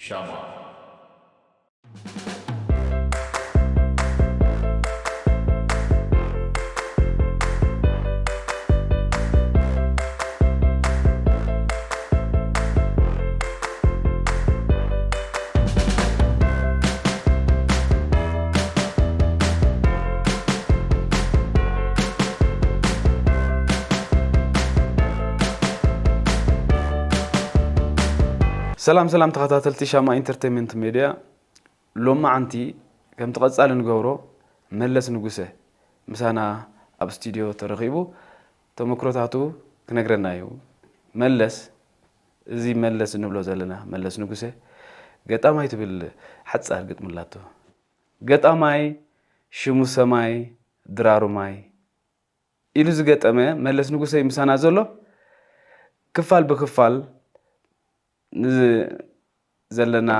ሻማ። ሰላም ሰላም ተኸታተልቲ ሻማ ኢንተርቴንመንት ሜድያ፣ ሎማዓንቲ ከምቲ ቀጻሊ ንገብሮ መለስ ንጉሰ ምሳና ኣብ ስቱድዮ ተረኺቡ ተመክሮታቱ ክነግረና እዩ። መለስ፣ እዚ መለስ እንብሎ ዘለና መለስ ንጉሰ ገጣማይ ትብል ሓጻር ግጥሚ ኣላቶ። ገጣማይ ሽሙ ሰማይ ድራሩ ማይ ኢሉ ዝገጠመ መለስ ንጉሰ እዩ ምሳና ዘሎ። ክፋል ብክፋል ንዘለና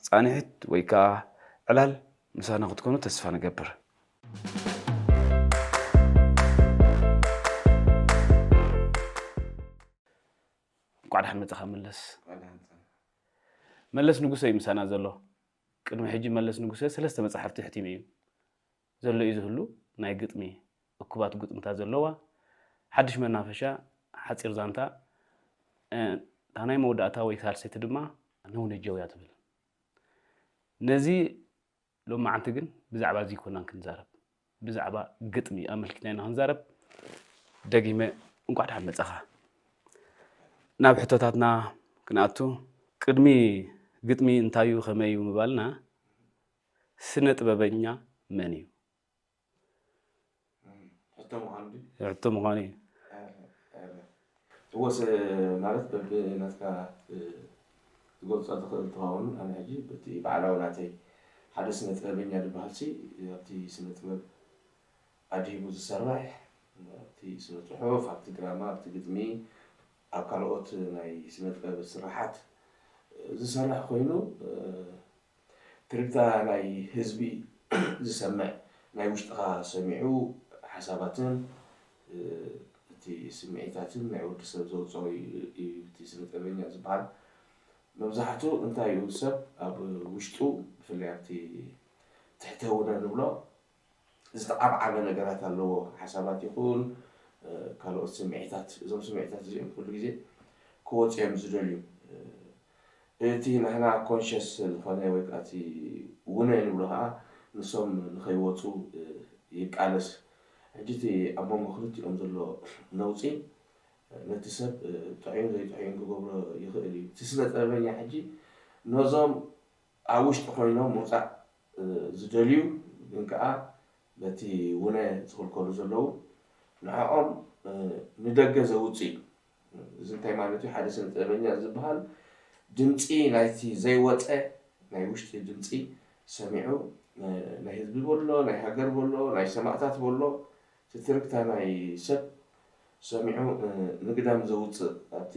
ጻንሒት ወይ ከኣ ዕላል ምሳና ክትኮኑ ተስፋ ንገብር። እንቋዕ ደሓን መጻኻ መለስ። መለስ ንጉሰ እዩ ምሳና ዘሎ። ቅድሚ ሕጂ መለስ ንጉሰ ሰለስተ መጻሕፍቲ ኣሕቲሙ እዩ። ዘሎ እዩ ዝህሉ። ናይ ግጥሚ፣ እኩባት ግጥምታት ዘለዋ፣ ሓድሽ መናፈሻ፣ ሓጺር ዛንታ፣ እ፣ እታ ናይ መወዳእታ ወይ ሳልሰይቲ ድማ ነውነ ጀውያ ትብል። ነዚ ሎማዓንቲ ግን ብዛዕባ እዚ ኣይኮናን ክንዛረብ። ብዛዕባ ግጥሚ ኣመልኪትና ኢና ክንዛረብ። ደጊመ እንቋዕ ደሓን መጻኻ። ናብ ሕቶታትና ክንኣቱ፣ ቅድሚ ግጥሚ እንታይ እዩ፣ ከመይ እዩ ምባልና፣ ስነ ጥበበኛ መን እዩ? ሕቶ ምዃኑ ድዩ? ሕቶ ምዃኑ እዩ። እወ፣ ስ-፣ ማለት በብናትካ ት-፣ ትገልጾ ትኽእል ትኸውን። ኣነ ሕጂ በቲ ባዕላዊ ናተይ ሓደ ስነ ጥበበኛ ዝበሃል ሲ ኣብቲ ስነ ጥበብ ኣድሂቡ ዝሰርሕ፣ ኣብቲ ስነ ጽሑፍ፣ ኣብቲ ድራማ፣ ኣብቲ ግጥሚ፣ ኣብ ካልኦት ናይ ስነ ጥበብ ስራሓት ዝሰርሕ ኮይኑ፣ ትርግታ ናይ ህዝቢ ዝሰምዕ፣ ናይ ውሽጥኻ ሰሚዑ ሓሳባትን፣ እ፣ እቲ ስምዒታትን ናይ ወዲ ሰብ ዘውፅኦ እዩ፣ እዩ እቲ ስነ ጥበበኛ ዝበሃል። መብዛሕትኡ እንታይ እዩ፣ ሰብ ኣብ ውሽጡ፣ ብፍላይ ኣብቲ ትሕተ ውነ ንብሎ፣ ዝተዓብዓበ ነገራት ኣለዎ። ሓሳባት ይኹን፣ እ፣ ካልኦት ስምዒታት፣ እዞም ስምዒታት እዚኦም ኩሉ ግዜ ክወፁ እዮም ዝደልዩ። እ፣ እቲ ናህና ኮንሸስ ዝኾነ ወይ ከዓ እቲ ውነ ንብሎ ከዓ ንሶም ንኸይወፁ፣ እ፣ ይቃለስ። ሕጂ እቲ ኣብ መንጎ ክልቲኦም ዘሎ ነውፂ፣ እ፣ ነቲ ሰብ፣ እ፣ ጥዑይን ዘይጥዑይን ክገብሮ ይኽእል እዩ። እቲ ስነ ጥበበኛ ሕጂ ነዞም ኣብ ውሽጢ ኮይኖም ምውፃእ፣ እ፣ ዝደልዩ ግን ከዓ በቲ ውነ ዝኽልከሉ ዘለዉ ንዕኦም፣ እ፣ ንደገ ዘውፅእ እዩ። እዚ እንታይ ማለት እዩ? ሓደ ስነ ጥበበኛ ዝበሃል ድምፂ ናይቲ ዘይወፀ ናይ ውሽጢ ድምፂ ሰሚዑ፣ እ፣ ናይ ህዝቢ በሎ፣ ናይ ሃገር በሎ፣ ናይ ሰማእታት በሎ፣ እቲ ትርግታ ናይ ሰብ ሰሚዑ፣ እ፣ ንግዳም ዘውፅእ ኣብቲ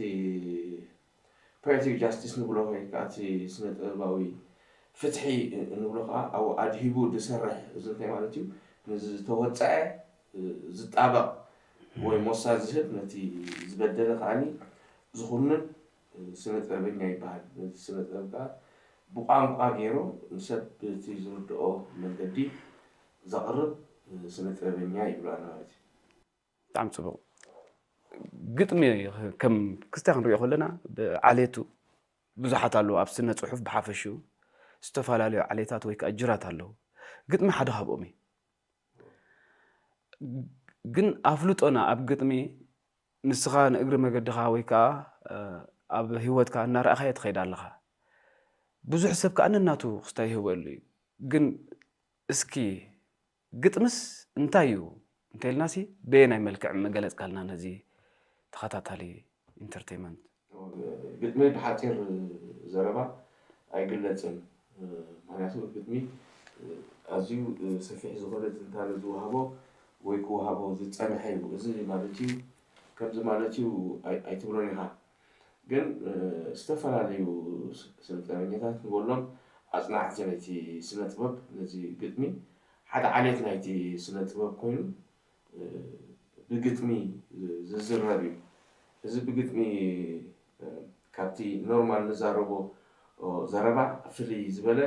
ፖኤቲክ ጃስቲስ ንብሎ ወይ ከዓ እቲ ስነ ጥበባዊ ፍትሒ እንብሎ ከዓ ኣብኡ ኣድሂቡ ዝሰርሕ፣ እዚ እንታይ ማለት እዩ? ንዝተወፀዐ ዝጣበቕ ወይ ሞሳ ዝህብ፣ ነቲ ዝበደለ ከዓኒ ዝኹንን ስነ ጥበበኛ ይበሃል። ነቲ ስነ ጥበብ ከዓ ብቋንቋ ገይሩ ንሰብ ብቲ ዝርድኦ መንገዲ ዘቕርብ ስነ ጥበበኛ ይብሎ ኣነ ማለት እዩ። ብጣዕሚ ጽቡቕ። ግጥሚ ከም ክስታይ ክንሪኦ ከለና ብዓሌቱ ብዙሓት ኣለዉ። ኣብ ስነ ጽሑፍ ብሓፈሽኡ ዝተፈላለዩ ዓሌታት ወይ ከኣ ጅራት ኣለዉ። ግጥሚ ሓደ ካብኦም እዩ። ግን ኣፍልጦና ኣብ ግጥሚ ንስኻ ንእግሪ መገድኻ ወይ ከኣ፣ እ፣ ኣብ ህይወትካ እናረኣኻዮ ትኸይድ ኣለኻ። ብዙሕ ሰብ ከኣ ነናቱ ክስታይ ይህበሉ እዩ። ግን እስኪ ግጥምስ እንታይ እዩ እንተኢልናሲ በየናይ መልክዕ ምገለጽካልና ነዚ ተኸታታሊ ኢንተርቴይንመንት? ግጥሚ ብሓጺር ዘረባ ኣይግለጽን። ምኽንያቱ ግጥሚ ኣዝዩ ሰፊሕ ዝኾነ ትንታነ ዝወሃቦ ወይ ክወሃቦ ዝጸንሐ እዩ። እዚ ማለት እዩ፣ ከምዚ ማለት እዩ ኣይ-፣ ኣይትብሎን ኢኻ። ግን፣ እ፣ ዝተፈላለዩ ስ-፣ ስነ ጥበበኛታት ንበሎም ኣጽናዕቲ ናይቲ ስነ ጥበብ ነዚ ግጥሚ ሓደ ዓሌት ናይቲ ስነ ጥበብ ኮይኑ፣ እ፣ ብግጥሚ ዝዝረብ እዩ። እዚ ብግጥሚ ካብቲ ኖርማል ንዛረቦ ዘረባ ፍልይ ዝበለ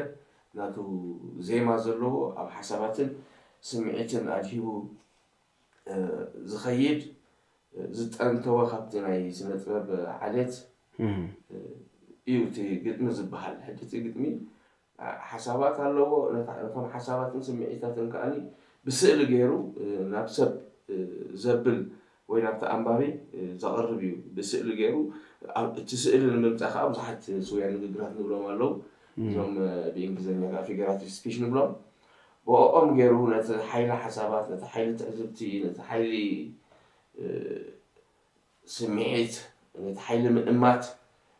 ናቱ ዜማ ዘለዎ፣ ኣብ ሓሳባትን ስምዒትን ኣድሂቡ ዝኸይድ፣ ዝጠንተወ ካብቲ ናይ ስነ ጥበብ ዓሌት እዩ እቲ ግጥሚ ዝበሃል። ሕጂ እቲ ግጥሚ ሓሳባት ኣለዎ። ነቶም ሓሳባትን ስምዒታትን ከኣ ብስእሊ ገይሩ ናብ ሰብ ዘብል ወይ ናብቲ ኣንባቢ ዘቕርብ እዩ። ብስእሊ ገይሩ እቲ ስእሊ ንምምፃእ ከዓ ብዙሓት ስውያ ንግግራት ንብሎም ኣለዉ። እዞም ብእንግሊዝኛ ከዓ ፊገራቲቭ ስፒች ንብሎም። ብኦም ገይሩ ነቲ ሓይሊ ሓሳባት፣ ነቲ ሓይሊ ትዕዝብቲ፣ ነቲ ሓይሊ ስምዒት፣ ነቲ ሓይሊ ምእማት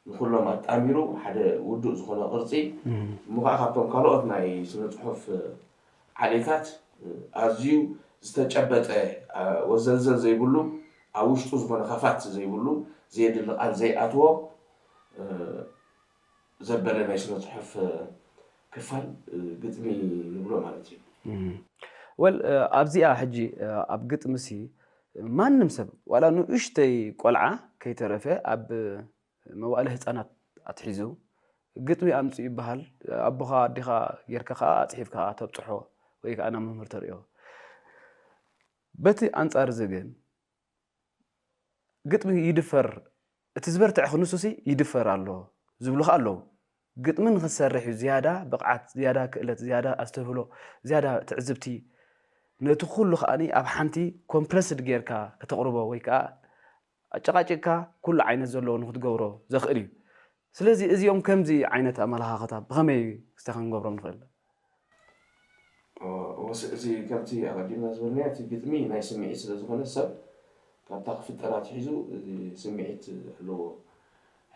ንኹሎም ኣጣሚሩ ሓደ ውዱእ ዝኾነ ቅርፂ እሞ ከዓ ካብቶም ካልኦት ናይ ስነ ፅሑፍ ዓሌታት ኣዝዩ ዝተጨበጠ ወዘልዘል ዘይብሉ ኣብ ውሽጡ ዝኾነ ከፋት ዘይብሉ ዘየድሊ ቃል ዘይኣትዎ ዘበለ ናይ ስነ ፅሑፍ ክፋል ግጥሚ ንብሎ ማለት እዩ። ወል ኣብዚኣ ሕጂ ኣብ ግጥምሲ ማንም ሰብ ዋላ ንእሽተይ ቆልዓ ከይተረፈ ኣብ መዋእለ ህፃናት ኣትሒዙ ግጥሚ ኣምፅኡ ይበሃል። ኣቦኻ ኣዴኻ ጌርካ ከዓ ኣፅሒፍካ ተብፅሖ ወይ ከዓ ናብ መምህር ተርእዮ። በቲ ኣንፃር እዚ ግን ግጥሚ ይድፈር፣ እቲ ዝበርትዐ ክንሱሲ ይድፈር ኣሎ ዝብሉ ከዓ ኣለዉ። ግጥሚ ንክትሰርሕ እዩ ዝያዳ ብቕዓት፣ ዝያዳ ክእለት፣ ዝያዳ ኣስተብህሎ፣ ዝያዳ ትዕዝብቲ፣ ነቲ ኩሉ ከዓ ኣብ ሓንቲ ኮምፕረስድ ጌርካ ከተቕርቦ ወይ ከዓ ኣጨቃጭቅካ ኩሉ ዓይነት ዘለዎ ንክትገብሮ ዘኽእል እዩ። ስለዚ እዚኦም ከምዚ ዓይነት ኣመለኻኽታ ብኸመይ ክስተ ክንገብሮም ንኽእል? ወስ እዚ ከምቲ ኣቐዲምና ዝበልናዮ እቲ ግጥሚ ናይ ስምዒት ስለ ዝኾነ ሰብ ካብታ ክፍጠር ኣትሒዙ ስምዒት ኣለዎ።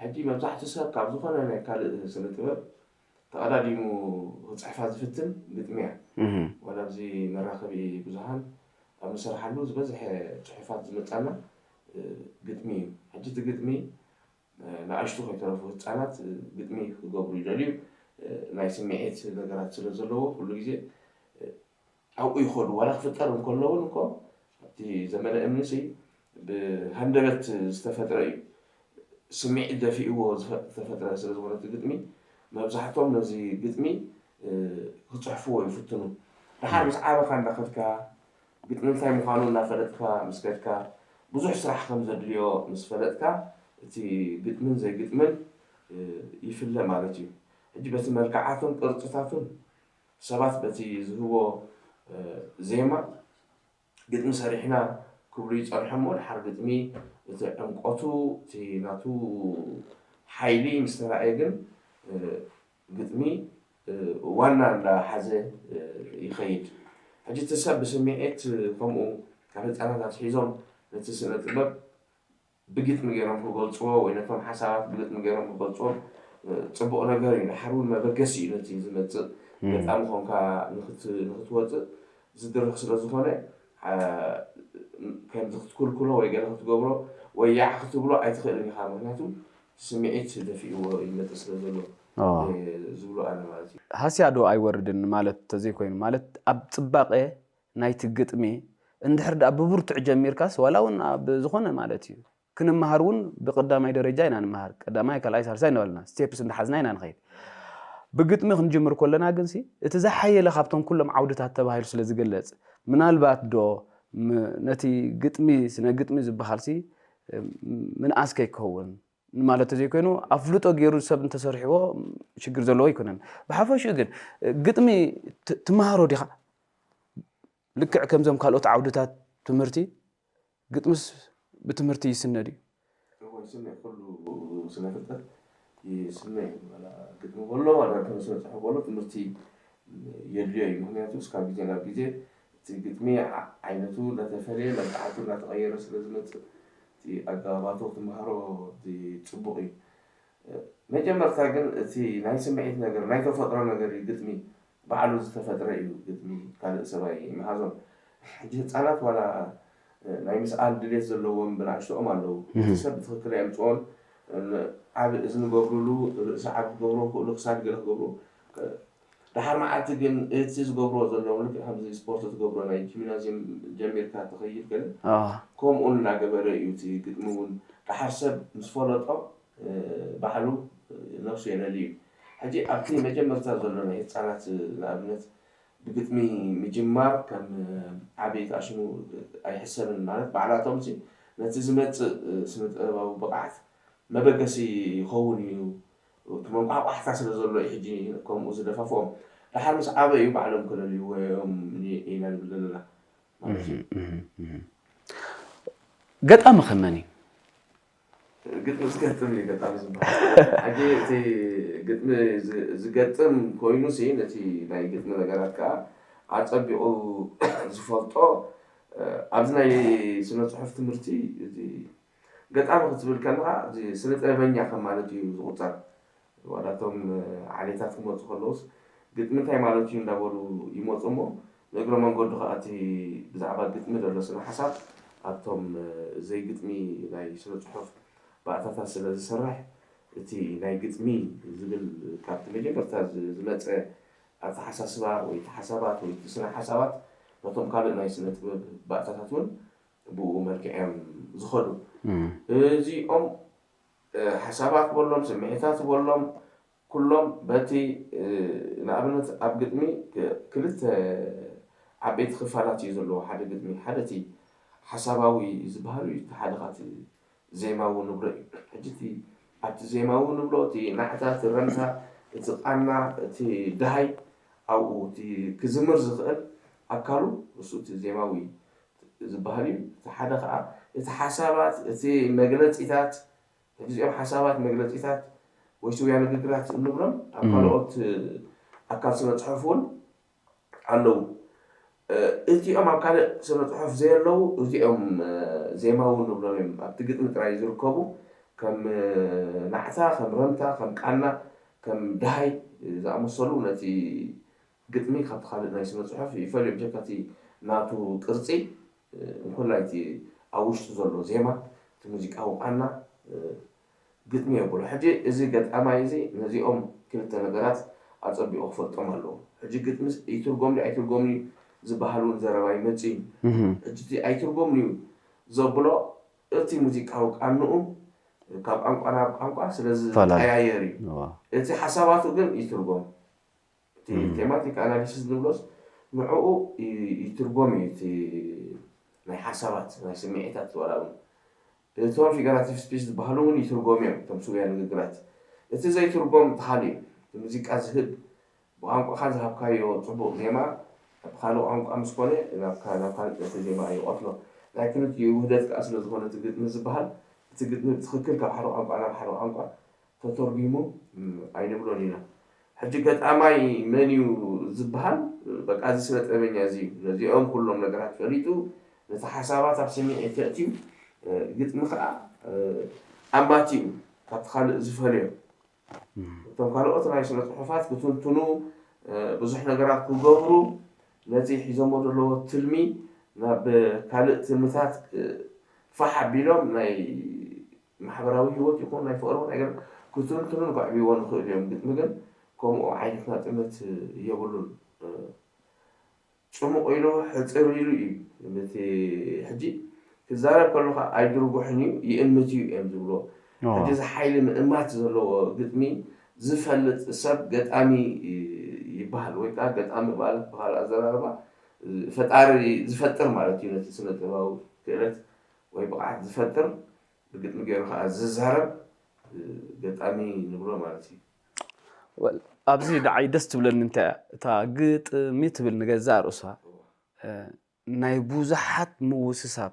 ሕጂ መብዛሕትኡ ሰብ ካብ ዝኾነ ናይ ካልእ ስነ ጥበብ ተቐዳዲሙ ክፅሕፋ ዝፍትን ግጥሚ እያ። ዋላ ኣብዚ መራኸቢ ብዙሃን ኣብ ንሰርሓሉ ዝበዝሐ ፅሑፋት ዝመፃና ግጥሚ እዩ። ሕጂ እቲ ግጥሚ ንኣሽቱ ከይተረፉ ህፃናት ግጥሚ ክገብሩ ይደልዩ። ናይ ስምዒት ነገራት ስለ ዘለዎ ኩሉ ግዜ ኣብኡ ይኸዱ። ዋላ ክፍጠር እንከሎ እውን እኮ ኣብቲ ዘመነ እምኒ ሲ ብሃንደበት ዝተፈጥረ እዩ። ስምዒት ደፊእዎ ዝተፈጥረ ስለ ዝኾነ እቲ ግጥሚ መብዛሕቶም ነዚ ግጥሚ ክፅሕፍዎ ይፍትኑ። ድሓር ምስ ዓበኻ እንዳኸድካ ግጥሚ እንታይ ምዃኑ እናፈለጥካ ምስ ከድካ ብዙሕ ስራሕ ከም ዘድልዮ ምስ ፈለጥካ እቲ ግጥምን ዘይግጥምን ይፍለ ማለት እዩ። ሕጂ በቲ መልክዓቱን ቅርፅታቱን ሰባት በቲ ዝህቦ ዜማ ግጥሚ ሰሪሕና ክብሉ ይፀንሑ እሞ ድሓር ግጥሚ እቲ ዕምቆቱ እቲ ናቱ ሓይሊ ምስ ተራእየ ግን ግጥሚ ዋና እንዳሓዘ ይኸይድ። ሕጂ እቲ ሰብ ብስምዒት ከምኡ ካብ ህፃናት ኣትሒዞም ነቲ ስነ ጥበብ ብግጥሚ ገይሮም ክገልፅዎ ወይ ነቶም ሓሳባት ብግጥሚ ገይሮም ክገልፅዎም ፅቡቕ ነገር እዩ። ድሓር እውን መበገሲ እዩ ነቲ ዝመፅእ ገጣሚ ኮንካ ንክትወፅእ ዝድርኽ ስለ ዝኾነ ከምዚ ክትኩልኩሎ ወይ ገለ ክትገብሮ ወይ ያዕ ክትብሎ ኣይትኽእልን ኢኻ። ምክንያቱ ስምዒት ደፊእዎ ይመፅእ ስለ ዘሎ ዝብሎ ኣነ ማለት እዩ። ሃስያ ዶ ኣይወርድን ማለት ተዘይኮይኑ ማለት ኣብ ፅባቐ ናይቲ ግጥሚ እንድሕር ደኣ ብብርቱዕ ጀሚርካስ ዋላ እውን ኣብ ዝኾነ ማለት እዩ ክንመሃር እውን ብቀዳማይ ደረጃ ኢና ንምሃር ቀዳማይ ካልኣይ ሳልሳይ እናበልና ስቴፕስ እንዳሓዝና ኢና ንኸይድ ብግጥሚ ክንጅምር ከለና ግንሲ እቲ ዝሓየለ ካብቶም ኩሎም ዓውድታት ተባሂሉ ስለ ዝግለፅ ምናልባት ዶ ነቲ ግጥሚ ስነ ግጥሚ ዝበሃልሲ ምንኣስ ከይከውን ማለት ተዘይኮይኑ ኣፍልጦ ገይሩ ሰብ እንተሰሪሕዎ ሽግር ዘለዎ ኣይኮነን። ብሓፈሽኡ ግን ግጥሚ ትመሃሮ ዲኻ? ልክዕ ከምዞም ካልኦት ዓውድታት ትምህርቲ ግጥምስ ብትምህርቲ ይስነ ድዩ? እወ ይስነ። ኩሉ ስነ ፍልጠት ይስነ እዩ። ዋላ ግጥሚ በሎ ዋላ ስነ ፅሑፍ በሎ ትምህርቲ የድልዮ እዩ። ምክንያቱ እስካብ ግዜ ናብ ግዜ እቲ ግጥሚ ዓይነቱ እናተፈለየ መልክዓቱ እናተቐየረ ስለ ዝመፅእ እቲ ኣገባባቱ ክትመሃሮ እቲ ፅቡቕ እዩ። መጀመርታ ግን እቲ ናይ ስምዒት ነገር ናይ ተፈጥሮ ነገር እዩ። ግጥሚ ባዕሉ ዝተፈጥረ እዩ። ግጥሚ ካልእ ሰብ ኣይመሃዞን። ሕጂ ህፃናት ዋላ ናይ ምስኣል ድሌት ዘለዎም ብንኣሽትኦም ኣለዉ። እቲ ሰብ ብትኽክል ኣየምፅኦን። ዓብ እዚ ንገብርሉ ርእሲ ዓብ ክገብሮ ክእሉ ክሳድ ገለ ክገብሩ ደሓር መዓልቲ ግን እቲ ዝገብርዎ ዘለዉ ልክዕ ከምዚ ስፖርት ትገብሮ ናይ ጂምናዝየም ጀሚርካ ትኸይድ ገለ ኣዋ ከምኡ እናገበረ እዩ እቲ ግጥሚ እውን ደሓር ሰብ ምስ ፈለጦ ባዕሉ ነብሱ የለሊ እዩ። ሕጂ ኣብቲ መጀመርታ ዘሎ ናይ ህፃናት ንኣብነት ብግጥሚ ምጅማር ከም ዓብይቲ ኣሽሙ ኣይሕሰብን ማለት ባዕላቶም ነቲ ዝመፅእ ስነ ጥበባዊ ብቕዓት መበገሲ ይኸውን እዩ። እቲ መንቋሕቋሕታ ስለ ዘሎ እዩ ሕጂ ከምኡ ዝደፋፍኦም። ደሓር ምስ ዓበዩ ባዕሎም ክለልይዎ እዮም ኢና ንብል ዘለና ማለት እዩ። ገጣሚ ከመን እዩ? ግጥሚ ዝገጥም እዩ ገጣሚ ዝበሃል። ሕጂ እቲ ግጥሚ ዝገጥም ኮይኑ ሲ ነቲ ናይ ግጥሚ ነገራት ከዓ ኣፀቢቑ ዝፈልጦ ኣብዚ ናይ ስነ ፅሑፍ ትምህርቲ ገጣሚ ክትብል ከለካ ስነ ጥበበኛ ከም ማለት እዩ ዝቁፀር። ዋላ እቶም ዓሌታት ክመፁ ከለውስ ግጥሚ እንታይ ማለት እዩ እንዳበሉ ይመፁ እሞ ንእግረ መንገዱ ከዓ እቲ ብዛዕባ ግጥሚ ዘሎ ስነ ሓሳብ ኣብቶም ዘይግጥሚ ናይ ስነ ፅሑፍ ባእታታት ስለ ዝሰርሕ እቲ ናይ ግጥሚ ዝብል ካብቲ መጀመርታ ዝመፀ ኣተሓሳስባ ወይ እቲ ሓሳባት ወይ እቲ ስነ ሓሳባት ነቶም ካልእ ናይ ስነ ጥበብ ባእታታት እውን ብኡ መልክዕ እዮም ዝኸዱ። እዚኦም ሓሳባት በሎም ስምዒታት በሎም ኩሎም በቲ ንኣብነት ኣብ ግጥሚ ክልተ ዓበይቲ ክፋላት እዩ ዘለዎ ሓደ ግጥሚ ሓደ እቲ ሓሳባዊ ዝበሃል እዩ እቲ ሓደ ካቲ ዜማዊ ንብሎ እዩ ሕጂ እቲ ኣብቲ ዜማዊ ንብሎ እቲ ናዕታ እቲ ረምታ እቲ ቃና እቲ ድሃይ ኣብኡ እቲ ክዝምር ዝኽእል ኣካሉ እሱ እቲ ዜማዊ ዝበሃል እዩ። እቲ ሓደ ከዓ እቲ ሓሳባት፣ እቲ መግለፂታት፣ እዚኦም ሓሳባት፣ መግለፂታት ወይ ስውያ ንግግራት እንብሎም ኣብ ካልኦት ኣካል ስነ ፅሑፍ እውን ኣለዉ። እቲኦም ኣብ ካልእ ስነ ፅሑፍ ዘየለዉ እዚኦም ዜማዊ ንብሎም እዮም። ኣብቲ ግጥሚ ጥራይ ዝርከቡ ከም ናዕታ፣ ከም ረምታ፣ ከም ቃና፣ ከም ድሃይ ዝኣመሰሉ ነቲ ግጥሚ ካብቲ ካልእ ናይ ስነ ፅሑፍ ይፈልዮ ብጀካ እቲ ናቱ ቅርፂ እንኮላይ እቲ ኣብ ውሽጡ ዘሎ ዜማ እቲ ሙዚቃዊ ቃና ግጥሚ የብሎ ሕጂ እዚ ገጣማይ እዚ ነዚኦም ክልተ ነገራት ኣፀቢቑ ክፈልጦም ኣለዎ ሕጂ ግጥሚ ይትርጎም ኣይትርጎም ዝበሃል እውን ዘረባ ይመፅ እዩ ሕጂ እቲ ኣይትርጎም እዩ ዘብሎ እቲ ሙዚቃዊ ቃንኡ ካብ ቋንቋ ናብ ቋንቋ ስለ ዝቀያየር እዩ እቲ ሓሳባቱ ግን ይትርጎም እቲ ቴማቲክ ኣናሊሲስ ንብሎስ ንዕኡ ይትርጎም እዩ እቲ ናይ ሓሳባት ናይ ስምዒታት ዋላ እውን እቶም ፊገራቲቭ ስፒች ዝበሃሉ እውን ይትርጎም እዮም እቶም ስውያ ንግግራት እቲ ዘይትርጎም ተኻሊ እዩ እቲ ሙዚቃ ዝህብ ብቋንቋኻ ዝሃብካዮ ፅቡቕ ዜማ ብካልእ ቋንቋ ምስ ኮነ ናብ ካልእ ጥንቲ ዜማ ይቐትሎ ናይ ክልቲኡ ውህደት ከዓ ስለ ዝኾነ እቲ ግጥሚ ዝበሃል እቲ ግጥሚ ብትኽክል ካብ ሓደ ቋንቋ ናብ ሓደ ቋንቋ ተተርጒሙ ኣይንብሎን ኢና። ሕጂ ገጣማይ መን እዩ ዝበሃል በቃ እዚ ስነ ጥበበኛ እዚ እዩ ነዚኦም ኩሎም ነገራት ፈሊጡ ነቲ ሓሳባት ኣብ ስምዒት የእትዩ ግጥሚ ከዓ ኣማትኡ ካብቲ ካልእ ዝፈልዮ እቶም ካልኦት ናይ ስነ ፅሑፋት ክትንትኑ ብዙሕ ነገራት ክገብሩ ነቲ ሒዞሞ ዘለዎ ትልሚ ናብ ካልእ ትልምታት ፋሕ ኣቢሎም ናይ ማሕበራዊ ሂወት ይኹን ናይ ፍቕሪ እውን ኣይገርም ክትንትኑን ከዕብይዎ ንኽእሉ እዮም። ግጥሚ ግን ከምኡ ዓይነት ናፅነት የብሉን። ፅሙቕ ኢሉ ሕፅር ኢሉ እዩ ነቲ ሕጂ ክዛረብ ከለኻ ኣይድርጉሕን እዩ ይእምት እዩ እዮም ዝብልዎ። ሕጂ እዚ ሓይሊ ምእማት ዘለዎ ግጥሚ ዝፈልጥ ሰብ ገጣሚ ይበሃል ወይ ከዓ ገጣሚ ማለት ብካልእ ኣዘራርባ ፈጣሪ ዝፈጥር ማለት እዩ ነቲ ስነ ጥበባዊ ክእለት ወይ ብቕዓት ዝፈጥር ብግጥሚ ገይሩ ከዓ ዝዛረብ ገጣሚ ንብሎ ማለት እዩ። ወል ኣብዚ ደዓይ ደስ ትብለኒ እንታይ እያ እታ ግጥሚ ትብል ንገዛእ ርእሳ ናይ ብዙሓት ምውስሳብ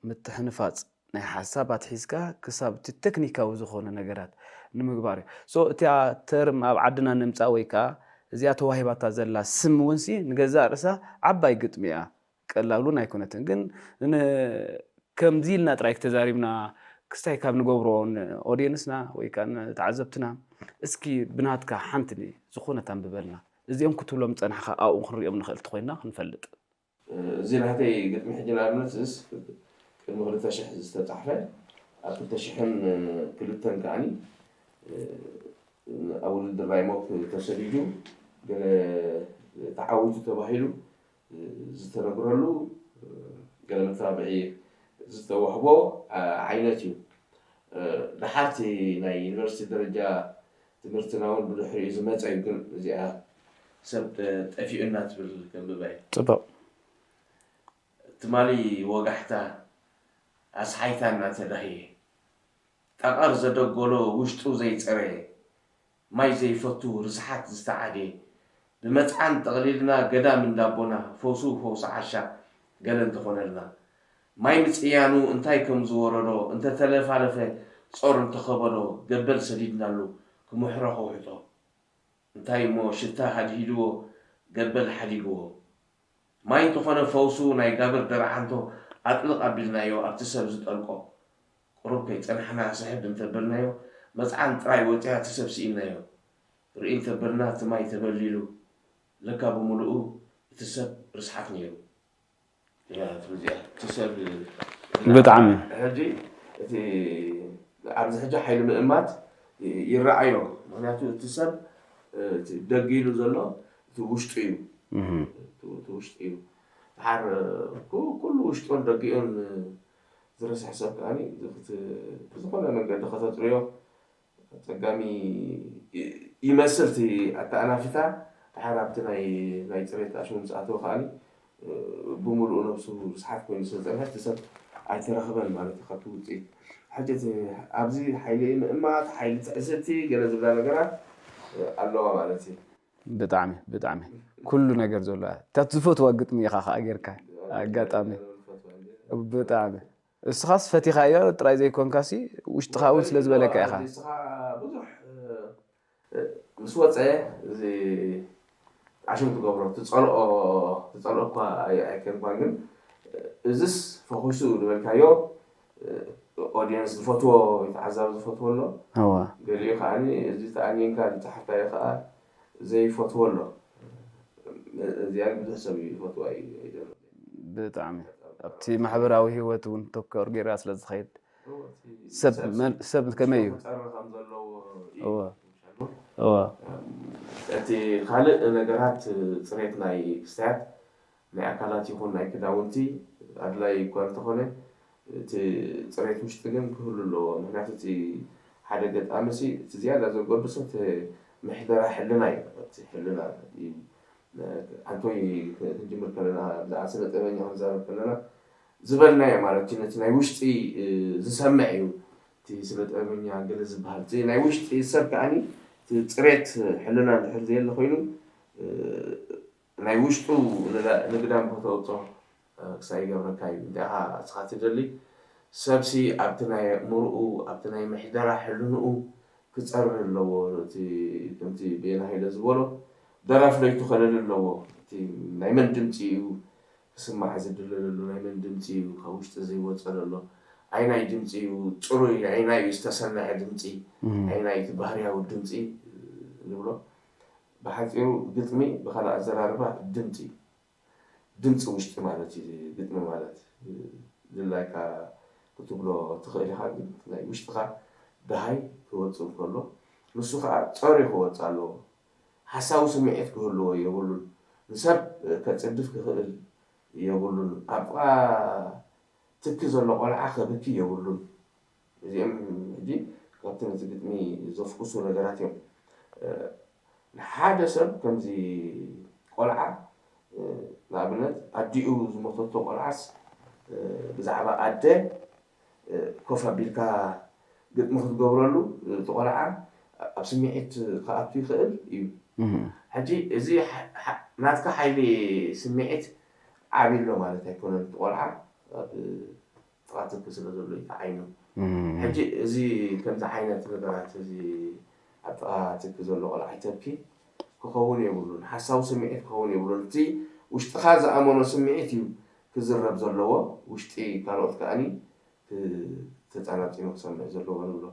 ምትሕንፋፅ ናይ ሓሳብ ኣትሒዝካ ክሳብ እቲ ቴክኒካዊ ዝኾነ ነገራት ንምግባር እዩ so እቲያ ተርም ኣብ ዓድና ንምፃእ ወይ ከዓ እዚኣ ተዋሂባታ ዘላ ስም እውን ሲ ንገዛእ ርእሳ ዓባይ ግጥሚ እያ ቀላል እውን ኣይኮነትን ግን ከምዚ ኢልና ጥራይ ተዛሪብና ክስታይ ካብ ንገብሮ ንኦድየንስና ወይ ከዓ ንተዓዘብትና እስኪ ብናትካ ሓንቲ ዝኾነት ኣንብበልና እዚኦም ክትብሎም ዝፀናሕካ ኣብኡ ክንሪኦም ንኽእል ተኮይንና ክንፈልጥ እዚ ናተይ ግጥሚ ሕጂ ንኣብነት እስ ቅድሚ ክልተ ሽሕ ዝተፃሕፈ ኣብ ክልተ ሽሕን ክልተን ከዓኒ ኣብ ውድድር ናይ ሞክ ተሰዲዱ ገለ ተዓዊቱ ተባሂሉ ዝተነግረሉ ገለ መተባብዒ ዝተዋህቦ ዓይነት እዩ። ደሓርቲ ናይ ዩኒቨርሲቲ ደረጃ ትምህርትና እውን ብድሕሪኡ ዝመፀ እዩ። ግን እዚኣ ሰብ ጠፊኡና ትብል ከንብባ እዩ። ፅቡቕ። ትማሊ ወጋሕታ ኣስሓይታ እናተዳህየ፣ ጠቐር ዘደጎሎ ውሽጡ ዘይጸረየ፣ ማይ ዘይፈቱ ርስሓት ዝተዓድየ፣ ብመጽዓን ጠቕሊልና ገዳም እንዳቦና፣ ፈውሱ ፈውሲ ዓሻ ገለ እንተኾነልና፣ ማይ ምጽያኑ እንታይ ከም ዝወረዶ እንተተለፋለፈ፣ ጾር እንተኸበዶ፣ ገበል ሰዲድናሉ ክምሕሮ ከውሕጦ። እንታይ እሞ ሽታ ሃድሂድዎ፣ ገበል ሓዲግዎ። ማይ እንተኾነ ፈውሱ ናይ ጋብር ደርዓንቶ ኣጥልቕ ኣቢልናዮ ኣብቲ ሰብ ዝጠልቆ። ቁሩብ ከይጸናሕና ስሕብ እንተበልናዮ መጽዓን ጥራይ ወጺኣ እቲ ሰብ ስኢንናዮ። ርኢ እንተበልና እቲ ማይ ተበሊሉ ለካ ብምሉኡ እቲ ሰብ ርስሓት ነይሩ። እያ ትብል እዚኣ። እቲ ሰብ ብጣዕሚ። ሕጂ እቲ ኣብዚ ሕጂ ሓይሊ ምእማት ይረኣዮ። ምክንያቱ እቲ ሰብ እቲ ደጊሉ ዘሎ እቲ ውሽጡ እዩ። እቲ ውሽጡ እዩ። ድሓር ኩሉ ውሽጡን ደጊኡን ዝረስሕ ሰብ ከኣ ብዝኾነ መንገዲ ከተፅርዮ ኣፀጋሚ ይመስል። እቲ ኣተኣናፊታ ድሓር ኣብቲ ናይ ናይ ፅሬት ኣሽሙ ምስ ኣተወ ከኣ ብምሉኡ ነብሱ ርስሓት ኮይኑ ስለ ዝፀንሐ እቲ ሰብ ኣይተረኽበን ማለት እዩ ካብቲ ውፅኢት። ሕጂ እቲ ኣብዚ ሓይሊ ምእማት፣ ሓይሊ ትዕዝብቲ ገለ ዝብላ ነገራት ኣለዋ ማለት እዩ። ብጣዕሚ ብጣዕሚ ኩሉ ነገር ዘለዋ እታ ዝፈትዋ ግጥሚ ኢኻ ከዓ ጌርካ ኣጋጣሚ ብጣዕሚ እስኻስ ፈቲኻዮ ጥራይ ዘይኮንካሲ ውሽጥኻ እውን ስለ ዝበለካ ኢኻ። ንስኻ ብዙሕ ምስ ወፀ እዚ ዓሽም ትገብሮ ትፀልኦ ትፀልኦ እኳ ኣይከንኳን ግን እዝስ ፈኹሱ ዝበልካዮ ኦዲየንስ ዝፈትዎ ወይ ተዓዛቢ ዝፈትዎ ኣሎ። እዋ ገሊኡ ከዓ እዚ ተኣኒንካ ዝፀሓፍካዮ ከዓ ዘይፈትዎ ኣሎ። እዚኣ ብዙሕ ሰብ እዩ ዝፈትዋ እዩ ኣይደለም። ብጣዕሚ ኣብቲ ማሕበራዊ ህይወት እውን ተኮር ጌራ ስለ ዝኸይድ ሰብ መን- ሰብ ከመይ እዩ? ክፀሪ ከም ዘለዎ እዩ። እዋ ምሻሉ። እዋ እቲ ካልእ ነገራት ፅሬት ናይ ክስታያት ናይ ኣካላት ይኹን ናይ ክዳውንቲ ኣድላይ እኳ እንተኾነ እቲ ፅሬት ውሽጢ ግን ክህሉ ኣለዎ። ምክንያቱ እቲ ሓደ ገጣሚ ሲ እቲ ዝያዳ ዘገድሶ እቲ ምሕደራ ሕልና እዩ። እቲ ሕልና እዩ። ኣንቶይ ክንጅምር ከለና ብዛዕባ ስነ ጥበበኛ ክንዛረብ ከለና ዝበልናዮ ማለት እዩ። ነቲ ናይ ውሽጢ ዝሰምዕ እዩ እቲ ስነ ጥበበኛ ገለ ዝበሃል። እቲ ናይ ውሽጢ ሰብ ከዓኒ እቲ ፅሬት ሕልና እንድሕር ዘየለ ኮይኑ ናይ ውሽጡ ንግዳም ከተውፅኦ ክሳይ ይገብረካ እዩ። እንዲኻ እስኻ ትደሊ ሰብሲ ኣብቲ ናይ ኣእምርኡ ኣብቲ ናይ ምሕደራ ሕልንኡ ክፀሪ ኣለዎ። እቲ ከምቲ ቤና ሃይለ ዝበሎ ደራፍ ለይቱ ከለሊ ኣለዎ። እቲ ናይ መን ድምፂ እዩ ክስማዕ ዝድለለሉ ናይ መን ድምፂ እዩ ካብ ውሽጢ ዘይወፀ ዘሎ ኣይናይ ድምፂ እዩ ፅሩይ ኣይናይ እዩ ዝተሰነዐ ድምፂ ኣይናይ እቲ ባህርያዊ ድምፂ ንብሎ ብሓፂሩ ግጥሚ ብካልእ ኣዘራርባ ድምፂ እዩ ድምፂ ውሽጢ ማለት እዩ ግጥሚ ማለት ድላይካ ክትብሎ ትኽእል ኢኻ ግን ናይ ውሽጥኻ ደሃይ ክወፅእ እንከሎ ንሱ ከዓ ፀርዩ ክወፅእ ኣለዎ ሓሳዊ ስምዒት ክህልዎ የብሉን ንሰብ ከፅድፍ ክኽእል የብሉን ኣብ ጥቓ ትኪ ዘሎ ቆልዓ ከብኪ የብሉን እዚኦም ሕጂ ካብቲ ነቲ ግጥሚ ዘፍኩሱ ነገራት እዮም ንሓደ ሰብ ከምዚ ቆልዓ ንኣብነት ኣዲኡ ዝሞተቶ ቆልዓስ ብዛዕባ ኣደ ኮፍ ኣቢልካ ግጥሚ ክትገብረሉ እቲ ቆልዓ ኣብ ስምዒት ክኣቱ ይኽእል እዩ ሕጂ እዚ ናትካ ሓይሊ ስምዒት ዓብሎ ማለት ኣይኮነን እቲ ቆልዓ ጥቓ ትኪ ስለ ዘሎ እዩ ተዓይኑ ሕጂ እዚ ከምዚ ዓይነት ነገራት እዚ ኣብ ጥቓ ትኪ ዘሎ ቆልዓ ይተኪ ክኸውን የብሉን ሓሳዊ ስምዒት ክኸውን የብሉን እቲ ውሽጥኻ ዝኣመኖ ስምዒት እዩ ክዝረብ ዘለዎ ውሽጢ ካልኦት ከዓኒ ተፃናፂኑ ክሰምዕ ዘለዎ ንብሎ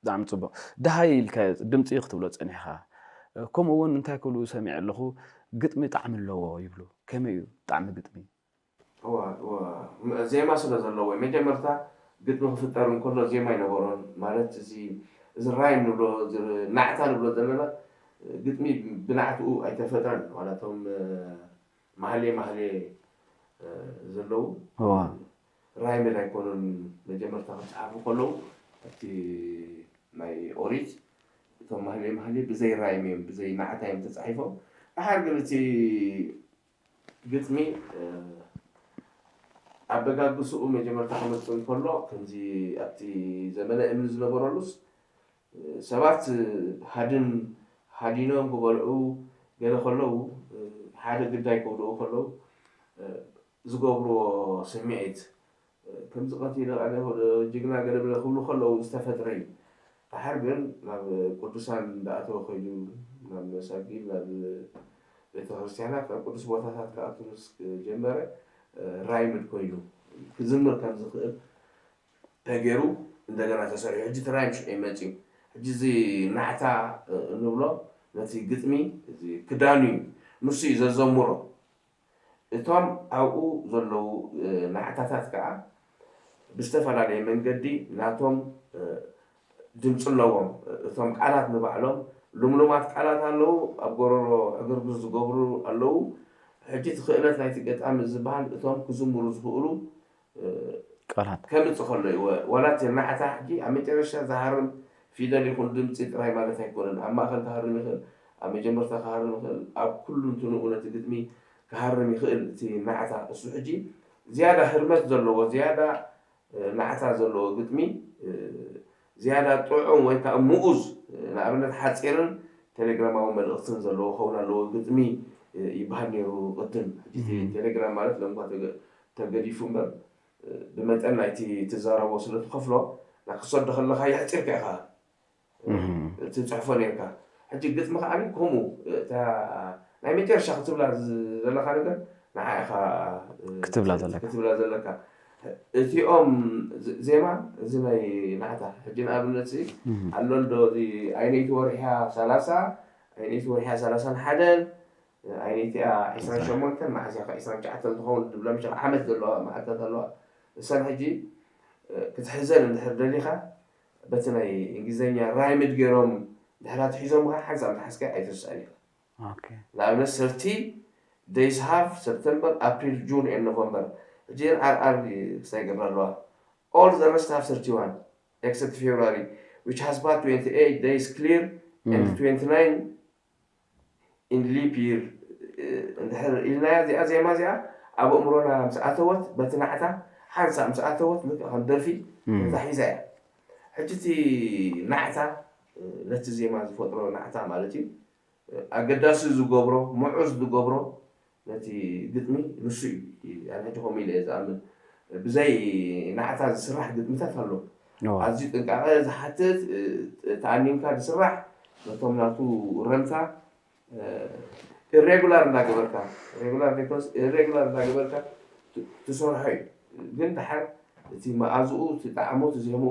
ብጣዕሚ ፅቡቅ ድሃይ ኢልካ ድምፂ ክትብሎ ፀኒሕካ ከምኡ እውን እንታይ ክብሉ ሰሚዐ ኣለኹ ግጥሚ ጣዕሚ ኣለዎ ይብሉ ከመይ እዩ ጣዕሚ ግጥሚ ዜማ ስለ ዘለዎ መጀመርታ ግጥሚ ክፍጠር እንከሎ ዜማ ይነበሮን ማለት እዚ እዚ ራይም ንብሎ ናዕታ ንብሎ ዘለና ግጥሚ ብናዕትኡ ኣይተፈጥረን። ዋላ እቶም ማህሌ ማህሌ ዘለዉ ራይምድ ኣይኮኑን። መጀመርታ ክፀሓፉ ከለዉ ኣብቲ ናይ ኦሪት እቶም ማህሌ ማህሌ ብዘይ ራይም እዮም፣ ብዘይ ናዕታ እዮም ተፃሒፎም። ድሓር ግን እቲ ግጥሚ ኣበጋግስኡ መጀመርታ ክመፅእ እንከሎ ከምዚ ኣብቲ ዘመነ እምኒ ዝነበረሉስ ሰባት ሃድን ሃዲኖም ክበልዑ ገለ ከለዉ ሓደ ግዳይ ከውድኡ ከለዉ ዝገብርዎ ስምዒት ከምዚ ቀቲለ ኣነ ጅግና ገለ ብለ ክብሉ ከለዉ ዝተፈጥረ እዩ። ድሓር ግን ናብ ቅዱሳን እንዳኣተወ ከይዱ ናብ መሳጊድ ናብ ቤተክርስትያናት ናብ ቅዱስ ቦታታት ክኣቱ ምስ ጀመረ ራይምድ ኮይኑ ክዝምር ከም ዝኽእል ተገይሩ እንደገና ተሰሪሑ። ሕጂ እቲ ራይም ሽዑ ይመፅእ እዩ። ሕጂ እዚ ናዕታ እንብሎ ነቲ ግጥሚ እዚ ክዳኑ እዩ፣ ንሱ እዩ ዘዘምሮ። እቶም ኣብኡ ዘለዉ ናዕታታት ከዓ ብዝተፈላለየ መንገዲ ናቶም ድምፂ ኣለዎም። እቶም ቃላት ንባዕሎም ልምሉማት ቃላት ኣለዉ፣ ኣብ ጎረሮ ዕግርግር ዝገብሩ ኣለዉ። ሕጂ እቲ ክእለት ናይቲ ገጣሚ ዝበሃል እቶም ክዝምሩ ዝኽእሉ ቃላት ከምፅእ ከሎ እዩ። ዋላ እቲ ናዕታ ሕጂ ኣብ መጨረሻ ዝሃርም ፊደል ይኹን ድምፂ ጥራይ ማለት ኣይኮነን። ኣብ ማእኸል ክሃርም ይኽእል፣ ኣብ መጀመርታ ክሃርም ይኽእል፣ ኣብ ኩሉ እንትንኡ ነቲ ግጥሚ ክሃርም ይኽእል እቲ ናዕታ። እሱ ሕጂ ዝያዳ ህርመት ዘለዎ ዝያዳ ናዕታ ዘለዎ ግጥሚ ዝያዳ ጥዑም ወይ ከዓ ምኡዝ ንኣብነት ሓፂርን ቴሌግራማዊ መልእኽትን ዘለዎ ክኸውን ኣለዎ ግጥሚ ይበሃል ነይሩ ቅድም። ሕጂ ቴሌግራም ማለት ለምኳ ተገዲፉ እምበር ብመጠን ናይቲ ትዛረቦ ስለ ትኸፍሎ ናብ ክሰዶ ከለኻ የሕፂርካ ኢኻ ትፅሕፎ ነርካ። ሕጂ ግጥሚ ከዓ ከምኡ እታ ናይ መጨረሻ ክትብላ ዘለካ ነገር ንዓ ኢኻ ክትብላ ዘለካ ክትብላ ዘለካ። እቲኦም ዜማ እዚ ናይ ናዕታ ሕጂ ንኣብነት ሲ ኣሎ እንዶ እዚ ኣይነይቲ ወርሕያ ሰላሳ ኣይነይቲ ወርሕያ ሰላሳን ሓደን ኣይነይቲያ ዕስራን ሸሞንተን መዓስ እያ ዕስራን ትሽዓተን ትኸውን ድብላ ምሽ ዓመት ዘለዋ መዓልታት ኣለዋ። እሰን ሕጂ ክትሕዘን እንድሕር ደሊኻ በቲ ናይ እንግሊዝኛ ራይምድ ገይሮም ድሕር ኣትሒዞምኻ ሓንሳብ ምሓዝካዮ ኣይትርስዕን ኢኻ። ንኣብነት ሰርቲ days have September, April, June and November. ሕጂ እዘን ኣር ኣር ክስታይ ይገብራ ኣለዋ። All the rest have thirty-one except February which has but twenty-eight days clear and twenty-nine in leap year እንድሕር ኢልናያ እዚኣ ዜማ እዚኣ ኣብ ኣእምሮና ምስ ኣተወት በቲ ናዕታ ሓንሳብ ምስ ኣተወት ልክዕ ከም ደርፊ ተታሒዛ እያ። ሕጂ እቲ ናዕታ ነቲ ዜማ ዝፈጥሮ ናዕታ ማለት እዩ ኣገዳሲ ዝገብሮ ምዑዝ ዝገብሮ ነቲ ግጥሚ ንሱ እዩ። ኣነ ሕጂ ከምኡ ኢለ እየ ዝኣምን። ብዘይ ናዕታ ዝስራሕ ግጥምታት ኣሎ። ኣዝዩ ጥንቃቐ ዝሓትት ተኣኒንካ ዝስራሕ ነቶም ናቱ ረምታ ኢሬጉላር እንዳገበርካ ሬጉላር ዘይኮነስ ኢሬጉላር እንዳገበርካ ትሰርሖ እዩ። ግን ድሓር እቲ መኣዝኡ እቲ ጣዕሙ እቲ ዜምኡ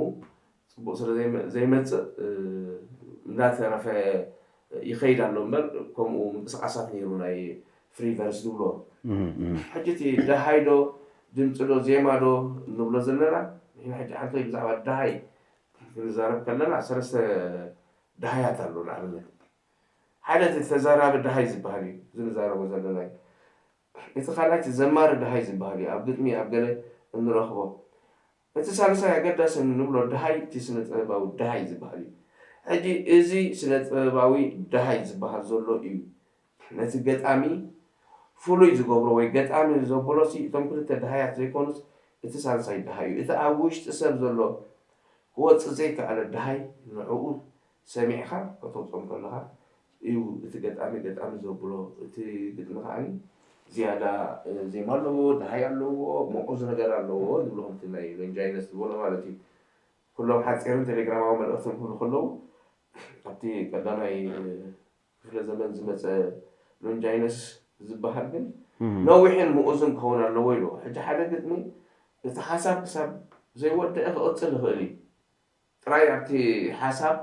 ፅቡቅ ስለ ዘይመፅእ እንዳተረፈ ይኸይድ ኣሎ እምበር ከምኡ ምንቅስቃሳት ነይሩ ናይ ፍሪቨርስ ዝብሎ ሕጂ እቲ ደሃይ ዶ ድምፂ ዶ ዜማ ዶ እንብሎ ዘለና ንሕና ሕጂ ሓንቶይ ብዛዕባ ደሃይ ክንዛረብ ከለና ሰለስተ ደሃያት ኣሎ ንኣብነት ሓደ እቲ ተዛራቢ ደሃይ ዝበሃል እዩ ዝንዛረቦ ዘለና እቲ ካልኣይ እቲ ዘማሪ ደሃይ ዝበሃል እዩ ኣብ ግጥሚ ኣብ ገለ እንረኽቦ እቲ ሳልሳይ ኣገዳሲ እንብሎ ደሃይ እቲ ስነ ጥበባዊ ደሃይ ዝበሃል እዩ። ሕጂ እዚ ስነ ጥበባዊ ደሃይ ዝበሃል ዘሎ እዩ ነቲ ገጣሚ ፍሉይ ዝገብሮ ወይ ገጣሚ ዘብሎ ሲ እቶም ክልተ ደሃያት ዘይኮኑስ እቲ ሳልሳይ ደሃይ እዩ። እቲ ኣብ ውሽጢ ሰብ ዘሎ ክወፅእ ዘይከኣለ ደሃይ ንዕኡ ሰሚዕኻ ከተውፅኦም ከለኻ እዩ እቲ ገጣሚ ገጣሚ ዘብሎ። እቲ ግጥሚ ከዓ ዝያዳ ዜማ ኣለዎ፣ ደሃይ ኣለዎ፣ ምዑዝ ነገር ኣለዎ ዝብሎ ከምቲ ናይ ሎንጃይነስ ዝበሎ ማለት እዩ። ኩሎም ሓፂርን ቴሌግራማዊ መልእኽትን ክብሉ ከለዉ ኣብቲ ቀዳማይ ክፍለ ዘመን ዝመፀ ሎንጃይነስ ዝበሃል ግን ነዊሕን ምኡዝን ክኸውን ኣለዎ ኢሉ። ሕጂ ሓደ ግጥሚ እቲ ሓሳብ ክሳብ ዘይወደአ ክቕፅል ይኽእል እዩ። ጥራይ ኣብቲ ሓሳብ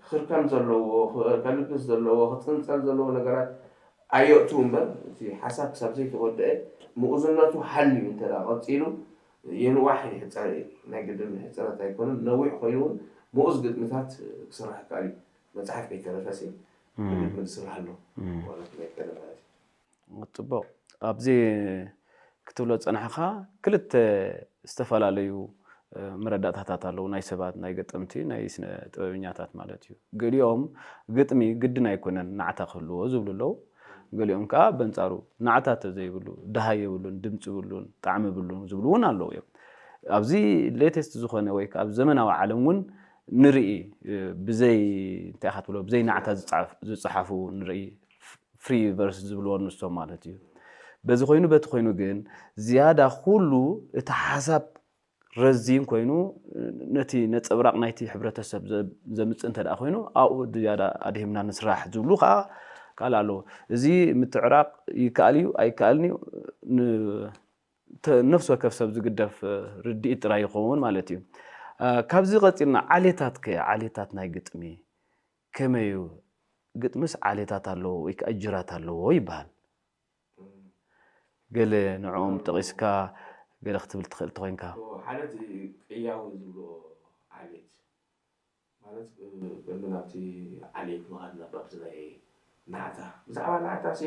ክኽርከም ዘለዎ፣ ከልግስ ዘለዎ፣ ክፅንፀል ዘለዎ ነገራት ኣየእትዉ እምበር እቲ ሓሳብ ክሳብ ዘይተወደአ ምኡዝነቱ ሓልዩ እንተ ደኣ ቀፂሉ የንዋሕ ይሕፀር እዩ። ናይ ግድን ሕፅረት ኣይኮነን። ነዊሕ ኮይኑ እውን ምኡዝ ግጥምታት ክስራሕ ይከኣል እዩ። መፅሓፍ ከይተረፈሲ ብግጥሚ ዝስራሕ ኣሎ። ዋላ ክመይ ቀደም ማለት እዩ። ፅቡቕ። ኣብዚ ክትብሎ ዝፀናሕኻ ክልተ ዝተፈላለዩ መረዳእታታት ኣለዉ፣ ናይ ሰባት፣ ናይ ገጠምቲ፣ ናይ ስነ ጥበበኛታት ማለት እዩ። ገሊኦም ግጥሚ ግድን ኣይኮነን ናዕታ ክህልዎ ዝብሉ ኣለዉ። ገሊኦም ከዓ በንፃሩ ናዕታ ተዘይብሉ ድሃይ የብሉን፣ ድምፂ የብሉን፣ ጣዕሚ የብሉን ዝብሉ እውን ኣለዉ እዮም። ኣብዚ ሌተስት ዝኾነ ወይ ከዓ ኣብ ዘመናዊ ዓለም እውን ንርኢ። ብዘይ እንታይ ኢኻ ትብሎ፣ ብዘይ ናዕታ ዝፀሓፉ ንርኢ፣ ፍሪ ቨርስ ዝብልዎ ንሶም ማለት እዩ። በዚ ኮይኑ በቲ ኮይኑ ግን ዝያዳ ኩሉ እቲ ሓሳብ ረዚን ኮይኑ ነቲ ነፀብራቕ ናይቲ ሕብረተሰብ ዘምፅእ እንተ ደኣ ኮይኑ ኣብኡ ዝያዳ ኣድሂምና ንስራሕ ዝብሉ ከዓ ካልእ ኣለዎ። እዚ ምትዕራቕ ይከኣል እዩ ኣይከኣልን እዩ ነፍሲ ወከፍ ሰብ ዝግደፍ ርድኢት ጥራይ ይኸውን ማለት እዩ። ካብዚ ቀፂልና ዓሌታት ከ ዓሌታት ናይ ግጥሚ ከመይ እዩ? ግጥምስ ዓሌታት ኣለዎ ወይ ከዓ እጅራት ኣለዎ ይበሃል። ገለ ንዕኦም ጠቒስካ ገለ ክትብል ትኽእል ተኾይንካ። ሓደ እቲ ቅያዊ ዝብሎ ዓሌት ማለት ቅድሚ ናብቲ ዓሌት ምኻድና ባብዚ ናይ ናዕታ ብዛዕባ ናዕታ ሲ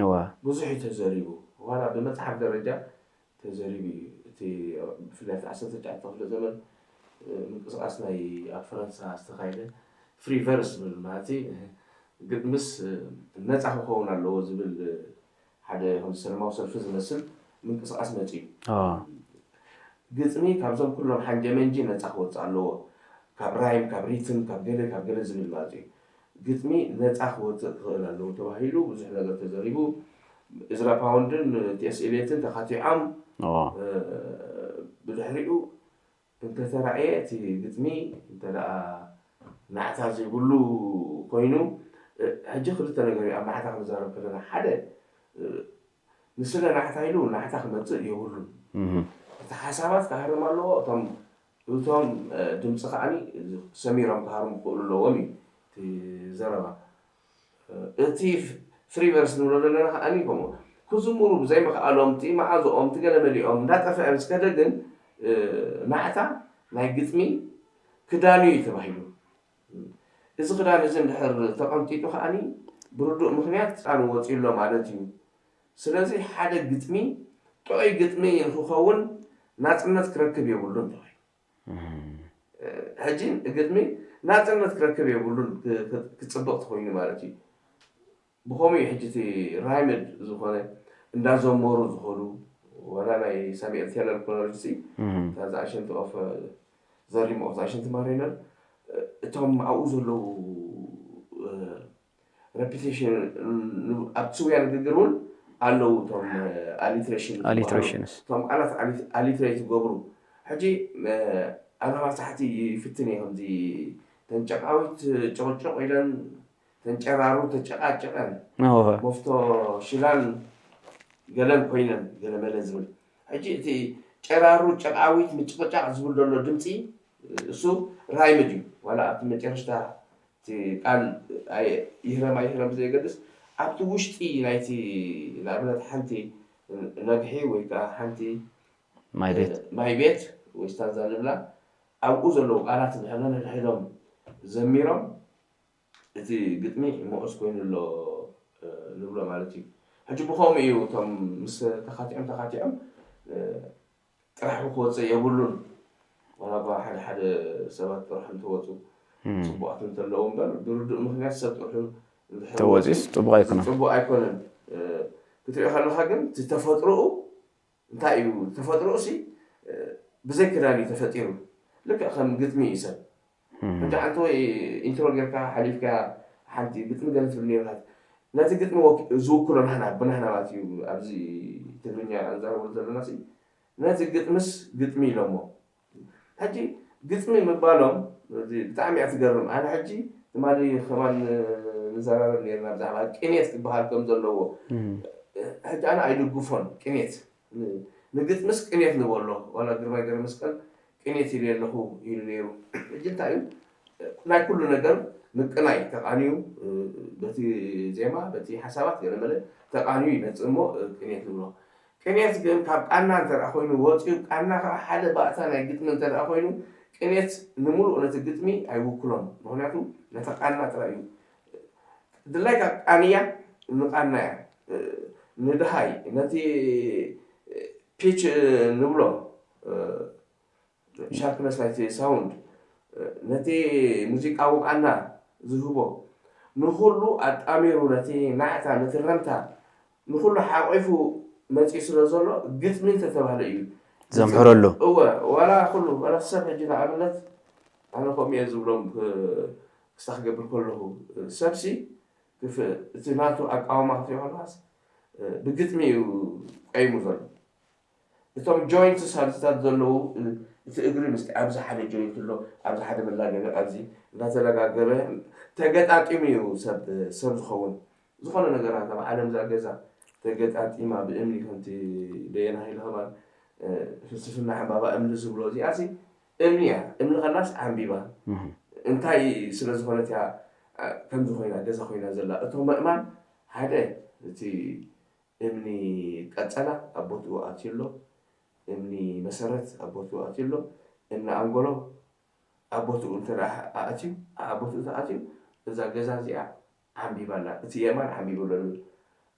እዋ ብዙሕ እዩ ተዘሪቡ። ዋላ ብመፅሓፍ ደረጃ ተዘሪቡ እዩ። እቲ ብፍላይ እቲ ዓሰርተ ትሽዓተ ክፍለ ዘመን ምንቅስቃስ ናይ ኣብ ፈረንሳ ዝተኻየደ ፍሪ ቨርስ ዝብል ማለት ግጥምስ ነፃ ክኸውን ኣለዎ ዝብል ሓደ ከም ሰለማዊ ሰልፊ ዝመስል ምንቅስቃስ መፂኡ። ግጥሚ ካብዞም ኩሎም ሓንጀመንጂ ነፃ ክወፅእ ኣለዎ። ካብ ራይም፣ ካብ ሪትም፣ ካብ ገለ ካብ ገለ ዝብል ማለት እዩ። ግጥሚ ነፃ ክወፅእ ክኽእል ኣለዎ ተባሂሉ ብዙሕ ነገር ተዘሪቡ። እዝራ ፓውንድን ቲኤስ ኤልየትን ተኻቲዖም። ብድሕሪኡ እንተተራእየ እቲ ግጥሚ እንተ ደኣ ናዕታ ዘይብሉ ኮይኑ፣ ሕጂ ክልተ ነገር እዩ ኣብ ናዕታ ክንዛረብ ከለና። ሓደ ንስለ ናዕታ ኢሉ ናዕታ ክመፅእ የብሉን። እቲ ሓሳባት ክሃርም ኣለዎ። እቶም እቶም ድምፂ ከዓኒ ሰሚሮም ክሃርሙ ክኽእሉ ኣለዎም እዩ እቲ ዘረባ። እቲ ፍሪቨርስ ንብሎ ዘለና ከዓኒ ከምኡ ክዝምሩ ብዘይምኽኣሎም እቲ መዓዝኦም እቲ ገለ መሊኦም እንዳጠፍአ ምስ ከደ ግን ናዕታ ናይ ግጥሚ ክዳኑ እዩ ተባሂሉ። እዚ ክዳን እዚ እንድሕር ተቐንጢጡ ከዓኒ ብርዱእ ምኽንያት ፃኑ ወፂኡ ኣሎ ማለት እዩ። ስለዚ ሓደ ግጥሚ ጥዑይ ግጥሚ ንክኸውን ናፅነት ክረክብ የብሉን ተባሂሉ። ሕጂ ግጥሚ ናፅነት ክረክብ የብሉን ክፅብቕ ተኮይኑ ማለት እዩ። ብኸምኡ እዩ ሕጂ እቲ ራይምድ ዝኾነ እንዳዘመሩ ዝኸዱ ዋላ ናይ ሳሚኤል ቴለር ኮለርጅ ሲ ታዛ ኣሸንቲ ኦፍ ዘሪም ኦፍ ኣሸንቲ ማሪነር እቶም ኣብኡ ዘለዉ ረፒቴሽን ኣብ ስውያ ንግግር እውን ኣለዉ እቶም ኣሊትሬሽን ኣሊትሬሽንስ እቶም ቃላት ኣሊትሬት ዝገብሩ ሕጂ ኣናባሳሕቲ ይፍትን እየ ከምዚ ተንጨቃዊት ጭቕጭቕ ኢለን ተንጨራሩ ተጨቃጭቐን መፍቶ ሽላን ገለን ኮይነን ገለመለ ዝብል ሕጂ እቲ ጨራሩ ጨቃዊት ምጭቕጫቕ ዝብል ዘሎ ድምፂ እሱ ራይምድ እዩ ዋላ ኣብቲ መጨረሽታ እቲ ቃል ይህረም ኣይህረም ብዘየገድስ ኣብቲ ውሽጢ ናይቲ ንኣብነት ሓንቲ ነግሒ ወይ ከዓ ሓንቲ ማይ ቤት ማይ ቤት ወይ ስታንዛ ንብላ ኣብኡ ዘለዉ ቃላት ንሕነን ሕድሕዶም ዘሚሮም እቲ ግጥሚ ምዑስ ኮይኑ ኣሎ ንብሎ ማለት እዩ። ሕጂ ብኸምኡ እዩ እቶም ምስ ተኻቲዖም ተኻቲዖም ጥራሕ ክወፅእ የብሉን። ዋላ እኳ ሓደ ሓደ ሰባት ጥርሑ እንተወፁ ፅቡቃት እንተለዉ እምበር ብርዱእ ምክንያት ሰብ ጥርሑ እንድሕር ተወፂስ ወፂኡ ፅቡቅ ኣይኮነን። ፅቡቅ ኣይኮነን። ክትሪኦ ከለካ ግን እቲ ተፈጥሮኡ እንታይ እዩ ተፈጥሮ ሲ ብዘይ ክዳን እዩ ተፈጢሩ ልክዕ ከም ግጥሚ እዩ ሰብ ሕጂ ሓንቲ ወይ ኢንትሮ ጌርካ ሓሊፍካ ሓንቲ ግጥሚ ገለ ትብል ነርካ ነቲ ግጥሚ ዝውክሎ ናህና ብናህና ማለት እዩ ኣብዚ ትግርኛ እንዛረበሉ ዘለና ሲ ነቲ ግጥምስ ግጥሚ ኢሎሞ ሕጂ ግጥሚ ምባሎም ብጣዕሚ እያ ትገርም ኣነ ሕጂ ትማሊ ከማን ንዘራረብ ነርና ብዛዕባ ቅኔት ክበሃል ከም ዘለዎ ሕጂ ኣነ ኣይድግፎን ቅኔት ንግጥምስ ቅኔት ንበሎ ዋላ ግርማይ ገረመስቀል ቅኔት ኢለ ኣለኹ ኢሉ ነይሩ። ሕጂ እንታይ እዩ ናይ ኩሉ ነገር ምቅናይ ተቃንዩ በቲ ዜማ በቲ ሓሳባት ገለመለ ተቃንዩ ይመፅእ እሞ ቅኔት ንብሎ። ቅኔት ግን ካብ ቃና እንተ ኮይኑ ወፂኡ ቃና ከዓ ሓደ ባእታ ናይ ግጥሚ እንተ ኮይኑ ቅኔት ንምሉእ ነቲ ግጥሚ ኣይውክሎን። ምክንያቱ ነቲ ቃና ጥራይ እዩ ድላይካ ቃንያ ንቃና እያ። ንድሃይ ነቲ ፒች ንብሎ ሻርፕነስ ናይቲ ሳውንድ፣ ነቲ ሙዚቃዊ ቃና ዝህቦ፣ ንኹሉ ኣጣሚሩ፣ ነቲ ናዕታ፣ ነቲ ረምታ፣ ንኹሉ ሓቂፉ መፂኡ ስለ ዘሎ፣ ግጥሚ እንተተባህለ እዩ ዘምሕረሉ። እወ፣ ዋላ ኩሉ፣ ዋላ ሰብ ሕጂ ንኣብነት ኣነ ከምኡ እየ ዝብሎም ክ- ክስታ ክገብር ከለኹ፣ ሰብሲ ክፍ- እቲ ናቱ ኣቃውማ ክትሪኦ ከለኻስ ብግጥሚ እዩ ቀይሙ ዘሎ። እቶም ጆይንትስ ኣብዚታት ዘለዉ፣ እቲ እግሪ ምስቲ ኣብዚ ሓደ ጆይንት ኣሎ፣ ኣብዚ ሓደ መላገቢ፣ ኣብዚ እንዳተለጋገበ ተገጣጢሙ እዩ ሰብ ሰብ ዝኸውን። ዝኾነ ነገራት ኣብ ዓለም እዛ ገዛ ተገጣጢማ ብእምኒ ከምቲ ደየና ሃይለ ከማን ፍልስፍና ዕምባባ እምኒ ዝብሎ እዚኣሲ እምኒ እያ። እምኒ ከላስ ዓምቢባ እንታይ ስለ ዝኾነት እያ ከምዚ ኮይና ገዛ ኮይና ዘላ? እቶም ምእማን ሓደ እቲ እምኒ ቀጸላ ኣብ ቦትኡ ኣትዩ ኣሎ፣ እምኒ መሰረት ኣብ ቦትኡ ኣትዩ ኣሎ፣ እምኒ ኣንጎሎ ኣብ ቦትኡ እንተ ደኣ ኣእትዩ ኣብ ቦትኡ ተኣትዩ እዛ ገዛ እዚኣ ዓምቢባ ኣላ፣ እቲ የማን ዓምቢቡ ኣሎ ንብል።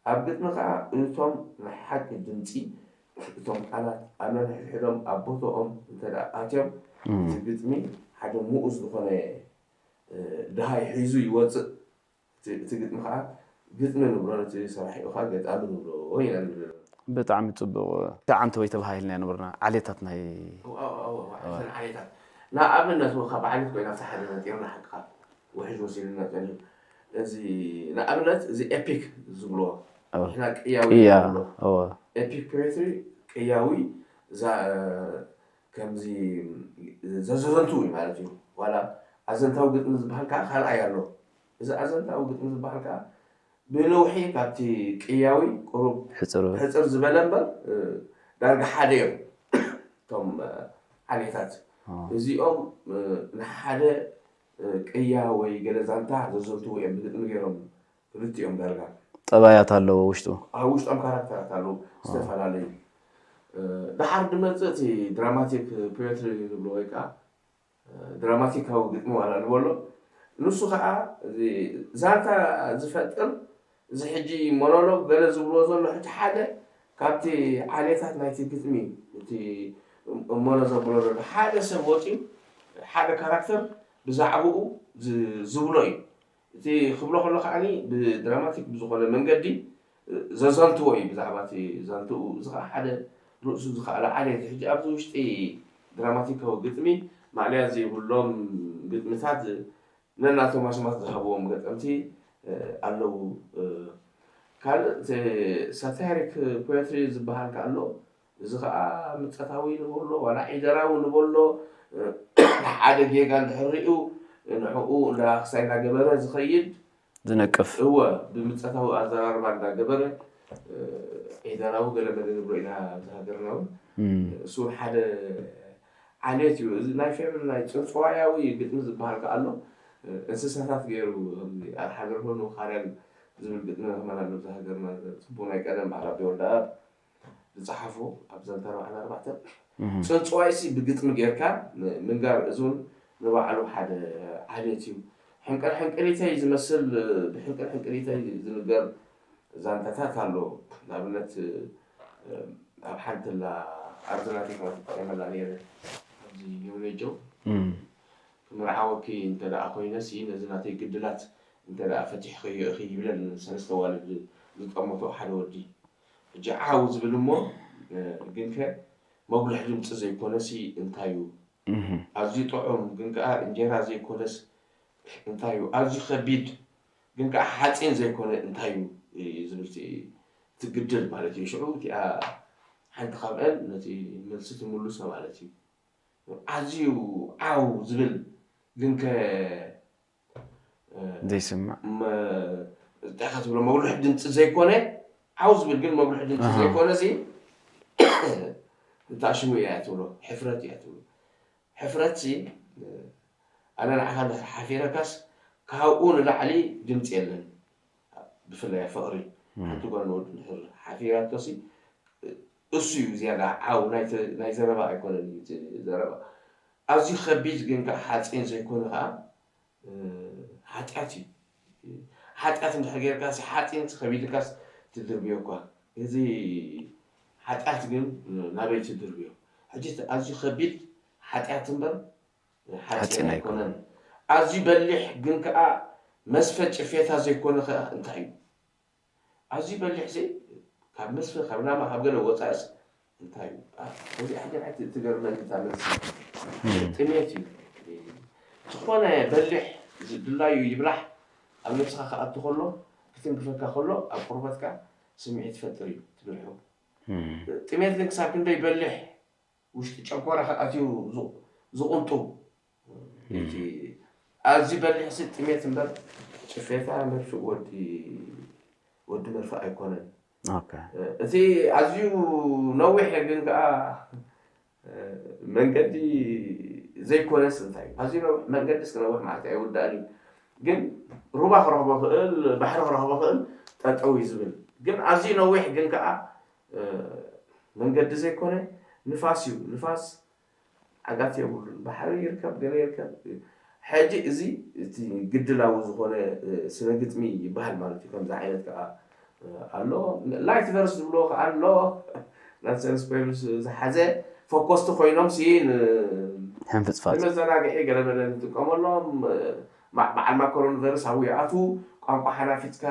ኣብ ግጥሚ ከኣ እቶም ናይ ሓቂ ድምጺ እቶም ቃላት ኣብ ነንሕድሕዶም ኣብ ቦትኦም እንተ ደኣ ኣትዮም እቲ ግጥሚ ሓደ ምኡዝ ዝኾነ ደሃይ ሒዙ ይወጽእ። እቲ ግጥሚ ከዓ ግጥሚ ንብሎ ነቲ ሰራሒኡ ከዓ ገጣሚ ንብሎ ኢና ንብል። ብጣዕሚ ፅቡቅ። ዳዓንተ ወይ ተባሃሂልና ኢና ነበርና ዓሌታት ናይ ዓሌታት ንኣብነት ካብ ዓሌት ኮይና ኣብቲ ሓደ ነጢርና ሓቅካ ውሕጅ ወሲድና ፀኒሑ እዚ ንኣብነት እዚ ኤፒክ ዝብልዎ ሕና ቅያዊ ንብሎ ኤፒክ ፖትሪ ቅያዊ ከምዚ ዘዘዘንቱ እዩ ማለት እዩ ዋላ ኣዘንታዊ ግጥሚ ዝበሃል ከዓ ካልኣይ ኣሎ እዚ ኣዘንታዊ ግጥሚ ዝበሃል ከዓ ብነውሒ ካብቲ ቅያዊ ቁሩብ ሕፅር ዝበለ እምበር ዳርጋ ሓደ እዮም እቶም ዓሌታት እዚኦም ንሓደ ቅያ ወይ ገለ ዛንታ ዘዘንትዉ እዮም ብግጥሚ ገይሮም ክልቲኦም ዳርጋ ጠባያት ኣለዎ ውሽጡ ኣብ ውሽጦም ካራክተራት ኣለዉ ዝተፈላለዩ ድሓር ድመፅእ እቲ ድራማቲክ ፖትሪ ንብሎ ወይ ከዓ ድራማቲካዊ ግጥሚ ዋላ ንበሎ ንሱ ከዓ ዛንታ ዝፈጥር እዚ ሕጂ ሞኖሎግ ገለ ዝብልዎ ዘሎ ሕጂ ሓደ ካብቲ ዓሌታት ናይቲ ግጥሚ እቲ እሞኖ ዘብሎ ዘሎ ሓደ ሰብ ወፂኡ ሓደ ካራክተር ብዛዕባኡ ዝብሎ እዩ እቲ ክብሎ ከሎ ከዓ ብድራማቲክ ብዝኾነ መንገዲ ዘዘንትዎ እዩ ብዛዕባ እቲ ዛንትኡ እዚ ከዓ ሓደ ርእሱ ዝኸኣለ ዓሌት ሕጂ ኣብዚ ውሽጢ ድራማቲካዊ ግጥሚ ማእለያ ዘይብሎም ግጥምታት ነናቶም ኣስማት ዝሃብዎም ገጠምቲ ኣለዉ ካልእ ሳታሪክ ፖትሪ ዝበሃል ከ ኣሎ እዚ ከዓ ምጸታዊ ንበሎ ዋላ ዒደራዊ ንበሎ ሓደ ጌጋ እንድሕር ሪኡ ንዕኡ እንዳ ክሳይ እንዳገበረ ዝኸይድ ዝነቅፍ እወ ብምጸታዊ ኣዘራርባ እንዳገበረ ዒደራዊ ገለመለ ንብሎ ኢና ኣብዚ ሃገርና እውን እሱ እውን ሓደ ዓሌት እዩ እዚ ናይ ፌብሪ ናይ ጽውጽዋያዊ ግጥሚ ዝበሃል ከዓ ኣሎ እንስሳታት ገይሩ ኣብ ሓገር ኾኑ ካርያን ዝብል ግጥሚ ንረኽበና ኣሎ ኣብዚ ሃገርና ጽቡቕ ናይ ቀደም በዓል ኣቢ ወልደኣብ ዝፀሓፎ ኣብ ዘንተር በዓል ኣርባዕተ ፅንፅዋይሲ ብግጥሚ ጌርካ ምንጋር እዚ እውን ንባዕሉ ሓደ ዓሌት እዩ ሕንቅል ሕንቅሊተይ ዝመስል ብሕንቅል ሕንቅሊተይ ዝንገር ዛንታታት ኣሎ ንኣብነት ኣብ ሓንቲ ላ ኣብዚ ናተይ ተጠቂመላ ነይረ ኣብዚ ኒውሬጆ ክምርዓወኪ እንተ ደኣ ኮይነሲ ነዚ ናተይ ግድላት እንተ ደኣ ፈቲሕክዮ ኢኺ ይብለን ሰለስተ ኣዋልድ ዝጠመቶ ሓደ ወዲ ሕጂ ዓው ዝብል እሞ ግንከ መጉልሕ ድምፂ ዘይኮነሲ እንታይ እዩ ኣዝዩ ጥዑም ግን ከዓ እንጀራ ዘይኮነስ እንታይ እዩ ኣዝዩ ከቢድ ግን ከዓ ሓፂን ዘይኮነ እንታይ እዩ ዝብል እቲ ግድል ማለት እዩ ሽዑ እቲኣ ሓንቲ ካብአን ነቲ መልሲ ትምልሶ ማለት እዩ ኣዝዩ ዓው ዝብል ግንከ ዘይስማዕ እንታይ ኢኻ ትብሎ መጉልሕ ድምፂ ዘይኮነ ዓው ዝብል ግን መጉልሕ ድምፂ ዘይኮነ ሲ እንታይ ሽሙ እያ ትብሎ ሕፍረት እያ ትብሎ ሕፍረት ሲ ኣነ ንዓኻ እንድሕር ሓፊረካስ ካብኡ ንላዕሊ ድምፂ የለን ብፍላይ ፍቕሪ ሓንቲ ጓል ንወዲ እንድሕር ሓፊራቶ ሲ እሱ እዩ ዝያዳ ዓው ናይ ዘረባ ኣይኮነን እዩ ዘረባ ኣዝዩ ከቢድ ግን ከዓ ሓፂን ዘይኮነ ከዓ ሓጢኣት እዩ ሓጢኣት እንድሕር ጌርካሲ ሓፂንሲ ከቢድካስ ትድርብዮ እኳ። እዚ ሓጢኣት ግን ናበይ ትድርብዮ? ሕጂ እቲ ኣዝዩ ከቢድ ሓጢኣት እምበር ሓፂን ኣይኮነን። ኣዝዩ በሊሕ ግን ከዓ መስፈ ጭፌታ ዘይኮነ ከዓ እንታይ እዩ? ኣዝዩ በሊሕ ሲ ካብ መስፈ ካብ ላማ ካብ ገለ ወፃእስ እንታይ እዩ? እዚ ሓደ ናይ ትገርመኒ እታ መልሲ ጥሜት እዩ። ዝኾነ በሊሕ ድላዩ ይብላሕ ኣብ ነብስኻ ክኣቱ ከሎ ክትንክፈካ ከሎ ኣብ ቁርበትካ ስምዒት ይፈጥር እዩ ትብልሑ። ጥሜት ግን ክሳብ ክንደይ በሊሕ ውሽጢ ጨጎራኻ ኣትዩ ዝቑንጡ እቲ ኣዝዩ በሊሕ ሲ ጥሜት እምበር ጭፌታ መርፍእ ወዲ ወዲ መርፍእ ኣይኮነን። እቲ ኣዝዩ ነዊሕ ግን ከዓ መንገዲ ዘይኮነስ እንታይ እዩ ኣዝዩ ነዊሕ መንገዲ እስኪ ነዊሕ ማለት ኣይውዳእን እዩ። ግን ሩባ ክረኽቦ ክእል ባሕሪ ክረኽቦ ክእል ጠጠው እዩ ዝብል ግን ኣዝዩ ነዊሕ ግን ከዓ መንገዲ ዘይኮነ ንፋስ እዩ። ንፋስ ዓጋት የብሉን። ባሕሪ ይርከብ ገለ ይርከብ። ሕጂ እዚ እቲ ግድላዊ ዝኾነ ስነ ግጥሚ ይበሃል ማለት እዩ። ከምዚ ዓይነት ከዓ ኣሎ ላይት ቨርስ ዝብልዎ ከዓ ኣሎ ናንሰንስ ኮይኑስ ዝሓዘ ፈኮስቲ ኮይኖም ሲ ሕንፍፅፋፅ ንመዘናግዒ ገለመለ ንጥቀመሎም። በዓል ማኮሮን ቨርስ ኣብኡ ይኣትዉ። ቋንቋ ሓናፊፅካ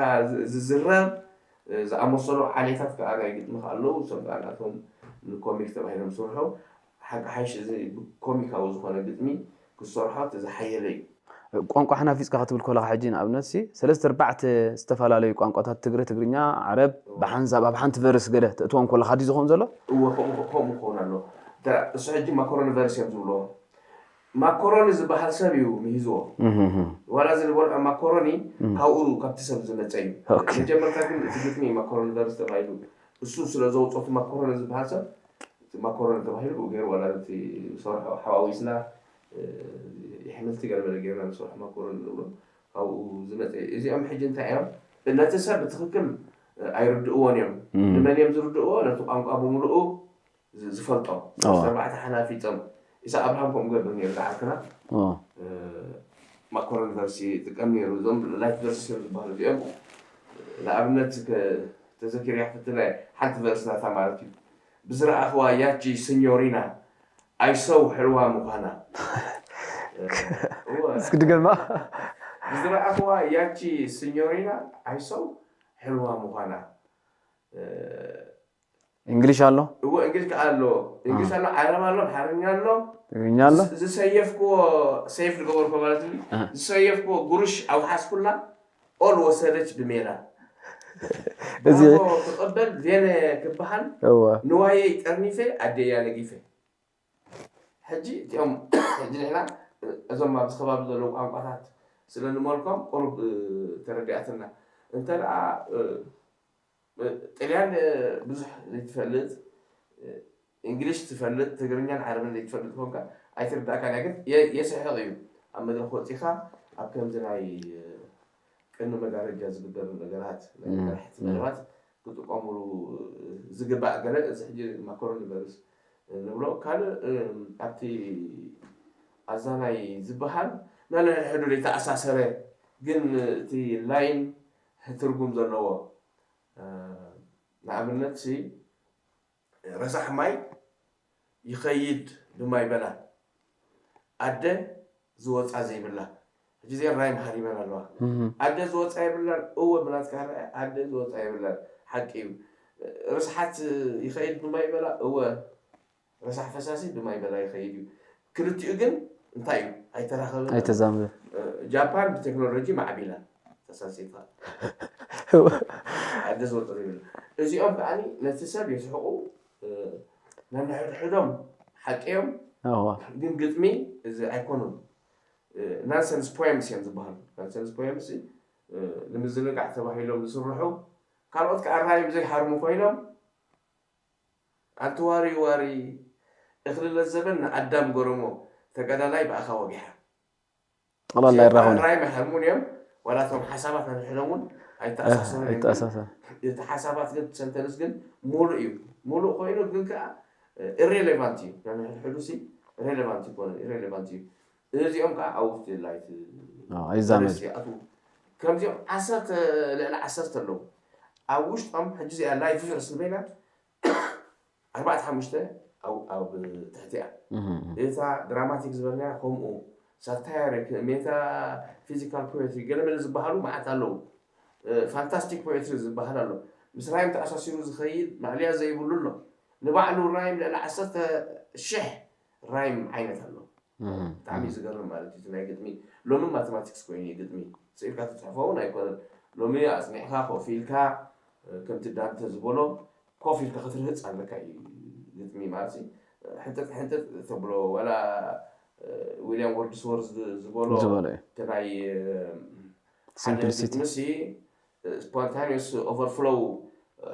ዝዝረብ ዝኣመሰሉ ዓሌታት ከዓ ናይ ግጥሚ ከዓ ኣለዉ። እሶም ከዓ ናቶም ንኮሚክ ተባሂሎም ዝስርሑ ሓቂ ሓይሽ እዚ ብኮሚካዊ ዝኾነ ግጥሚ ክሰርሖ እቲ ዝሓየለ እዩ። ቋንቋ ሓናፊፅካ ክትብል ከለካ ሕጂ ንኣብነት ሲ ሰለስተ ኣርባዕተ ዝተፈላለዩ ቋንቋታት ትግረ፣ ትግርኛ፣ ዓረብ ብሓንሳብ ኣብ ሓንቲ ቨርስ ገለ ተእትዎም ከለካ ድዩ ዝኸውን ዘሎ? እወ ከምኡ ከምኡ ክኸውን ኣለዎ። እተ- እሱ ሕጂ ማኮሮኒ ቨርስ እዮም ዝብልዎ። ማኮሮኒ ዝበሃል ሰብ እዩ ምሂዝዎ። ዋላ እዚ ዝበልዖ ማኮሮኒ ካብኡ ካብቲ ሰብ ዝመፀ እዩ። ኦኬ። መጀመርታ ግን እቲ ግጥሚ ማኮሮኒ ቨርስ ተባሂሉ እሱ ስለ ዘውፅኦ እቲ ማኮሮኒ ዝበሃል ሰብ እቲ ማኮሮኒ ተባሂሉ ብኡ ገይሩ ዋላ እቲ ዝሰርሖ ሓዋዊስና የሕምልቲ ገለመለ ገይርና ንሰርሖ ማኮሮኒ ንብሎ ካብኡ ዝመፀ እዩ። እዚኦም ሕጂ እንታይ እዮም ነቲ ሰብ ብትኽክል ኣይርድእዎን እዮም። ንመን እዮም ዝርድእዎ? ነቲ ቋንቋ ብምልኡ ዝፈልጦም ኣርባዕተ ሓናፊፆም ኢሳ ኣብርሃም ከምኡ ገበር ነሩ ዝዓርክና ማኮሮኒ ቨርሲ ይጥቀም ነሩ እዞም ላይት ቨርሲ እዮም ዝበሃሉ እዚኦም ንኣብነት ተዘኪርያ ክትብለ ሓንቲ ቨርስ ናታ ማለት እዩ ብዝረኣኽዋ ያቺ ስኞሪና ኣይሰው ሕልዋ ምዃና እስኪ ድገማ ብዝረኣኽዋ ያቺ ስኞሪና ኣይሰው ሕልዋ ምዃና እንግሊሽ ኣሎ እዎ እንግሊሽ ከዓ ኣሎ እንግሊሽ ኣሎ ዓረብ ኣሎ ኣምሓርኛ ኣሎ ትግርኛ ኣሎ ዝሰየፍክዎ ሰይፍ ዝገበርኮ ማለት እ ዝሰየፍክዎ ጉርሽ ኣብ ሓስኩላ ኦል ወሰደች ብሜላ እዚ ክቐበል ዜነ ክበሃል እወ ንዋየይ ጠርኒፈ ኣደያ ነጊፈ ሕጂ እቲኦም ሕጂ ንሕና እዞም ኣብዚ ከባቢ ዘለዉ ቋንቋታት ስለ ንመልኮም ቁሩብ ተረዲኣትና እንተ ደኣ ጥልያን ብዙሕ ዘይትፈልጥ እንግሊሽ ትፈልጥ ትግርኛን ዓረብን ዘይትፈልጥ ኮንካ ኣይትርዳእካን እያ ግን የስሕቕ እዩ ኣብ መድረክ ወፂኻ ኣብ ከምዚ ናይ ቅድሚ መጋረጃ ዝግበር ነገራት ናይ መራሕቲ መደባት ክጥቀምሉ ዝግባእ ገለ እዚ ሕጂ ማኮሮኒ ቨርስ ንብሎ ካልእ ኣብቲ ኣዛናይ ዝበሃል ናንሕድሕዱ ዘይተኣሳሰረ ግን እቲ ላይን ትርጉም ዘለዎ ንኣብነት ሲ ረሳሕ ማይ ይኸይድ ብማይ በላ ኣደ ዝወፃ ዘይብላ ሕጂ እዚአን ራይም ሃሪመን ኣለዋ ኣደ ዝወፃ የብላን እወ ብናትካ ርአ ኣደ ዝወፃ የብላን ሓቂ እዩ ርስሓት ይኸይድ ብማይ በላ እወ ረሳሕ ፈሳሲ ብማይ በላ ይኸይድ እዩ ክልቲኡ ግን እንታይ እዩ ኣይተራኸብን ኣይተዛምደ ጃፓን ብቴክኖሎጂ ማዕቢላ ተሳሲትካ ኣደ ዝወፀ ዘይብላ እዚኦም ከዓ ነቲ ሰብ የስሕቁ ነንሕድሕዶም ሓቂ እዮም ግን ግጥሚ እዚ ኣይኮኑን ናንሰንስ ፖየምስ እዮም ዝበሃሉ ናንሰንስ ፖየምስ ንምዝንጋዕ ተባሂሎም ዝስርሑ ካልኦት ከዓ ራይ ብዘይሃርሙ ኮይኖም ኣንቲ ዋሪ ዋሪ እኽሊ ለዘበን ንኣዳም ገረሞ ተጋዳላይ ብኣኻ ወጊሓ ጠቕላላ ይራኸቡና ራይ መሃሙን እዮም ዋላ እቶም ሓሳባት ነንሕዶም እውን ኣይተኣሳሰሩን እዮም። ኣይተኣሳሰር እቲ ሓሳባት ግን ሰንተንስ ግን ሙሉእ እዩ ሙሉእ ኮይኑ ግን ከዓ ኢሬሌቫንት እዩ ነንሕድሕዱ ሲ ሬሌቫንት ይኮነ ኢሬሌቫንት እዩ እዚኦም ከዓ ኣብ ውስጢ ላይት ኣዎ፣ ኣይዛመድ ዩኒቨርሲቲ ይኣትዉ ከምዚኦም ዓሰርተ ልዕሊ ዓሰርተ ኣለዉ። ኣብ ውሽጦም ሕጂ እዚኣ ላይቭ ሪኸርስ ዝበላ ኣርባዕተ ሓሙሽተ ኣብ ኣብ ትሕቲኣ። እታ ድራማቲክ ዝበልናያ ከምኡ፣ ሳታየሪክ፣ ሜታ ፊዚካል ፖኤትሪ፣ ገለ መለ ዝበሃሉ መዓት ኣለዉ። ፋንታስቲክ ፖኤትሪ ዝበሃል ኣሎ። ምስ ራይም ተኣሳሲሩ ዝኸይድ ማእለያ ዘይብሉ ኣሎ። ንባዕሉ ራይም ልዕሊ ዓሰርተ ሽሕ ራይም ዓይነት ኣሎ። ብጣዕሚ እዩ ዝገርም ማለት እዩ። እቲ ናይ ግጥሚ ሎሚ ማቴማቲክስ ኮይኑ እዩ ግጥሚ። ስኢልካ ትፅሕፎ እውን ኣይኮነን። ሎሚ ኣፅኒዕካ ኮፍ ኢልካ ከምቲ ዳንተ ዝበሎ ኮፍ ኢልካ ክትርህፅ ኣለካ እዩ ግጥሚ ማለት እዩ። ሕንጥጥ ሕንጥጥ ተብሎ ዋላ ዊልያም ወርድስወርዝ ዝበሎ ዝበሎ እዩ። እቲ ናይ ሓደ ሲምፕሊሲቲ። ግጥምሲ ስፖንታኒየስ ኦቨርፍሎው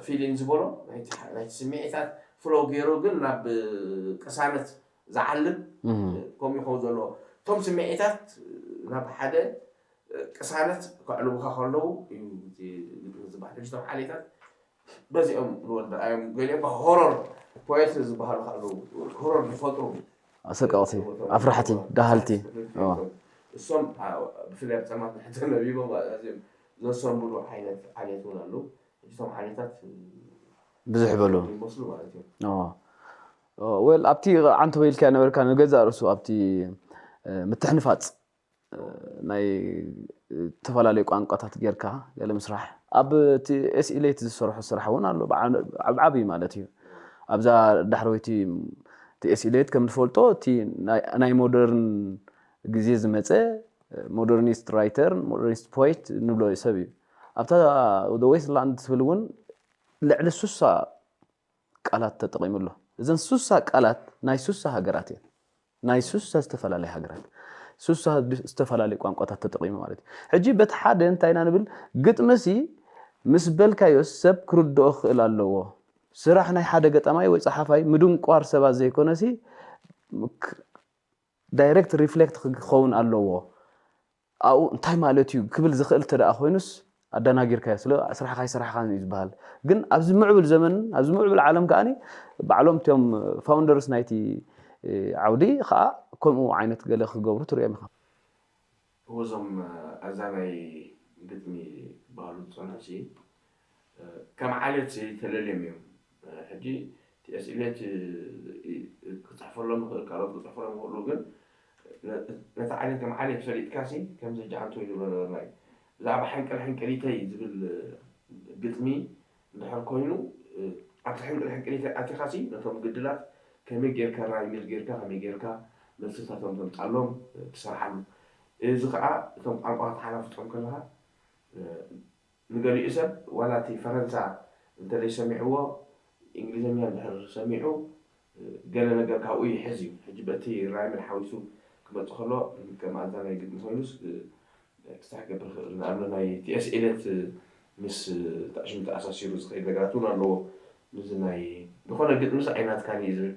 ፊሊንግ ዝበሎ ናይቲ ናይቲ ስምዒታት ፍሎው ገይሩ ግን ናብ ቅሳነት ዝዓልብ እም። ከምኡ ይኸውን ዘለዎ። እቶም ስምዒታት ናብ ሓደ ቅሳነት ከዕልቡኻ ከለዉ እዩ እቲ ግጥሚ ዝበሃል። ሕጂ እቶም ዓሌታት በዚኦም ንወዳእዮም። ገሊኦም ከዓ ሆረር ፖኤትሪ ዝበሃሉ ከዓ ኣለዉ። ሆረር ዝፈጥሩ ኣሰቀቕቲ፣ እቶም ኣፍራሕቲ፣ ሆረር ደሃልቲ። ፖኤትሪ እዋ። እቶም እሶም፣ አ፣ ብፍላይ ኣብ ጸማት ንሕቲ ነቢቦም ኣዝዮም ዘሰንብዱ ዓይነት ዓሌት እውን ኣለዉ። ሕጂ እቶም ዓሌታት ብዙሕ በሉ። ይመስሉ ማለት እዮም። እዋ። እ፣ ዌል፣ ኣብቲ ዓንተ ኢልካ ነበርካ ንገዛእ ርእሱ ኣብቲ፣ እ፣ ምትሕንፋጽ፣ እ፣ ናይ ዝተፈላለዩ ቋንቋታት ጌርካ ገለ ምስራሕ። ኣብ እቲ ኤስኢሌት ዝሰርሖ ስራሕ እውን ኣሎ፣ ብዓ-፣ ዓብዓቢ ማለት እዩ። ኣብዛ ዳሕረወይቲ እቲ ኤስኢሌት ከም ዝፈልጦ፣ እቲ ናይ፣ ናይ ሞደርን ግዜ ዝመጸ ሞደርኒስት ራይተር፣ ሞደርኒስት ፖኤት ንብሎ ሰብ እዩ። ኣብታ The Waste Land ትብል እውን ልዕሊ ሱሳ ቃላት ተጠቒሙ ኣሎ። እዘን ሱሳ ቃላት ናይ ሱሳ ሃገራት እየን። ናይ ሱሳ ዝተፈላለያ ሃገራት። ሱሳ ድ-፣ ዝተፈላለየ ቋንቋታት ተጠቒሙ ማለት እዩ። ሕጂ በቲ ሓደ እንታይ ኢና ንብል? ግጥምሲ ምስ በልካዮ ሰብ ክርድኦ ክኽእል ኣለዎ። ስራሕ ናይ ሓደ ገጣማይ ወይ ጸሓፋይ ምድንቋር ሰባት ዘይኮነሲ ክ-፣ ዳይሬክት ሪፍሌክት ክኸውን ኣለዎ። ኣብኡ እንታይ ማለት እዩ ክብል ዝኽእል እንተ ደኣ ኮይኑስ ኣደናጊርካዮ። ስለ ስራሕካ ኣይሰራሕካን እዩ ዝበሃል። ግን ኣብዚ ምዕቡል ዘመን፣ ኣብዚ ምዕቡል ዓለም ከኣኒ ባዕሎም እቶም ፋውንደርስ ናይቲ፣ እ፣ ዓውዲ ከኣ ከምኡ ዓይነት ገለ ክገብሩ ትርእዮም ኢኻ። እዞም፣ እ፣ ኣዛ ናይ ግጥሚ ክበሃሉ ዝጸንሑሲ፣ እ፣ ከም ዓሌት ተለልዮም እዮም። እ፣ ሕጂ እቲ ኤስኢሌት፣ እ፣ እ፣ ክጽሕፈሎም ይኽእል፣ ካልኦት ክጽሕፈሎም ይኽእሉ፣ ግን ነ-፣ ነቲ ዓሌት ከም ዓሌት ፈሊጥካሲ፣ ከምዚ ጃንቶ ይብሎ ነበርና እዩ። ብዛዕባ ሕንቅል ሕንቅሊተይ ዝብል፣ እ፣ ግጥሚ እንድሕር ኮይኑ፣ እ፣ ኣብቲ ሕንቅል ሕንቅሊተይ ኣቲኻሲ፣ ነቶም ግድላት ከመይ ጌርካ ራይሚል ጌርካ፣ ከመይ ጌርካ መልስታቶም ተምጻሎም፣ እ፣ ትሰርሓሉ። እዚ ኸኣ እቶም ቋንቋ ክትሓናፍጾም ከለኻ፣ እ፣ ንገሊኡ ሰብ ዋላ እቲ ፈረንሳ እንተዘይሰሚዕዎ፣ እንግሊዝኛ እንድሕር ሰሚዑ፣ ገለ ነገር ካብኡ ይሕዝ እዩ። ሕጂ በቲ ራይምን ሓዊሱ ክመጽእ ከሎ፣ ከም ኣዛ ናይ ግጥሚ ኮይኑስ፣ ክስራሕ ክገብር ይኽእል። ንኣብነት ናይ ቲኤስ ኤልየት ምስ ታዕሽም ተኣሳሲሩ ዝኸይድ ነገራት እውን ኣለዎ። ምስዚ ናይ ዝኾነ ግጥምስ ኣይናትካን እዩ ዝብል።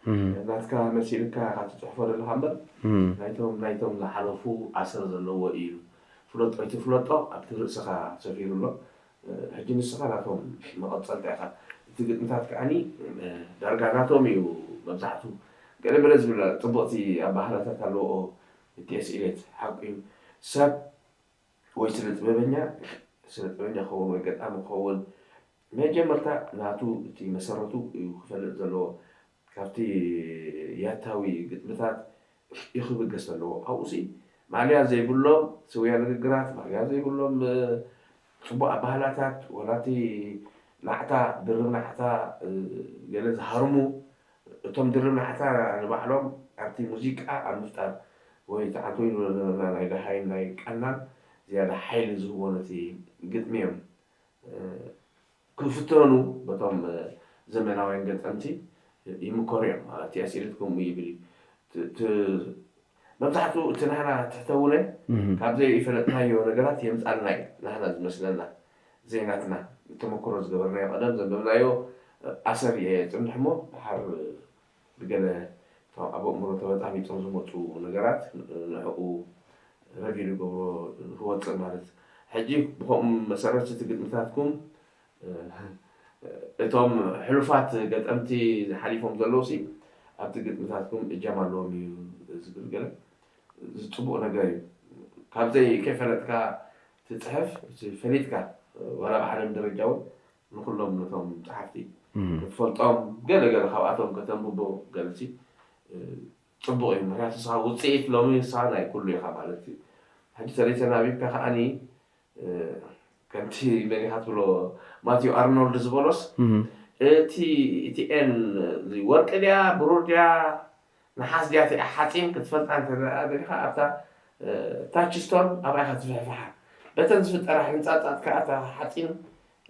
እም። ናትካ መሲልካ ኢኻ ትጽሕፎ ዘለኻ እምበር፣ እም። ናይቶም፣ ናይቶም ዝሓለፉ ኣሰር ዘለዎ እዩ። ፍለጦ ኣይትፍለጦ ኣብቲ ርእስኻ ሰፊሩ ኣሎ። ሕጂ ንስኻ ናቶም መቐጸልታ ኢኻ። እቲ ግጥምታት ከኣኒ፣ ዳርጋ ናቶም እዩ መብዛሕቱ። ገለ መለ ዝብል ጽቡቕቲ ኣበሃህላታት ኣለዎ። ቲኤስ ኤልየት ሓቁ እዩ። ሰብ ወይ ስነ ጥበበኛ፣ ስነ ጥበበኛ ክኸውን ወይ ገጣሚ ክኸውን መጀመርታ ናቱ እቲ መሰረቱ እዩ ክፈልጥ ዘለዎ። ካብቲ ያታዊ ግጥምታት እዩ ክብገስ ዘለዎ። ኣብኡሲ ማእለያ ዘይብሎም ስውያ ንግግራት፣ ማእለያ ዘይብሎም፣ እ፣ ጽቡቕ ኣበሃላታት፣ ወላ እቲ ናዕታ፣ ድርብ ናዕታ፣ እ፣ ገለ ዝሃርሙ፣ እቶም ድርብ ናዕታ ንባዕሎም ኣብቲ ሙዚቃ ኣብ ምፍጣር ወይ እቲ ዓንቶ ኢሉ ዝነበረና ናይ ደሃይን ናይ ቀናን ዝያዳ ሓይሊ ዝህቦ ነቲ ግጥሚ እዮም። እ፣ ክፍተኑ በቶም፣ እ፣ ዘመናውያን ገጠምቲ ይምከሩ እዮም። ማለት ቲኤስ ኤልየት ከምኡ ይብል እዩ። ት-፣ ት-፣ መብዛሕትኡ እቲ ናህና ትሕተ ውነ እህ። ካብ ዘይፈለጥናዮ ነገራት የምጻልና እዩ። ናህና ዝመስለና ዘይናትና ተመክሮ ዝገበርናዮ ቀደም ዘንበብናዮ ኣሰር እየ ጽንሕ እሞ ድሓር ብገለ እቶም ኣብ ኣእምሮ ተበጣሚጦም ዝመጹ ነገራት ንዕኡ ረቪል ይገብሮ ክወጽእ ማለት። ሕጂ ብኸምኡ መሰረት እቲ ግጥምታትኩም እቶም ሕሉፋት ገጠምቲ ሓሊፎም ዘለውሲ ኣብቲ ግጥምታትኩም እጃም ኣለዎም እዩ ዝብል ገለ ጽቡቕ ነገር እዩ። ካብ ዘይ ከይፈለጥካ ትፅሕፍ፣ እቲ ፈሊጥካ፣ ዋላ ብዓለም ደረጃ እውን ንኩሎም ነቶም ጸሓፍቲ ክትፈልጦም፣ ገለ ገለ ካብኣቶም ከተንብቦ፣ ገለሲ ጽቡቕ እዩ። ምክንያቱ ንስኻ ውፅኢት ሎሚ ንስኻ ናይ ኩሉ ኢኻ ማለት እዩ። ሕጂ ተለይ ተናቢብካ ከዓኒ፣ ከምቲ መን ኢኻ ትብሎ፣ ማቲው ኣርኖልድ ዝበሎስ፣ እቲ እቲ ኤን፣ እዚ ወርቂ ድያ ብሩር ድያ ነሓስ ድያ እቲኣ ሓፂን ክትፈልጣ እንተ ደኣ ደሊኻ ኣብታ ታች ስቶን ኣብኣ ኢኻ ትፍሕፍሓ። በተን ዝፍጠራ ሕንፃፃት ከዓ እታ ሓፂን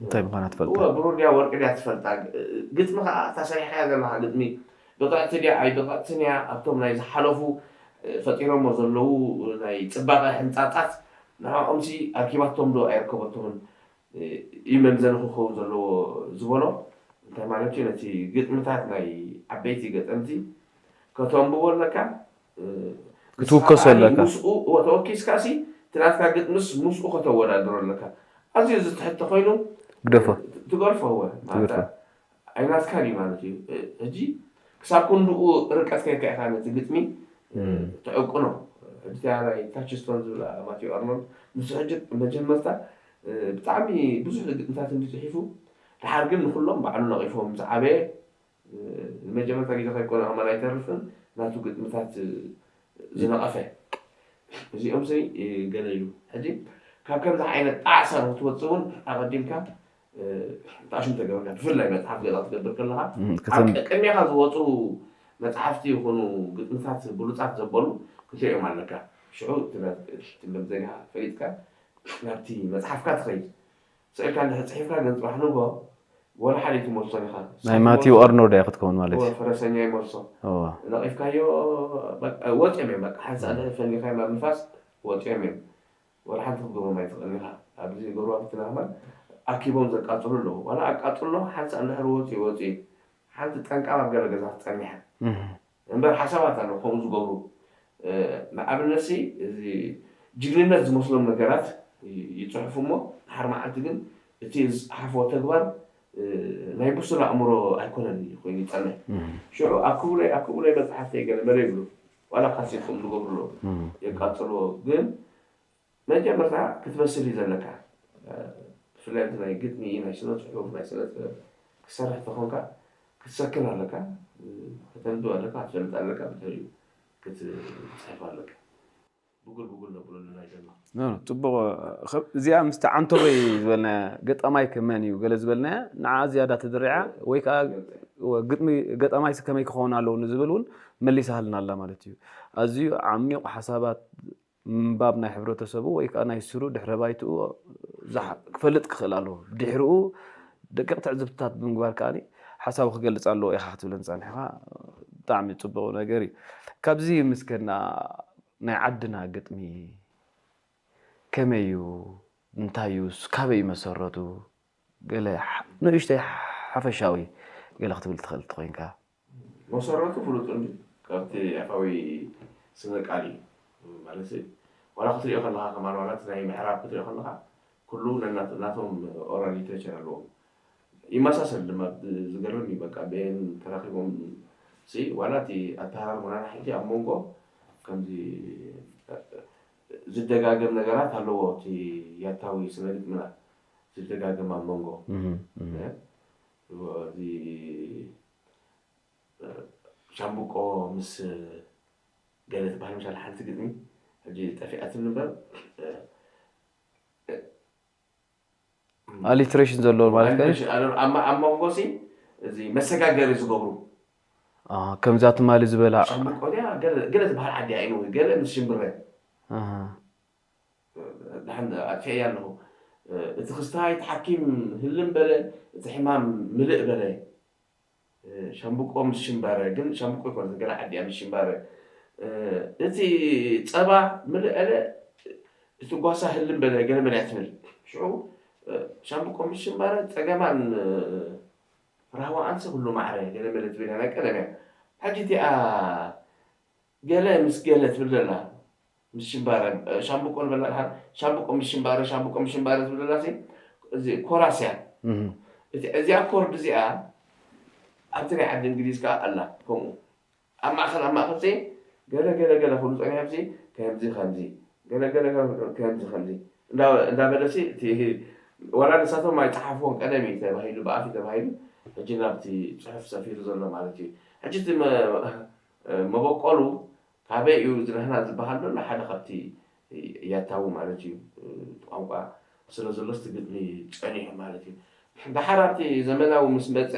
እንታይ ምዃና ትፈልጣ። እወ፣ ብሩር ድያ ወርቂ ድያ ትፈልጣ። ግጥሚ ከዓ እታ ሰሪሕካያ ዘለኻ ግጥሚ ብቕዕቲ ድያ ኣይብቕዕትን እያ ኣብቶም ናይ ዝሓለፉ ፈጢሮሞ ዘለዉ ናይ ፅባቐ ሕንፃፃት ንዕኦምሲ ኣርኪባቶም ዶ ኣይርከበቶምን እዩ መምዘኒ ክኸውን ዘለዎ ዝበሎ። እንታይ ማለት እዩ? ነቲ ግጥምታት ናይ ዓበይቲ ገጠምቲ ከተንብቦ ኣለካ። ክትውከሶ ኣለካ። ምስኡ ተወኪስካ ሲ እቲ ናትካ ግጥምስ ምስኡ ከተወዳድሮ ኣለካ። ኣዝዩ ዝትሕት ተኮይኑ ግደፎ። ትገርፎ። እወ። ትገርፎ። ኣይናትካን እዩ ማለት እዩ። ሕጂ ክሳብ ክንድኡ ርቀት ከይካ ኢኻ ነቲ ግጥሚ ትዕቅኖ። ሕጂ እቲኣ ናይ ታች ስቶን ዝብላ ማቲዮ ኣርኖልድ ንሱ ሕጂ መጀመርታ ብጣዕሚ ብዙሕ ግጥምታት እንዲ ጽሒፉ፣ ድሓር ግን ንኩሎም ባዕሉ ነቒፎም ዝዓበየ፣ ንመጀመርታ ግዜ ከይኮነ ከማን ኣይተርፍን ናቱ ግጥምታት ዝነቐፈ። እዚኦም ዘይ ገለ ኢሉ። ሕጂ ካብ ከምዚ ዓይነት ጣዕሳ ንክትወፅእ እውን ኣቐዲምካ ጣዕሹም ተገብርካ፣ ብፍላይ መፅሓፍ ገዛ ክትገብር ከለኻ ኣብ ቅድሜኻ ዝወፁ መፅሓፍቲ ይኹኑ ግጥምታት ብሉፃት ዘበሉ ክትሪኦም ኣለካ። ሽዑ ትመዘጋ ፈሊጥካ ናብቲ መፅሓፍካ ትኸይድ። ስእልካ እንድሕር ፅሒፍካ ግን ፅባሕ ንግሆ ወላ ሓደ ኣይትመልሶን ኢኻ። ናይ ማቲው ኣርኖልድ እያ ክትከውን ማለት እዩ። ፈረሰኛ ይመልሶ። ነቒፍካዮ ወፂኦም እዮም። በቃ ሓንሳ እንድሕር ፈኒኻዮም ኣብ ንፋስ ወፂኦም እዮም። ወላ ሓንቲ ክትገብሮም ኣይትኽእልን ኢኻ። ኣብዚ ጎረባብትና ከማን ኣኪቦም ዘቃፅሉ ኣለዉ። ዋላ ኣቃፅሎ ሓንሳ እንድሕር ወፂኡ ወፂኡ ሓንቲ ጠንቃም ኣብ ገለ ገዛ ትፀኒሓ። እምበር ሓሳባት ኣለዉ ከምኡ ዝገብሩ። ንኣብነት ሲ እዚ ጅግንነት ዝመስሎም ነገራት ይፅሕፉ እሞ ድሓር መዓልቲ ግን እቲ ዝፀሓፍዎ ተግባር ናይ ብሱል ኣእምሮ ኣይኮነን ኮይኑ ይፀንሕ። ሽዑ ኣክቡለይ ኣክቡለይ መፅሓፍተይ ገለ መለ ይብሉ። ዋላ ካሴት ከም ዝገብሩ ኣለዉ የቃፅልዎ። ግን መጀመርታ ክትበስል እዩ ዘለካ። ብፍላይ እቲ ናይ ግጥሚ ናይ ስነ ፅሑፍ ናይ ስነ ጥበብ ክትሰርሕ ተኾንካ ክትሰክን ኣለካ። ከተንብብ ኣለካ ክትፈልጥ ኣለካ ብድሕሪኡ ክትፅሕፍ ኣለካ። ብጉል ብጉል ነብሎ ኣለና ይደና። ጽቡቕ። እዚኣ ምስቲ ዓንቶበይ ዝበልናያ ገጣማይ ከመን እዩ ገለ ዝበልናያ ንዓ ዝያዳ ተደሪዓ ወይ ከዓ ግጥሚ ገጣማይ ከመይ ክኸውን ኣለዎ ንዝብል እውን መሊሳሃልና ኣላ ማለት እዩ። ኣዝዩ ዓሚቕ ሓሳባት ምንባብ ናይ ሕብረተሰቡ ወይ ከዓ ናይ ስሩ ድሕረ ባይትኡ ክፈልጥ ክኽእል ኣለዎ። ድሕርኡ ደቂቕ ትዕዝብትታት ብምግባር ከዓ ሓሳቡ ክገልፅ ኣለዎ ኢኻ ክትብለን ፃኒሕኻ። ብጣዕሚ ፅቡቕ ነገር እዩ። ካብዚ ምስከና ናይ ዓድና ግጥሚ ከመይ እዩ? እንታይ እዩ? ካበይ እዩ መሰረቱ? ገለ ንእሽተይ ሓፈሻዊ ገለ ክትብል ትኽእል ተኾይንካ። መሰረቱ ፍሉጥ እንዲ ካብቲ ኣፋዊ ስነ ቃል እዩ። ማለት ዋላ ክትሪኦ ከለኻ ከማን ዋላ ናይ ምዕራብ ክትሪኦ ከለኻ ኩሉ ናቶም ኦራል ሊትሬቸር ኣለዎም። ይመሳሰል ድማ ዝገርም እዩ። በቃ ብኤን ተራኺቦም ሲ ዋላ እቲ ኣተሃራርሙና ሕጂ ኣብ መንጎ ከምዚ ዝደጋገም ነገራት ኣለዎ። እቲ ያታዊ ስነ ግጥምና ዝደጋገም ኣብ መንጎ እዚ ሻምብቆ ምስ ገለ ትበሃል ምሻል ሓንቲ ግጥሚ ሕጂ ጠፊኣትኒ እምበር ኣሊትሬሽን ዘለዎ ማለት ከ ኣብ መንጎ ሲ እዚ መሰጋገሪ ዝገብሩ ከምዛ ትማሊ ዝበላ ሻምብቆ ድያ ገለ ዝበሃል ዓዲ ኣይነው ገለ ምስ ሽምብረ ድሓን ኣጥፊዐያ ኣለኹ። እቲ ክስታይ እቲ ሓኪም ህልም በለ፣ እቲ ሕማም ምልእ በለ። ሻምብቆ ምስ ሽምባረ፣ ግን ሻምብቆ ይኮነ ገለ ዓዲ እያ ምስ ሽምባረ። እቲ ጸባ ምልእ ኣለ፣ እቲ ጓሳ ህልም በለ፣ ገለ መለ እያ ትብል። ሽዑ ሻምብቆ ምስ ሽምባረ ጸገማን ራህዋኣንሲ ኩሉ ማዕረ ገለ መለ ትብል እያ ናይ ቀደም እያ። ሕጂ እቲኣ ገለ ምስ ገለ ትብል ዘላ ምስ ሽምባረ ሻምብቆ ንበላ ድሓር ሻምብቆ ምስ ሽምባረ ሻምብቆ ምስ ሽምባረ ትብል ዘላ እዚ ኮራስ እያ። እዚኣ ኮርድ እዚኣ ኣብቲ ናይ ዓዲ እንግሊዝ ከዓ ኣላ ከምኡ ኣብ ማእኸል ኣብ ማእኸል ገለ ገለ ገለ ክብሉ ፀኒሖም ከምዚ ከምዚ ገለ ገለ ከምዚ ከምዚ እንዳበለሲ እቲ ዋላ ንሳቶም ኣይፀሓፍዎን ቀደም እዩ ተባሂሉ ብኣፍ እዩ ተባሂሉ ሕጂ ናብቲ ፅሑፍ ሰፊሩ ዘሎ ማለት እዩ። ሕጂ እቲ መበቆሉ ካበይ እዩ ዝነህና ዝበሃል ዘሎ ሓደ ካብቲ ያታዊ ማለት እዩ። ቋንቋ ስለ ዘሎ እቲ ግጥሚ ፀኒሑ ማለት እዩ። ደሓር ኣብቲ ዘመናዊ ምስ መፀ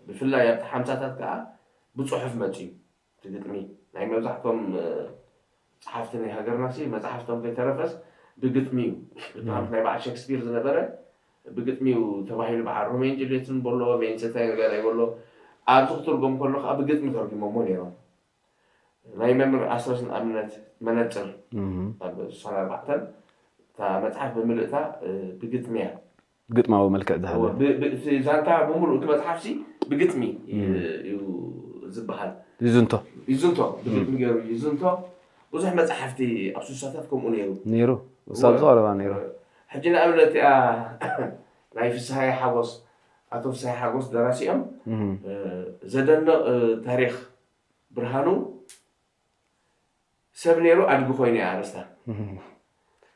ብፍላይ ኣብቲ ሓምሳታት ከዓ ብፅሑፍ መፅዩ። እቲ ግጥሚ ናይ መብዛሕቶም ጸሓፍቲ ናይ ሃገርና ሲ መጽሓፍቶም ከይተረፈስ ብግጥሚ እዩ። ብጣዕሚ ናይ በዓል ሸክስፒር ዝነበረ ብግጥሚ እዩ ተባሂሉ በዓል ሮሜን ጁልየትን በሎ ሜንሰታይ ገላይ በሎ ኣብዚ ክትርጎም ከሎ ከዓ ብግጥሚ ተርጉሞሞ ነይሮም። ናይ መምህር ኣስረስ ንኣብነት መነፅር ኣብ ስሳን ኣርባዕተን እታ መፅሓፍ ብምልእታ ብግጥሚ እያ ግጥማዊ መልክዕ ዝሃበ ዛንታ ብምሉእ እቲ መፅሓፍሲ ብግጥሚ እዩ ዝበሃል። ይዝንቶ ይዝንቶ ብግጥሚ ገይሩ ይዝንቶ። ብዙሕ መፅሓፍቲ ኣብ ስሳታት ከምኡ ነይሩ ነይሩ። እሳ ኣብዚ ቀረባ ነይሩ። ሕጂ ንኣብነት እቲኣ ናይ ፍስሃየ ሓጎስ ኣቶ ፍስሃየ ሓጎስ ደራሲኦም ዘደንቕ ታሪኽ ብርሃኑ ሰብ ነይሩ ኣድጊ ኮይኑ እያ ኣርእስታ።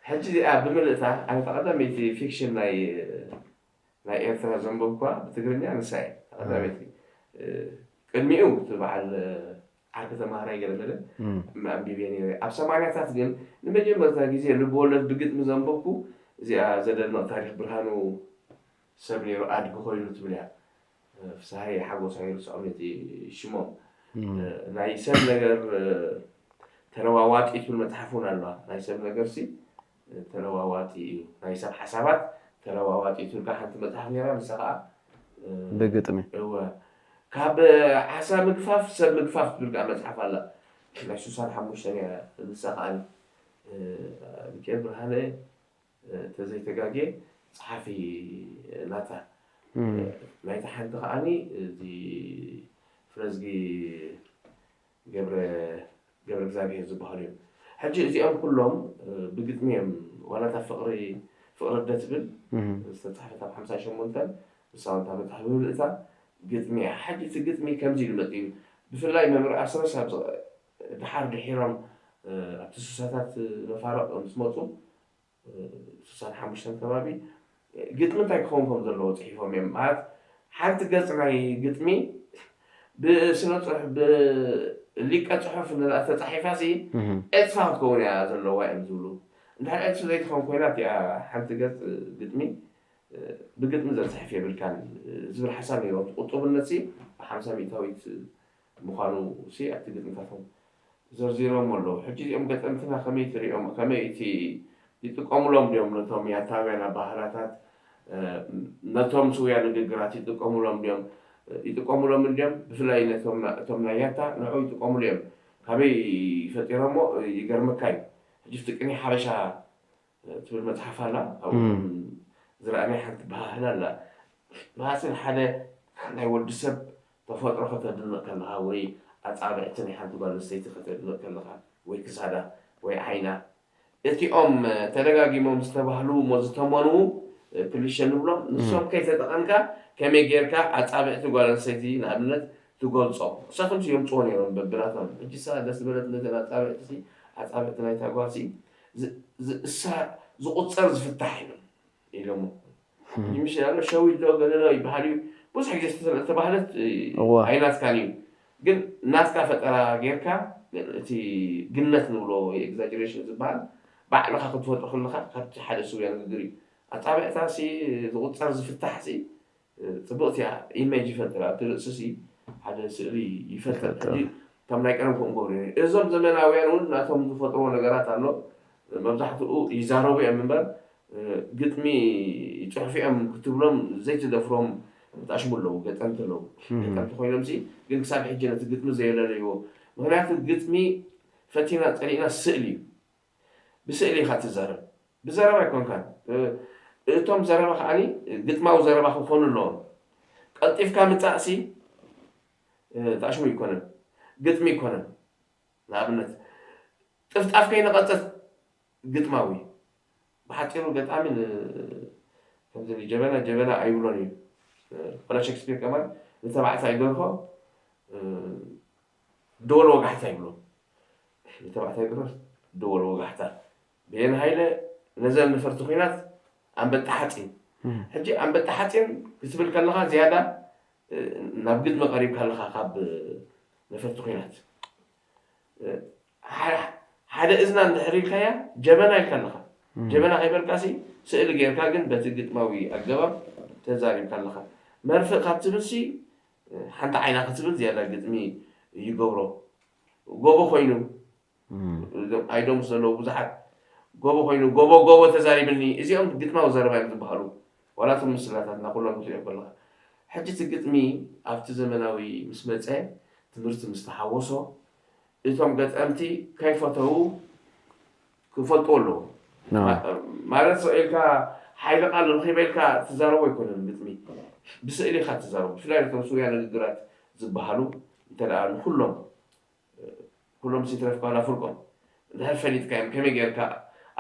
ሕጂ እዚኣ ብምልእታ ኣነ እታ ቀዳመይቲ ፊክሽን ናይ ናይ ኤርትራ ዘንበብኳ ብትግርኛ ንሳ እያ እታ ቀዳመይቲ። ቅድሚኡ እቲ በዓል ዓርኪ ተማሃራይ ገለ ገለ ኣንቢበ ነይረ። ኣብ ሰማንያታት ግን ንመጀመርታ ግዜ ልብወለድ ብግጥሚ ዘንበብኩ እዚኣ ዘደንቕ ታሪኽ ብርሃኑ ሰብ ነይሩ ኣድጊ ኮይኑ ትብል እያ። ፍስሃየ ሓጎስ ኣይርስዖም ነቲ ሽሞም ናይ ሰብ ነገር ተለዋዋጢ ትብል መፅሓፍ እውን ኣለዋ። ናይ ሰብ ነገር ሲ ተለዋዋጢ እዩ ናይ ሰብ ሓሳባት ተለዋዋጢ እዩ ትብል ከዓ ሓንቲ መፅሓፍ ነይራ ንሳ ከዓ ብግጥሚ እወ ካብ ዓሳ ምግፋፍ ሰብ ምግፋፍ ትብል ከዓ መፅሓፍ ኣላ ናይ ስሳን ሓሙሽተን እያ ንሳ ከዓ ሚካኤል ብርሃነ ተዘይተጋጌ ፀሓፊ ናታ ናይቲ ሓንቲ ከዓኒ እዚ ፍረዝጊ ገብረ ገብረ እግዚኣብሔር ዝበሃሉ እዮም። ሕጂ እዚኦም ኩሎም ብግጥሚ እዮም ዋላ እታ ፍቕሪ ፍቕሪ ደ ትብል ዝተፃሕፈት ኣብ ሓምሳ ሸሞንተን ንሳ እውን እታ መፅሓፍ ብምልእታ ግጥሚ እያ። ሕጂ እቲ ግጥሚ ከምዚ ኢሉ መፂኡ ብፍላይ መምህር ኣስረስ ኣብ ደሓር ድሒሮም ኣብቲ ስሳታት መፋረቕ ምስ መፁ ስሳን ሓሙሽተን ከባቢ ግጥሚ እንታይ ክኸውን ከም ዘለዎ ፅሒፎም እዮም ማለት ሓንቲ ገፅ ናይ ግጥሚ ብስነ ፅሑፍ ብሊቀ ፅሑፍ ተፃሒፋ ሲ ዕፅፋ ክትከውን እያ ዘለዋ እዮም ዝብሉ እንድሕር ዕፅፊ ዘይትኸውን ኮይና እቲኣ ሓንቲ ገፅ ግጥሚ ብግጥሚ ዘፅሕፍ የብልካን ዝብል ሓሳብ ነይሮም ቁጡብነት ሲ ብሓምሳ ሚእታዊት ምዃኑ ሲ ኣብቲ ግጥምታቶም ዘርዚሮም ኣለዉ። ሕጂ እዚኦም ገጠምትና ከመይ ትሪኦም? ከመይ እቲ ይጥቀሙሎም ድዮም ነቶም ያታውያን ኣባህላታት ነቶም ስውያ ንግግራት ይጥቀሙሎም ድዮም? ይጥቀሙሎም እንድዮም ብፍላይ ነቶም እቶም ናይ ያታ ንዑ ይጥቀሙሉ እዮም። ካበይ ፈጢሮሞ ይገርመካ እዩ። ሕጂ ፍቲ ቅኒ ሓበሻ ትብል መፅሓፍ ኣላ ኣብኡ ዝረኣናይ ሓንቲ ባህል ኣላ ብሃስን ሓደ ናይ ወዲ ሰብ ተፈጥሮ ከተድንቕ ከለኻ ወይ ኣፃብዕቲ ናይ ሓንቲ ጓል ኣንስተይቲ ከተድንቕ ከለኻ ወይ ክሳዳ ወይ ዓይና እቲኦም ተደጋጊሞም ዝተባህሉ እሞ ዝተመኑ ክሊሸ ንብሎም ንሶም ከይተጠቐምካ ከመይ ጌርካ ኣፃብዕቲ ጓል ኣንስተይቲ ንኣብነት ትገልፆ እሳቶም የምፅዎ ነይሮም በብናቶም ሕጂ ሳ ደስ ዝበለት ነተን ኣፃብዕቲ ኣፃብዕቲ ናይታ ጓልሲ እሳ ዝቁፀር ዝፍታሕ ኢሎም ኢሎሞ ይምሽ ያሎ ሸዊት ዶ ገለሎ ይበሃል እዩ ብዙሕ ግዜ ዝተባህለት ኣይናትካን እዩ ግን ናትካ ፈጠራ ጌርካ እቲ ግነት ንብሎ ወይ exaggeration ዝበሃል ባዕልካ ክትፈጥሮ ከለካ ካብቲ ሓደ ስውያ ንግግር እዩ ኣፃብዕታ ሲ ዝቁፀር ዝፍታሕ ሲ ፅብቕቲ እያ ኢሜጅ ይፈጥር ኣብቲ ርእሲ ሲ ሓደ ስእሊ ይፈጥር እቶም ናይ ቀደም ከምኡ ገብሩ እዞም ዘመናውያን እውን ናቶም ዝፈጥርዎ ነገራት ኣሎ መብዛሕትኡ ይዛረቡ እዮም እምበር ግጥሚ ፅሑፍ እዮም ክትብሎም ዘይትደፍሮም ተኣሽሙ ኣለዉ ገጠምቲ ኣለዉ ገጠምቲ ኮይኖም ሲ ግን ክሳብ ሕጂ ነቲ ግጥሚ ዘየለለይዎ ምክንያቱ ግጥሚ ፈቲና ፀሊእና ስእሊ እዩ ብስእሊ ኢኻ ትዛረብ ብዘረባ ኣይኮንካን እቶም ዘረባ ከዓኒ ግጥማዊ ዘረባ ክኾኑ ኣለዎም ቀልጢፍካ ምፃእ ሲ ተኣሽሙ ይኮነን ግጥሚ ይኮነን ንኣብነት ጥፍጣፍ ከይነቐፀት ግጥማዊ ብሓፂሩ ገጣሚ ከምዚ ጀበና ጀበና ኣይብሎን እዩ ወላ ሸክስፒር ከማን ንተባዕታይ ደርሆ ደወል ወጋሕታ ይብሎ ንተባዕታይ ደርሆ ደወል ወጋሕታ ብየን ሃይለ ነዘን ነፈርቲ ኲናት ኣንበጣ ሓፂን። ሕጂ ኣንበጣ ሓፂን ክትብል ከለኻ ዝያዳ ናብ ግጥሚ ቀሪብካ ኣለኻ ካብ ነፈርቲ ኲናት። ሓደ እዝና እንድሕር ኢልካያ ጀበና ኢልካ ኣለኻ። ጀበና ከይበልካሲ ስእሊ ጌርካ ግን በቲ ግጥማዊ ኣገባብ ተዛሪብካ ኣለኻ። መርፍእ ካብ ትብልሲ ሓንቲ ዓይና ክትብል ዝያዳ ግጥሚ ይገብሮ። ጎቦ ኮይኑ ኣይዶም ዘለዉ ብዙሓት ጎቦ ኮይኑ ጎቦ ጎቦ ተዛሪብኒ። እዚኦም ግጥማዊ ዘረባ እዮም ዝበሃሉ። ዋላ እቶም ምስላታትና ኩሎም ክትሪኦ ከለኻ ሕጂ እቲ ግጥሚ ኣብቲ ዘመናዊ ምስ መፀ ትምህርቲ ምስ ተሓወሶ እቶም ገጠምቲ ከይፈተዉ ክፈልጡ ኣለዎ። ማለት ሰው ኢልካ ሓይሊ ቃል ረኺበ ኢልካ ትዛረቦ ኣይኮነን ግጥሚ ብስእሊ ኢኻ ትዛረቦ። ብፍላይ ነቶም ስውያ ንግግራት ዝበሃሉ እንተ ንኩሎም ኩሎም ሲትረፍካ ዋላ ፍርቆም እንድሕር ፈሊጥካዮም ከመይ ጌርካ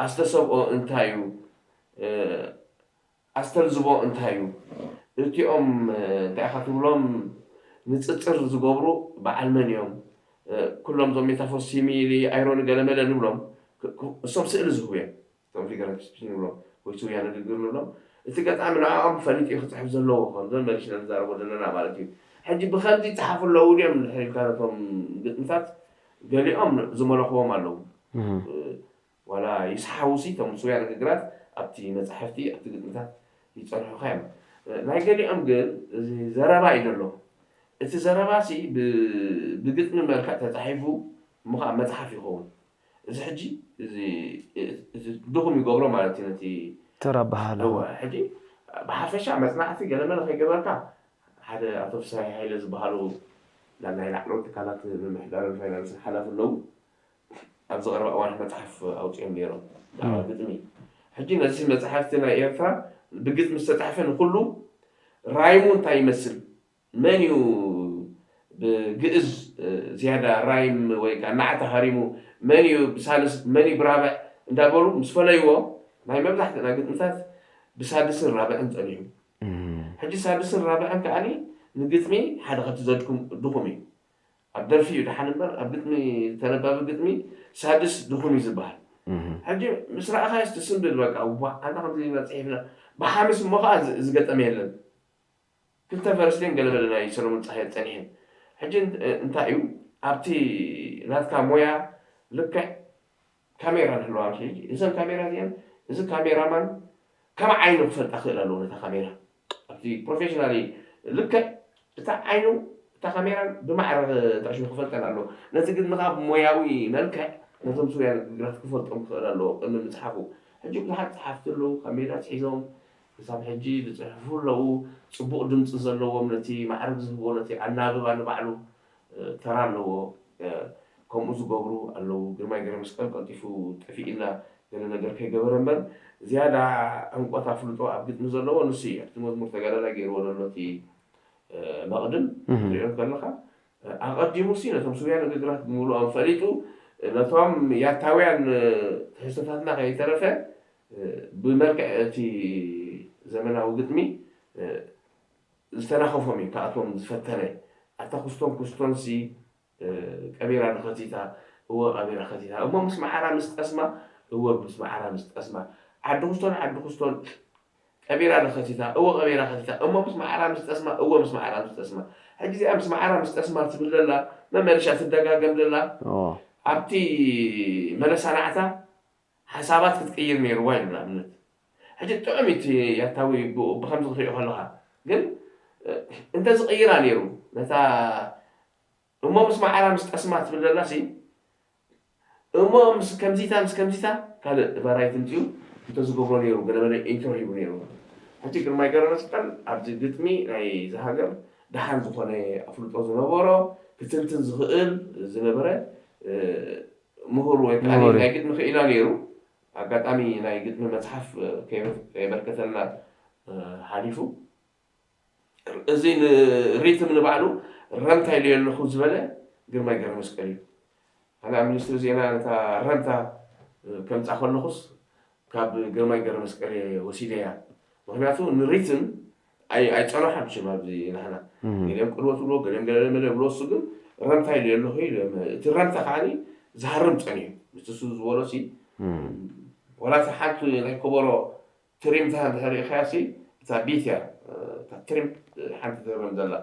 ኣስተሰብኦ እንታይ እዩ ኣስተልዝቦ እንታይ እዩ እቲኦም እንታይ ኢኻ ትብሎም ንፅፅር ዝገብሩ በዓል መን እዮም ኩሎም ዞም ሜታፎር ሲሚሊ ኣይሮኒ ገለመለ ንብሎም እሶም ስእሊ ዝህቡ እዮም እቶም ፊገራቲቭ ስፒች ንብሎም ወይ ስውያ ንግግር ንብሎም እቲ ገጣሚ ንዕኦም ፈሊጡ እዩ ክፅሕፍ ዘለዎ ከምዞም መሊስና ንዛረቦ ዘለና ማለት እዩ ሕጂ ብከምዚ ይፅሓፉ ኣለዉ ድዮም ንድሕር ኢልካ ነቶም ግጥምታት ገሊኦም ዝመለኽዎም ኣለዉ ዋላ ይስሓውሲ እቶም ስውያ ንግግራት ኣብቲ መፅሓፍቲ ኣብቲ ግጥምታት ይፀንሑኻ እዮም ናይ ገሊኦም ግን እዚ ዘረባ እዩ ዘሎ እቲ ዘረባሲ ብግጥሚ መልክዕ ተፃሒፉ እሞ ከዓ መፅሓፍ ይኸውን እዚ ሕጂ ድኹም ይገብሮ ማለት እዩ ነቲ ተራባሃላ እወ ሕጂ ብሓፈሻ መፅናዕቲ ገለመለ ከይገበርካ ሓደ ኣቶ ፍስሃ ሃይለ ዝበሃሉ ናብ ናይ ላዕለዎት ትካላት ምምሕዳርን ፋይናንስን ሓላፊ ኣለዉ ኣብዚ ቀረባ እዋን መፅሓፍ ኣውፅኦም ነይሮም ብዛዕባ ግጥሚ ሕጂ ነዚ መፅሓፍቲ ናይ ኤርትራ ብግጥሚ ዝተፃሕፈ ንኩሉ ራይሙ እንታይ ይመስል መን እዩ ብግእዝ ዝያዳ ራይም ወይ ከዓ ናዕታ ሃሪሙ መን እዩ ብሳልስ መን እዩ ብራብዕ እንዳበሉ ምስ ፈለይዎ ናይ መብዛሕትና ግጥምታት ብሳድስን ራብዕን ፀኒሑ ሕጂ ሳድስን ራብዕን ከዓ ንግጥሚ ሓደ ከቲ ዘድኩም ድኹም እዩ ኣብ ደርፊ እዩ ደሓን እምበር ኣብ ግጥሚ ተነባቢ ግጥሚ ሳድስ ድኹም እዩ ዝበሃል ሕጂ ምስ ረኣኻዮስ ትስንብል በቃ ዋ ኣንታ ከምዚ ኢና ፅሒፍና ብሓምስ እሞ ከዓ ዝገጠመ የለን ክልተ ፈረስቴን ገለመለ ናይ ሰለሙን ፀሃየ ፀኒሐን ሕጂ እንታይ እዩ ኣብቲ ናትካ ሞያ ልክዕ ካሜራ ንህልዋ እዘን ካሜራ እዚአን እዚ ካሜራማን ከም ዓይኑ ክፈልጣ ክእል ኣለዎ ነታ ካሜራ ኣብቲ ፕሮፌሽናሊ ልክዕ እታ ዓይኑ እታ ካሜራን ብማዕረ ተዕሽኑ ክፈልጠን ኣለዎ ነዚ ግን ንካ ብሞያዊ መልክዕ ነቶም ሱርያ ንግግራት ክፈልጦም ክእል ኣለዎ ቅድሚ ምፅሓፉ ሕጂ ብዙሓት ፀሓፍቲ ኣለዉ ካብ ሜዳ ኣትሒዞም ክሳብ ሕጂ ዝፅሕፉ ኣለዉ ፅቡቕ ድምፂ ዘለዎም ነቲ ማዕርግ ዝህቦ ነቲ ኣናብባ ንባዕሉ ተራ ኣለዎ ከምኡ ዝገብሩ ኣለዉ ግርማይ ገረመስቀል ቀልጢፉ ጠፊእና ገለ ነገር ከይገበረ እምበር ዝያዳ ዕምቆት ኣፍልጦ ኣብ ግጥሚ ዘለዎ ንሱ እዩ ኣብቲ መዝሙር ተጋዳላይ ገይርዎ ዘሎ እቲ መቕድም ትሪኦ ከለኻ ኣቐዲሙ ሲ ነቶም ስውያ ንግግራት ብምሉኦም ፈሊጡ ነቶም ያታውያን ትሕዝቶታትና ከይተረፈ ብመልክዕ እቲ ዘመናዊ ግጥሚ ዝተናኸፎም እዩ ከኣቶም ዝፈተነ ኣታ ኩስቶን ኩስቶን ሲ ቀቢራ ንኸቲታ እወ ቀቢራ ኸቲታ እሞ ምስ መዓራ ምስ ጠስማ እወ ምስ መዓራ ምስ ጠስማ ዓዲ ኩስቶን ዓዲ ኩስቶን ቀቢራ ንኸቲታ እወ ቀቢራ ኸቲታ እሞ ምስ መዓራ ምስ ጠስማ እወ ምስ መዓራ ምስ ጠስማ ሕጂ እዚኣ ምስ መዓራ ምስ ጠስማ ትብል ዘላ መመልሻ ትደጋገም ዘላ ኣብቲ መለሳናዕታ ሓሳባት ክትቅይር ነይርዋ ኢሉ ንኣብነት ሕጂ ጥዑም እቲ ያታዊ ብኡ ብከምዚ ክትሪኦ ከለካ ግን እንተዝቅይራ ነይሩ ነታ እሞ ምስ መዓራ ምስ ጠስማ ትብል ዘላ ሲ እሞ ምስ ከምዚታ ምስ ከምዚታ ካልእ ቫራይቲ ምፅኡ እንተዝገብሮ ነይሩ ገለመለ ኢንትሮ ሂቡ ነይሩ ሕጂ ግርማይ ገረመስቀል ኣብዚ ግጥሚ ናይ ዝሃገር ደሓን ዝኾነ ኣፍልጦ ዝነበሮ ክትንትን ዝኽእል ዝነበረ ምሁር ወይ ከዓ ናይ ግጥሚ ክኢላ ነይሩ ኣጋጣሚ ናይ ግጥሚ መፅሓፍ ከየበርከተልና ሓሊፉ እዚ ንሪትም ንባዕሉ ረምታ ኢሉ ኣለኹ ዝበለ ግርማይ ገረመስቀል እዩ ኣነ ኣብ ሚኒስትሪ ዜና ነታ ረምታ ከምፃ ከለኹስ ካብ ግርማይ ገረመስቀል ወሲደያ ምክንያቱ ንሪትም ኣይፀንሖም ሽም ኣብዚ ናህና ገሊኦም ቅልወት ብሎ ገሊኦም ገለመለ ብሎ እሱ ግን ረምታ ኢሉ ኣለኹ ኢሉ እቲ ረምታ ከዓ ዝሃርም ፀኒሑ ምስ እሱ ዝበሎ ሲ ዋላ እታ ሓንቲ ናይ ከበሮ ትሪምታ እንድሕር ርኢኻያ ሲ፣ እታ ቢት እያ፣ እታ ትሪም ሓንቲ ትርም ዘላ።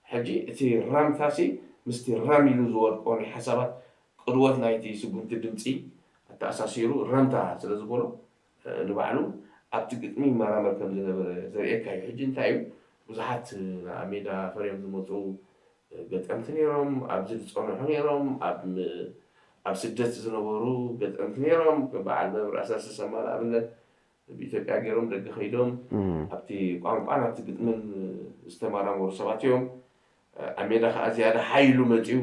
ሕጂ እቲ ረምታ ሲ ምስቲ ረም ኢሉ ዝወድቆ ናይ ሓሳባት ቅድወት ናይቲ ስጉምቲ ድምፂ ኣተኣሳሲሩ ረምታ ስለ ዝበሎ፣ ንባዕሉ ኣብቲ ግጥሚ ይመራመር ከም ዝነበረ ዘርእየካ እዩ። ሕጂ እንታይ እዩ፣ ብዙሓት ናብ ሜዳ ፈርዮም ዝመፁ ገጠምቲ ነይሮም፣ ኣብዚ ዝፀንሑ ነይሮም፣ ኣብ ም-፣ ኣብ ስደት ዝነበሩ ገጠምቲ ነይሮም። በዓል መምህር ኣሳስ ተሰማ ንኣብነት ብኢትዮጵያ ገይሮም ደገ ከይዶም ኣብቲ ቋንቋን ኣብቲ ግጥምን ዝተመራመሩ ሰባት እዮም። ኣብ ሜዳ ከዓ ዝያዳ ሓይሉ መፅዩ፣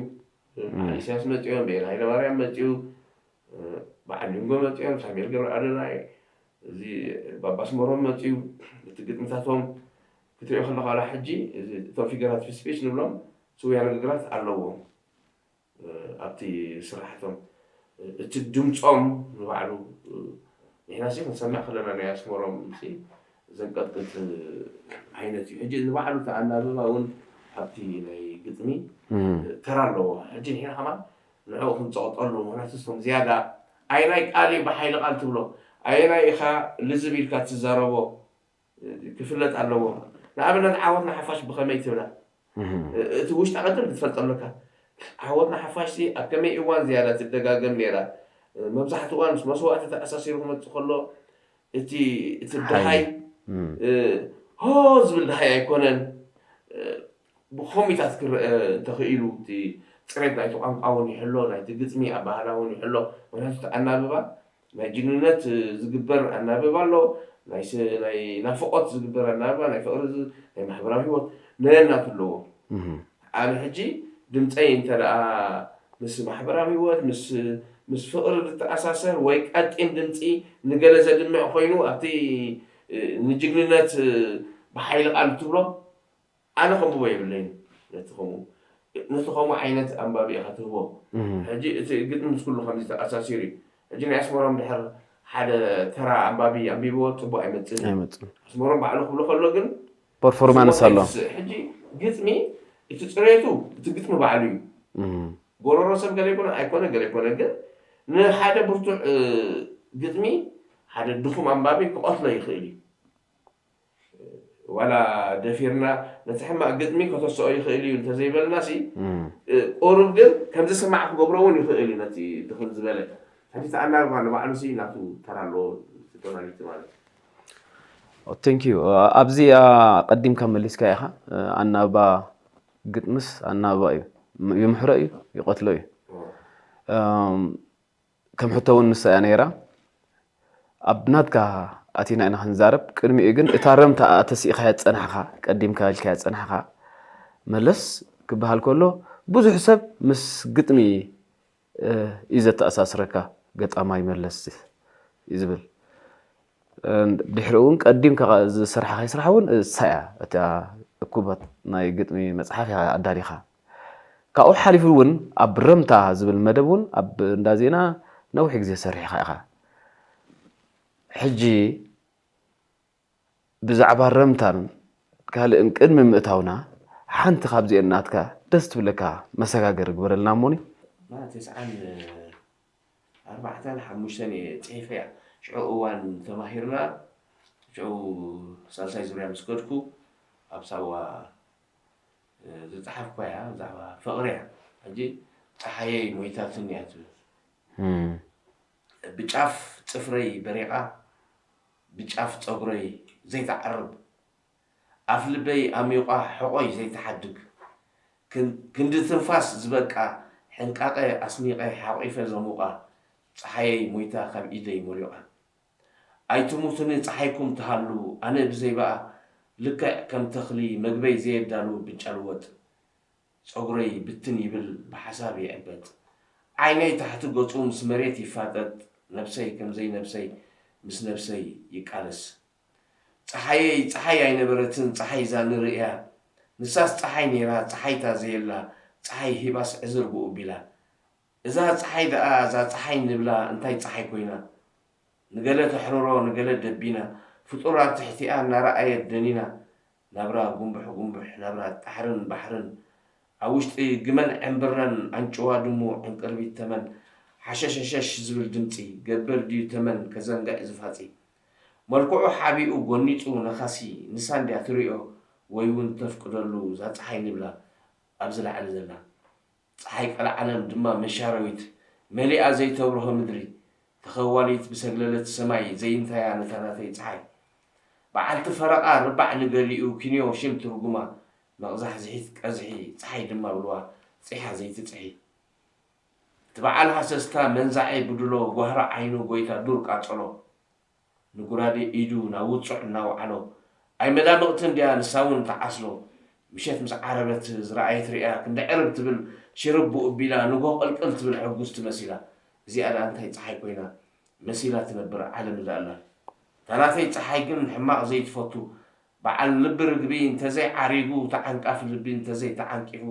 በዓል ኢሳያስ መፅዮም፣ ብኤል ሃይለማርያም መፅዩ፣ በዓል ሊንጎ መፅዮም፣ ሳሙኤል ገብረ ኣዶናይ፣ እዚ ባባ ኣስመሮም መፅዩ። እቲ ግጥምታቶም ክትሪኦ ከለካ ዋላ ሕጂ እዚ እቶም ፊገራቲቭ ስፒች ንብሎም ስውያ ንግግራት ኣለዎም። ኣብቲ ስራሕቶም እቲ ድምፆም ንባዕሉ ንሕና ሲ ክንሰምዕ ከለና ናይ ኣስመሮም ሲ ዘንቀጥቅጥ ዓይነት እዩ። ሕጂ ንባዕሉ እቲ ኣናብባ እውን ኣብቲ ናይ ግጥሚ ተራ ኣለዎ። ሕጂ ንሕና ከማን ንዕኡ ክንፀቕጠሉ፣ ምክንያቱ እቶም ዝያዳ ኣየናይ ቃል እዩ ብሓይሊ ቃል ትብሎ፣ ኣየናይ ኢኻ ልዝብ ኢልካ ትዛረቦ ክፍለጥ ኣለዎ። ንኣብነት ዓወት ንሓፋሽ ብኸመይ ትብላ? እቲ ውሽጣ ቅድም ክትፈልጦ ኣለካ። ዓወት ንሓፋሽ ሲ ኣብ ከመይ እዋን ዝያዳ ትደጋገም ነይራ? መብዛሕትኡ እዋን ምስ መስዋእቲ ተኣሳሲሩ ክመፅእ ከሎ እቲ እቲ ድሃይ ሆ ዝብል ድሃይ ኣይኮነን። ብኸሚታት ክረአ እንተኽኢሉ እቲ ፅሬት ናይቲ ቋንቋ እውን ይሕሎ፣ ናይቲ ግጥሚ ኣባህላ እውን ይሕሎ። ምክንያቱ እቲ ኣናብባ ናይ ጅግንነት ዝግበር ኣናብባ ኣሎ፣ ናይ ስ-፣ ናይ ናፍቆት ዝግበር ኣናብባ፣ ናይ ፍቕሪ ዝ-፣ ናይ ማሕበራዊ ህይወት ነየናቱ ኣለዎ። ኣነ ሕጂ ድምፀይ እንተ ደኣ ምስ ማሕበራዊ ህይወት፣ ምስ፣ ምስ ፍቕሪ ዝተኣሳሰር ወይ ቀጢን ድምፂ ንገለ ዘድምዕ ኮይኑ ኣብቲ፣ እ፣ ንጅግንነት፣ እ፣ ብሓይሊ ቃል ትብሎ፣ ኣነ ከንብቦ የብለይን። ነቲ ከምኡ፣ ነቲ ከምኡ ዓይነት ኣንባቢ ኢኻ ትህቦ። ሕጂ እቲ ግጥሚ ምስ ኩሉ ከምዚ ተኣሳሲሩ እዩ። ሕጂ ናይ ኣስመሮም ድሕር ሓደ ተራ ኣንባቢ ኣንቢብዎ ጽቡቕ ኣይመጽእን እዩ። ኣይመጽእን። ኣስመሮም ባዕሉ ክብሎ ከሎ ግን ፐርፎርማንስ ጽቡቕ ኣሎ። ኣይትስእ። ሕጂ ግጥሚ፣ እቲ ጽሬቱ፣ እቲ ግጥሚ ባዕሉ እዩ። እም። ጎረሮ ሰብ ገለ ይኮነ ኣይኮነ፣ ገለ ይኮነ፣ ግን ንሓደ ብርቱዕ፣ እ፣ ግጥሚ ሓደ ድኹም ኣንባቢ ክቐትሎ ይኽእል እዩ። ዋላ ደፊርና ነቲ ሕማቕ ግጥሚ ከተስኦ ይኽእል እዩ እንተዘይበልና ሲ፣ እም። እ፣ ቁሩብ ግን ከም ዝስማዕ ክገብሮ እውን ይኽእል እዩ ነቲ ድኽም ዝበለ። ሕጂ እቲ ኣናብባ ንባዕሉ ሲ ናቱ ተራ ኣለዎ፣ እቲ ቶናሊቲ ማለት እዩ። ኦ፣ ቴንክ ዩ። ኣብዚ፣ ኣ፣ ቀዲምካ መሊስካ ኢኻ። እ፣ ኣናብባ ግጥምስ ኣናብባ እዩ። ም-፣ ይምሕሮ እዩ፣ ይቐትሎ እዩ። ኦ። እም፣ ከም ሕቶ እውን ንሳ እያ ነይራ። ኣብ ናትካ ኣቲና ኢና ክንዛረብ። ቅድሚኡ ግን እታ ረምታ ተሲእኻያ ዝጸናሕካ፣ ቀዲምካ ኢልካያ ዝጸናሕካ መለስ ክበሃል ከሎ፣ ብዙሕ ሰብ ምስ ግጥሚ፣ እ፣ እዩ ዘተኣሳስረካ፣ ገጣማይ መለስ እዩ ዝብል። እ፣ ድሕሪ እውን ቀዲምካ ዝሰርሓኻዮ ስራሕ እውን እሳ እያ እታ እኩባት ናይ ግጥሚ መጽሓፍ ኢኻ ኣዳሊኻ። ካብኡ ሓሊፉ እውን ኣብ ረምታ ዝብል መደብ እውን ኣብ እንዳ ዜና ነዊሕ ግዜ ሰሪሕካ ኢኻ። ሕጂ ብዛዕባ ረምታን ካልእን ቅድሚ ምእታውና፣ ሓንቲ ካብዚአን ናትካ ደስ ትብለካ መሰጋገሪ ግበረልና እሞኒ። ና፣ ተስዓን ኣርባዕተን ሓሙሽተን እየ ጽሒፈያ። ሽዑ እዋን ተማሂርና፣ ሽዑ ሳልሳይ ዙርያ ምስ ከድኩ፣ ኣብ ሳዋ፣ እ፣ ዝጸሓፍኳ እያ፣ ብዛዕባ ፍቕሪ እያ። ሕጂ፣ "ጸሓየይ ሞይታትኒ" እያ ትብል። እም። "ብጫፍ ጽፍረይ በሪቓ፣ ብጫፍ ጸጉረይ ዘይትዓርብ፣ ኣፍ ልበይ ኣሚቋ ሕቖይ ዘይትሓድግ፣ ክን-፣ ክንዲ ትንፋስ ዝበቃ፣ ሕንቃቐ ኣስኒቐ ሓቒፈ ዘሙቓ፣ ጸሓየይ ሞይታ ካብ ኢደይ ሞሊቓ። ኣይትሙቱኒ ጸሓይኩም ትሃሉ፣ ኣነ ብዘይ ብኣ፣ ልክዕ ከም ተኽሊ መግበይ ዘየዳሉ ብጫ ልወጥ። ጸጉረይ ብትን ይብል፣ ብሓሳብ ይዕበጥ። ዓይነይ ታሕቲ ገጹ ምስ መሬት ይፋጠጥ፣ ነብሰይ ከም ዘይነብሰይ ምስ ነብሰይ ይቃለስ። ጸሓየይ ጸሓይ ኣይነበረትን፣ ጸሓይ እዛ ንርእያ። ንሳስ ጸሓይ ነይራ፣ ጸሓይታ ዘየላ፣ ጸሓይ ሂባስ ዕዝር ብኡ ቢላ። እዛ ጸሓይ ደኣ፣ እዛ ጸሓይ ንብላ እንታይ ጸሓይ ኮይና? ንገለ ተሕርሮ፣ ንገለ ደቢና፣ ፍጡር ኣብ ትሕቲኣ እናረኣየት ደኒና። ናብራ ጉንብሕ ጉንብሕ፣ ናብራ ጣሕርን ባሕርን፣ ኣብ ውሽጢ ግመን ዕምብረን፣ ኣንጭዋ ድሙ፣ ዕንቅርቢት ተመን፣ ሓሸሸሸሽ ዝብል ድምጺ ገብር ድዩ ተመን ከዘንግዕ ዝፋጺ? መልክዑ ሓቢኡ ጎኒጹ ነኻሲ ንሳ እንድያ ትርእዮ ወይ እውን ተፍቅደሉ እዛ ጸሓይ ንብላ ኣብዚ ላዕሊ ዘላ። ጸሓይ ቀልዓለም ድማ መሻረዊት መሊኣ ዘይተብርሆ ምድሪ ተኸዋሊት ብሰግለለት ሰማይ ዘይንታያ ነታ ናተይ ጸሓይ። በዓልቲ ፈረቓ ርባዕ ንገሊኡ ኪንዮ ሽም ትርጉማ መቕዛሕዝሒት ቀዝሒ ጸሓይ ድማ ብልዋ ጺሓ ዘይትጽሒ። እቲ በዓል ሃሰስታ መንዛዔ ብድሎ ጓህሪ ዓይኑ ጎይታ ዱር ቃጸሎ። ንጉራዴ ኢዱ ናብ ውጹዕ እናውዓሎ፣ ኣይ መዳምቕቲ እንድያ ንሳ እውን ትዓስሎ። ምሸት ምስ ዓረበት ዝረኣየት ርእያ ክንዲ ዕርብ ትብል ሽርብ ብኡ ኣቢላ ንግሆ ቅልቅል ትብል ሕጉስቲ መሲላ። እዚኣ ደኣ እንታይ ጸሓይ ኮይና መሲላ ትነብር ዓለም እዛ ኣላ። እታ ናተይ ጸሓይ ግን ሕማቕ ዘይትፈቱ በዓል ልቢ ርግቢ እንተዘይ ዓሪጉ ተዓንቃፊ ልቢ እንተዘይ ተዓንቂፉ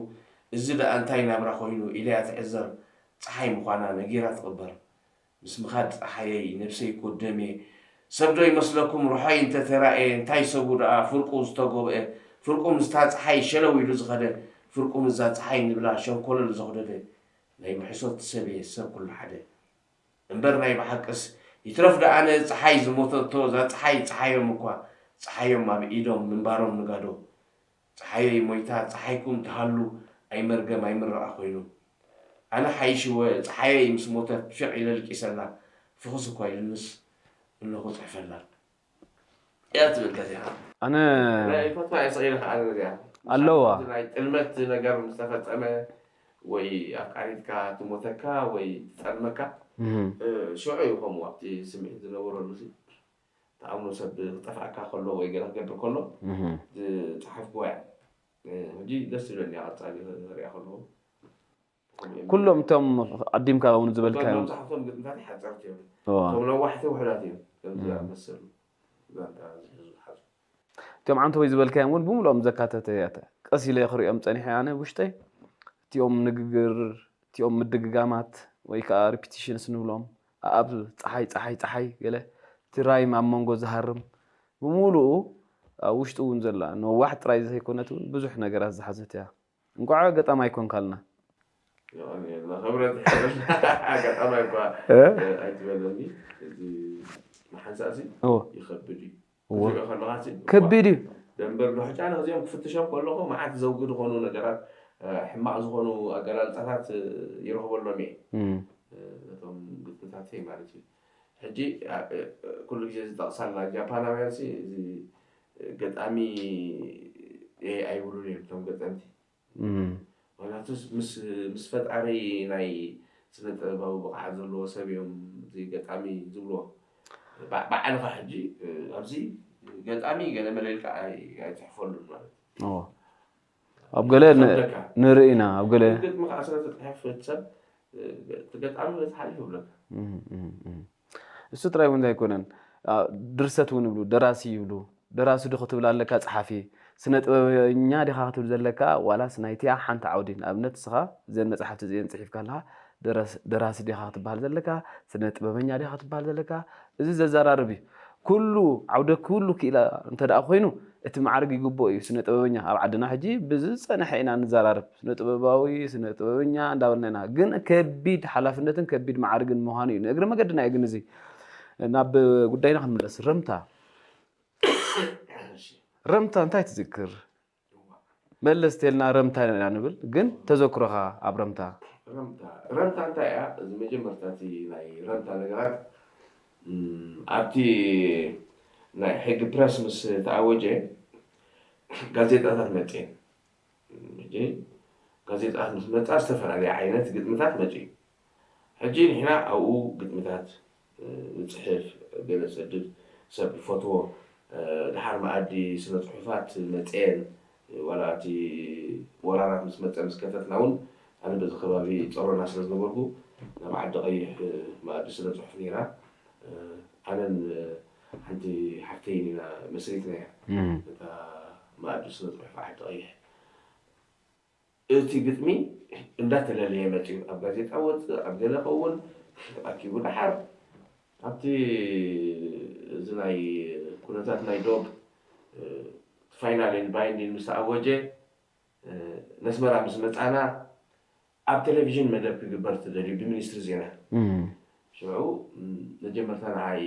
እዚ ደኣ እንታይ ናብራ ኮይኑ ኢለያ ትዕዘር ጸሓይ ምዃና ነጊራ ትቕበር። ምስ ምኻድ ጸሓየይ ነብሰይ እኮ ደም እየ። ሰብ ዶ ይመስለኩም ርሖይ እንተ ተራእየ እንታይ ሰቡ ደኣ ፍርቁ ዝተጎብአ ፍርቁ ምስታ ጸሓይ ሸለው ኢሉ ዝኸደ ፍርቁ ምስዛ ጸሓይ ንብላ ሸንኮለል ዘኹደደ ናይ ብሕሶት ሰብ እየ ሰብ ኩሉ ሓደ። እምበር ናይ ብሓቅስ ይትረፍ ደኣነ ጸሓይ ዝሞተቶ እዛ ጸሓይ ጸሓዮም እኳ ጸሓዮም ኣብ ኢዶም ምንባሮም ንጋዶ። ጸሓየይ ሞይታ ጸሓይኩም ትሃሉ ኣይመርገም ኣይምረቓ ኮይኑ። ኣነ ሓይሽወ ጸሓየይ ምስ ሞተት ፍቕ ኢለ ልቂሰላ ፍኹስ እኳ ኢልንስ እነኹ ጽሕፈላ እያ ትብል ከዚኣ። ኣነ ናይ ፈትዋ እየ ስቕ ኢለ ከዓ ነዚኣ ኣለዋ። እቲ ናይ ጥልመት ነገር ምስ ተፈጸመ ወይ ኣፍቃሪትካ ትሞተካ ወይ ትጸልመካ እህ። ሽዑ እዩ ከምኡ ኣብቲ ስምዒት ዝነበረሉ ሲ ተኣምኖ ሰብ ክጠፍኣካ ከሎ ወይ ገለ ክገብር ከሎ እህ። ዝጸሓፍክዋ እያ። ሕጂ ደስ ዝብለኒ እያ ቀጻሊ ክሪኣ ከለኹ። ኩሎም እቶም ኣዲምካ እውን ዝበልካዮም። መብዛሕትኦም ግጥምታት ሓፀርቲ እዮም። እቶም ነዋሕቲ ውሕዳት እዮም። ከምዚ ዝኣመሰሉ ዛንታ ዝሕዙ ዝሓዙ። እቶም ዓንተቦይ ዝበልካዮም እውን ብምሉኦም ዘካተተ እያ። ቀስ ኢለ ክሪኦም ፀኒሐ ኣነ ውሽጠይ እቲኦም ንግግር እቲኦም ምድግጋማት ወይ ከዓ ሪፒቲሽንስ ንብሎም ኣኣብ ፀሓይ ፀሓይ ፀሓይ ገለ እቲ ራይም ኣብ መንጎ ዝሃርም ብምሉኡ ኣብ ውሽጡ እውን ዘላ ነዋሕ ጥራይ ዘይኮነት እውን ብዙሕ ነገራት ዝሓዘት እያ። እንቋዕ ገጣማይ ኣይኮንካልና። ክብረት ይሓበል። ኣጋጣማይ እኳ ኣይትበለኒ። እዚ ንሓንሳእሲ ይኸብድ እዩ። ክትሪኦ ከለኻ ከቢድ እዩ። ደንበር ዶ ሕጂ ኣነ እዚኦም ክፍትሾም ከለኹ መዓት ዘውግድ ዝኾኑ ነገራት ሕማቕ ዝኾኑ ኣገላልፃታት ይረኽበሎም እየ። ነቶም ግጥምታተይ ማለት እዩ። ሕጂ ኩሉ ግዜ ዝጠቕሳልና ጃፓናውያን ሲ እዚ ገጣሚ እየ ኣይብሉን እዮም እቶም ገጠምቲ። ምክንያቱስ ምስ ምስ ፈጣሪ ናይ ስነ ጥበባዊ ብቕዓት ዘለዎ ሰብ እዮም እዚ ገጣሚ ዝብልዎ። ባዕልኻ ሕጂ ኣብዚ ገጣሚ ገለ መለ ኢልካ ኣይትሕፈሉን ማለት እዩ። ኣብ ገለ ንርኢ ኢና ኣብ ገለ ግጥሚ ከዓ ስለ ትፅሕፍ እቲ ሰብ እቲ ገጣሚ በዝሓ እዩ ይብለካ። እሱ ጥራይ እውን ኣይኮነን ድርሰት እውን ይብሉ ደራሲ ይብሉ ደራሲ ዶ ክትብል ኣለካ ጸሓፊ ስነ ጥበበኛ ዲኻ ክትብል ዘለካ ዋላስ ናይቲኣ ሓንቲ ዓውዲ ንኣብነት እስኻ እዘን መጽሓፍቲ እዚአን ጽሒፍካ ኣለኻ ደራሲ ዲኻ ክትበሃል ዘለካ ስነ ጥበበኛ ዲኻ ክትበሃል ዘለካ እዚ ዘዘራርብ እዩ ኩሉ ዓውደ ኩሉ ክኢላ እንተ ደኣ ኮይኑ እቲ ማዕርግ ይግብኦ እዩ ስነ ጥበበኛ ኣብ ዓድና ሕጂ ብዝጸንሐ ኢና ንዘራርብ ስነ ጥበባዊ ስነ ጥበበኛ እንዳበልና ኢና ግን ከቢድ ሓላፍነትን ከቢድ ማዕርግን ምዃኑ እዩ ንእግሪ መገድና እዩ ግን እዚ ናብ ጉዳይና ክንምለስ ረምታ ረምታ እንታይ ትዝክር መለስ ተልና ረምታ ኢና ንብል ግን ተዘክሮኻ ኣብ ረምታ ረምታ ረምታ እንታይ እያ እዚ መጀመርታ እቲ ናይ ረምታ ነገራት ኣብቲ ናይ ሕጊ ፕረስ ምስ ተኣወጀ ጋዜጣታት መፅየን ሕጂ ጋዜጣታት ምስ መፃ ዝተፈላለየ ዓይነት ግጥምታት መፅኡ ሕጂ ንሕና ኣብኡ ግጥምታት ንፅሕፍ ገለ ሰድድ ሰብ ዝፈትዎ ድሓር መኣዲ ስነ ፅሑፋት መፅየን ዋላ እቲ ወራራት ምስ መፀ ምስ ከተትና እውን ኣነ በዚ ከባቢ ፀሮና ስለ ዝነበርኩ ናብ ዓዲ ቀይሕ መኣዲ ስነ ፅሑፍ ነይራ ኣነን ሓንቲ ሓፍተይን ኢና መስሪትናያ እታ መኣዲ ስነ ፅሑፍ ዓዲ ቀይሕ እቲ ግጥሚ እንዳተለለየ መፅዩ ኣብ ጋዜጣ ወፅእ ኣብ ገለ ከውን ተኣኪቡ ደሓር ኣብቲ እዚ ናይ ኩነታት ናይ ዶብ ፋይናል ባይንዲን ምስ ኣወጀ ነስመራ ምስ መፃና ኣብ ቴሌቪዥን መደብ ክግበር ተደልዩ ብሚኒስትሪ ዜና። ሽዑ መጀመርታ ንዓይ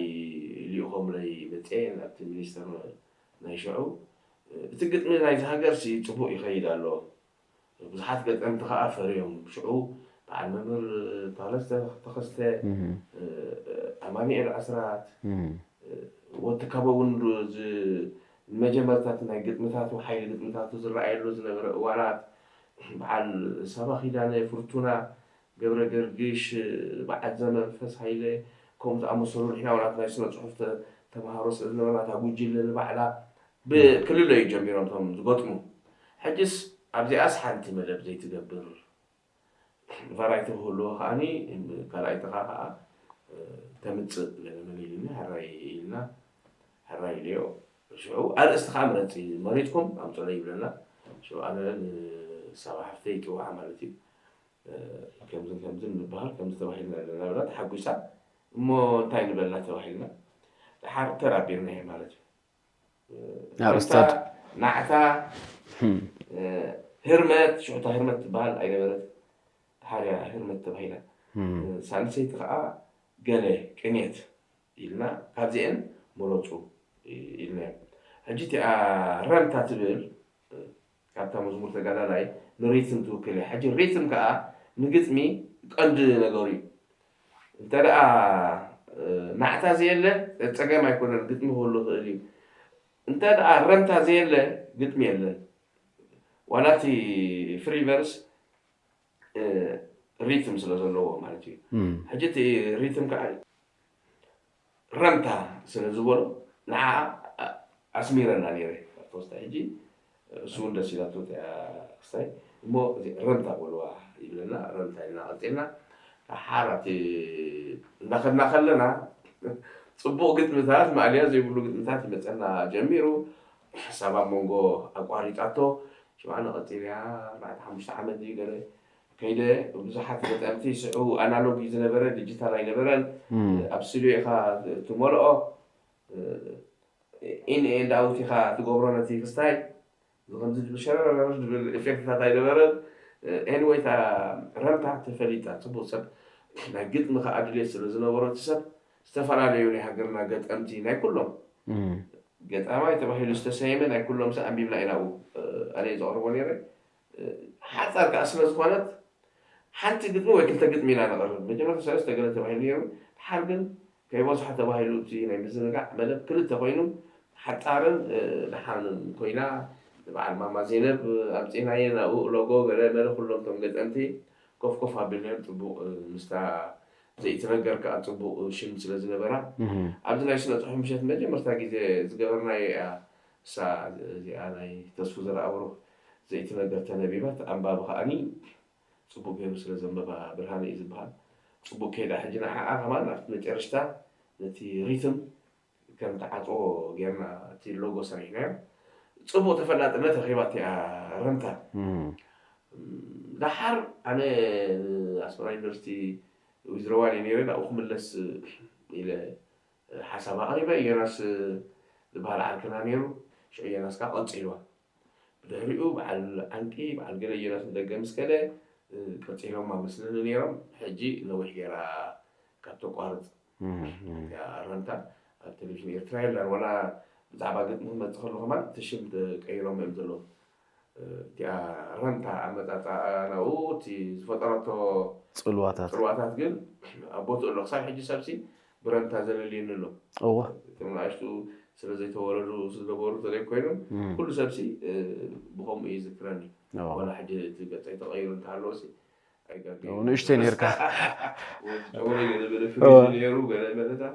ልኢኾምለይ መፅየ ናብቲ ሚኒስተር ናይ ሽዑ። እቲ ግጥሚ ናይዚ ሃገርሲ ፅቡቕ ይኸይድ ኣሎ። ብዙሓት ገጠምቲ ከዓ ፈርዮም። ሽዑ በዓል መምህር ፓለስ ተኸስተ፣ ኣማኒኤል ኣስራት፣ ወዲ ካቦ እውን ንመጀመርታት ናይ ግጥምታቱ ሓይሊ ግጥምታቱ ዝረኣየሉ ዝነበረ እዋናት በዓል ሳባ ኪዳነ፣ ፍርቱና ገብረ ገርግሽ፣ በዓል ዘመንፈስ ሃይለ ከምኡ ዝኣመሰሉ ንሕና እውን ኣብቲ ናይ ስነ ፅሑፍ ተምሃሮ ስለ ዝነበርና እታ ጉጅለ ንባዕላ ብክልለ እዩ ጀሚሮም እቶም ዝገጥሙ። ሕጅስ ኣብዚኣስ ሓንቲ መደብ ዘይትገብር ቫራይቲ ክህልዎ ከዓኒ ካልኣይትኻ ከዓ ተምፅእ ገለ መለ ኢሉኒ። ሕራይ ኢልና ሕራይ ኢለዮ። ሽዑ ኣርእስቲ ከዓ ምረፂ መሪፅኩም ኣምፅኡለይ ይብለና። ሽዑ ኣነ ንሳባ ሓፍተይ ይፅውዓ ማለት እዩ። ከምዝን ከምዝን ንበሃል ከምዚ ተባሂልና ኣለና ብላ ተሓጒሳ። እሞ እንታይ ንበላ ተባሂልና ድሓር ተራቢርና ማለት እዩ። ኣርእስታት ናዕታ ህርመት ሽዑታ ህርመት ትበሃል ኣይነበረት። ድሓር እያ ህርመት ተባሂላ። ሳልሰይቲ ከዓ ገለ ቅኔት ኢልና ካብዚአን ምረፁ ኢልናዮም። ሕጂ እቲኣ ረምታ ትብል ካብታ መዝሙር ተጋዳላይ ንሪትም ትውክል እያ። ሕጂ ሪትም ከዓ ንግጥሚ ቀንዲ ነገሩ እዩ። እንተ ደኣ ናዕታ ዘየለ ጸገም ኣይኮነን፣ ግጥሚ ክህሉ ይኽእል እዩ። እንተ ደኣ ረምታ ዘየለ ግጥሚ የለን። ዋላ እቲ ፍሪ ቨርስ ሪትም ስለ ዘለዎ ማለት እዩ። ሕጂ እቲ ሪትም ከዓ ረምታ ስለ ዝበሎ ንዓ ኣስሚረና ነይረ። ተወስታ ሕጂ እሱ እውን ደስ ኢላቶ እቲኣ ክስታይ እሞ ረምታ በልዋ ይብለና። ረምታ ኢልና ቀፂልና ሓር ኣብቲ እንዳኸድና ከለና ፅቡቕ ግጥምታት ማእለያ ዘይብሉ ግጥምታት ይመፀና ጀሚሩ። ሓሳብ ኣብ መንጎ ኣቋሪፃቶ። ሽማዕነ ቀፂልያ ኣርባዕተ ሓሙሽተ ዓመት ድዩ ገለ ከይደ። ብዙሓት ገጠምቲ ስዑ ኣናሎግ እዩ ዝነበረ፣ ዲጂታል ኣይነበረን። ኣብ ስቱዲዮ ኢኻ ትመልኦ። ኢን ኤንድ ኣውት ኢኻ ትገብሮ ነቲ ክስታይ። ከምዚ ዝብል ሸረረረር ዝብል ኢፌክትታት ኣይነበረን። ኤኒወይ እታ ረምታ ተፈሊጣ። ፅቡቕ ሰብ ናይ ግጥሚ ከዓ ድሌት ስለ ዝነበሮ እቲ ሰብ ዝተፈላለዩ ናይ ሃገርና ገጠምቲ ናይ ኩሎም ገጣማይ ተባሂሉ ዝተሰየመ ናይ ኩሎም ሰብ ኣንቢብና ኢና ኣብኡ ኣነ ዘቕርቦ ነይረ። ሓፃር ከዓ ስለ ዝኾነት ሓንቲ ግጥሚ ወይ ክልተ ግጥሚ ኢና ነቕርብ። መጀመርታ ሰለስተ ገለ ተባሂሉ ነይሩ። ድሓር ግን ከይበዝሖ ተባሂሉ እቲ ናይ ምዝንጋዕ መደብ ክልተ ኮይኑ ሓፃርን ደሓንን ኮይና። ንበዓል ማማ ዜነብ ኣምፂእናየን ኣብኡ ሎጎ ገለ መለ ኩሎም እቶም ገጠምቲ ኮፍ ኮፍ ኣቢልናዮም ፅቡቕ ምስታ ዘይትነገር ከዓ ፅቡቕ ሽም ስለ ዝነበራ ኣብዚ ናይ ስነ ፅሑፍ ምሸት መጀመርታ ግዜ ዝገበርናዮ እያ። እሳ እዚኣ ናይ ተስፉ ዘርኣብሩኽ ዘይትነገር ተነቢባት ኣንባቢ ከዓኒ ፅቡቅ ገይሩ ስለ ዘንበባ ብርሃነ እዩ ዝበሃል። ፅቡቅ ከይዳ ሕጂ ንዓኣ ከማን ኣብቲ መጨረሽታ ነቲ ሪትም ከም ተዓፅዎ ጌርና እቲ ሎጎ ሰሪሕናዮ። ፅቡቅ ተፈላጥነት ረኺባ እቲኣ ረምታ። ዳሓር ኣነ ኣስመራ ዩኒቨርሲቲ ዊዝድሮዋል እየ ነይረ ናብኡ ክምለስ ኢለ ሓሳብ ኣቕሪበ። ዮናስ ዝበሃል ዓርክና ነይሩ። ሽዑ ዮናስ ከዓ ቀፂልዋ። ብድሕሪኡ በዓል ዓንቂ በዓል ገለ ዮናስ ንደገ ምስ ከደ ቀፂሎማ መስለኒ ነይሮም። ሕጂ ነዊሕ ገይራ ካብ ተቋርፅ እቲኣ ረምታ ኣብ ቴሌቪዥን ኤርትራ የላን። ዋላ ብዛዕባ ግጥሚ ክመፅእ ከሎ ከማን እቲ ሽም ተቀይሮም እዮም ዘለዉ። እቲኣ ረምታ ኣመፃፅኣ ናብኡ እቲ ዝፈጠረቶ ፅልዋታት ፅልዋታት ግን ኣብ ቦትኡ ኣሎ። ክሳብ ሕጂ ሰብሲ ብረምታ ዘለልየኒ ኣሎ። እወ እቶም ንኣሽቱ ስለ ዘይተወለዱ ዝነበሩ ተለይ ኮይኖም ኩሉ ሰብሲ ብከምኡ እዩ ዝክረኒ። ዋላ ሕጂ እቲ ገፀይ ተቀይሩ እንተሃለወሲ ኣይጋግየን። ንእሽተይ ነርካ። ጨውረ ገለ መለ ፍሪጅ ነይሩ ገለ መለታት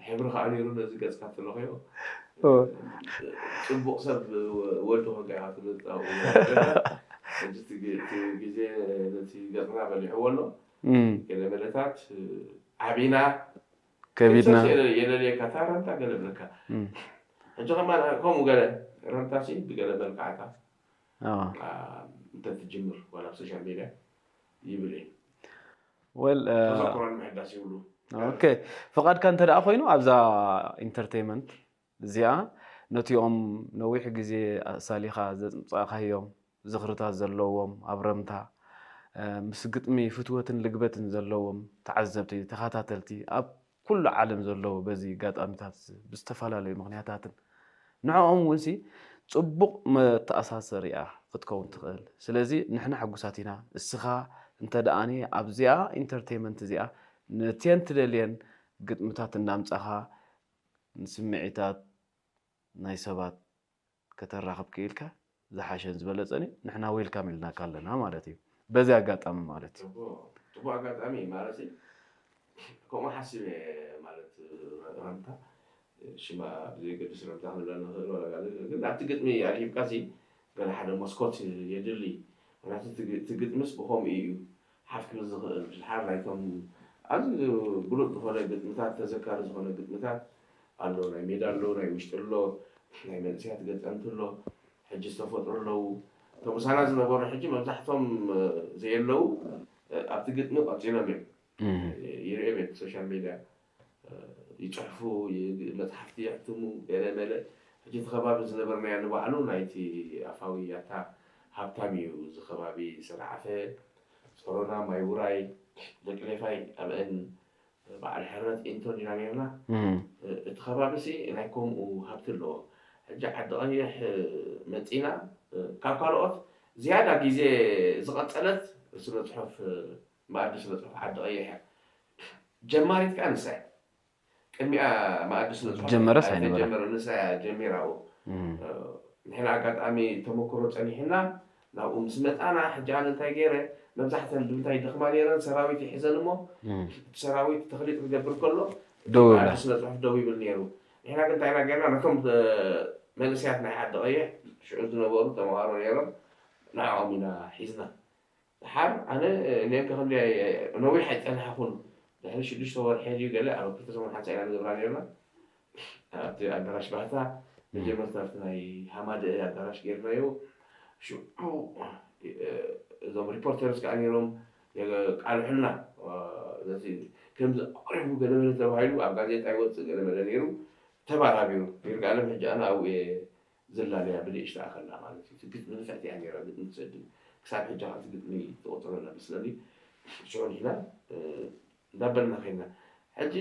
ሕብሪ ከዓ ነይሩ ነዚ ገፅካ ትለኸዮ። ፅቡቅ ሰብ ወዲ ኮንካ ኢካ ትምልጥ ኣብኡ። ሕጂ እቲ ግ- እቲ ግዜ ነቲ ገፅና በሊዕዎ ኣሎ። ገለ መለታት ዓቢና ከቢድና የለልየካ እታ ረምታ ገለ ብለካ። ሕጂ ከማን ከምኡ ገለ ረምታሲ ብገለ መልክዓታ ኣዎ። እንተትጅምር ዋላ ኣብ ሶሻል ሜድያ ይብል እየ። ወል ተዘክሮን ምሕዳስ ይብሉ። ኦኬ፣ ፍቓድካ እንተ ደኣ ኮይኑ ኣብዛ ኢንተርቴይመንት እዚኣ ነቲኦም ነዊሕ ግዜ ኣሳሊኻ ዘምጻእካዮም ዝኽርታት ዘለዎም ኣብ ረምታ ምስ ግጥሚ ፍትወትን ልግበትን ዘለዎም ተዓዘብቲ፣ ተኸታተልቲ ኣብ ኩሉ ዓለም ዘለዉ በዚ ኣጋጣሚታት ብዝተፈላለዩ ምኽንያታትን ንዕኦም እውን ሲ ጽቡቕ መተኣሳሰሪያ ክትከውን ትኽእል። ስለዚ ንሕና ሕጉሳት ኢና። እስኻ እንተ ደኣኒ ኣብዚኣ ኢንተርቴይመንት እዚኣ ነቲአን ትደልየን ግጥምታት እንዳምጻኻ ንስምዒታት ናይ ሰባት ከተራኽብ ክኢልካ ዝሓሸን ዝበለጸን እዩ። ንሕና ዌልካም ኢልናካ ኣለና ማለት እዩ። በዚ ኣጋጣሚ ማለት እዩ። ጽቡቕ ኣጋጣሚ ማለት እዩ። ከምኡ ሓሲበ ማለት ረምታ ሽማ ብዘየገድስ ረምታ ክንብላ ንኽእል ዋላ ጋር ግን ኣብቲ ግጥሚ ኣልሂብካ ሲ ገለ ሓደ መስኮት የድሊ። ምክንያቱ እቲ ግ- እቲ ግጥምስ ብኸምኡ እዩ ሓፍ ክብል ዝኽእል። ድሓር ናይቶም ኣዝዩ ብሉጥ ዝኾነ ግጥምታት፣ ተዘካሪ ዝኾነ ግጥምታት ኣሎ። ናይ ሜዳ ኣሎ፣ ናይ ውሽጢ ኣሎ፣ ናይ መንእሰያት ገጠምቲ ኣሎ፣ ሕጂ ዝተፈጥሩ ኣለዉ። እቶም ምሳና ዝነበሩ ሕጂ መብዛሕቶም ዘየለዉ ኣብቲ ግጥሚ ቀፂሎም እዮም። ይርእዮም እዮም ሶሻል ሚድያ ይፅሕፉ፣ መፅሓፍቲ የሕትሙ፣ ገለ መለ። ሕጂ እቲ ከባቢ ዝነበርናዮ ንባዕሉ ናይቲ ኣፋዊ ያታ ሃብታም እዩ። እዚ ከባቢ ሰንዓፈ፣ ጾሮና፣ ማይ ውራይ፣ ደቂ ሌፋይ ኣብአን በዓል ሕረት ኢንቶን ኢና ነርና። እቲ ከባቢ ሲ ናይ ከምኡ ሃብቲ ኣለዎ። ሕጂ ዓዲ ቀይሕ መፂና ካብ ካልኦት ዝያዳ ግዜ ዝቐፀለት ስነ ፅሑፍ መኣዲ ስነ ፅሑፍ ዓዲ ቀይሕ እያ። ጀማሪት ከዓ ንሳ እያ። ቅድሚኣ መኣዲ ስነ ፅሑፍ ጀመረስ ኣይነበረ። ጀመረ ንሳ እያ ጀሚራኡ። ንሕና ኣጋጣሚ ተመክሮ ፀኒሕና ናብኡ ምስ መፃና ሕጂ ኣነ እንታይ ገይረ መብዛሕተን ብምንታይ ደኽማ ነይረን ሰራዊት ይሕዘን እሞ እቲ ሰራዊት ተኽሊጥ ክገብር ከሎ ደው ይብላ። መኣዲ ስነ ፅሑፍ ደው ይብል ነይሩ። ንሕና ግን እንታይ ኢና ገይርና ነቶም መንእሰያት ናይ ዓዲ ቀይሕ ሽዑ ዝነበሩ ተምሃሮ ነይሮም ንዕኦም ኢና ሒዝና። ድሓር ኣነ ኔንከ ክንደይ ነዊሕ ኣይጸናሕኹን። ድሕሪ ሽዱሽተ ወርሒ ድዩ ገለ ኣብ ክልተ ሰሙን ሓንሳእ ኢና ንገብራ ኔርና። ኣብቲ ኣዳራሽ ባህታ መጀመርታ ኣብቲ ናይ ሃማደአ ኣዳራሽ ጌርናዮ። ሽዑ እዞም ሪፖርተርስ ከኣ ኔሮም የቃልሑልና። ነቲ ከምዚ ኣቕሪቡ ገለ መለ ተባሂሉ ኣብ ጋዜጣ ይወጽእ ገለ መለ ኔሩ ተባራቢሩ። ይርጋለም ሕጂ ኣነ ኣብኡ እየ ዝላለያ ብንእሽታ ኣኸላ ማለት እዩ። እቲ ግጥሚ ንፍዕቲ እያ ነይራ፣ ግጥሚ ትሰድድ። ክሳብ ሕጂ ከዓ እቲ ግጥሚ ትቕጽሎ ኣላ መስለኒ። ሽዑ ንሕና እንዳበልና ከይና። ሕጂ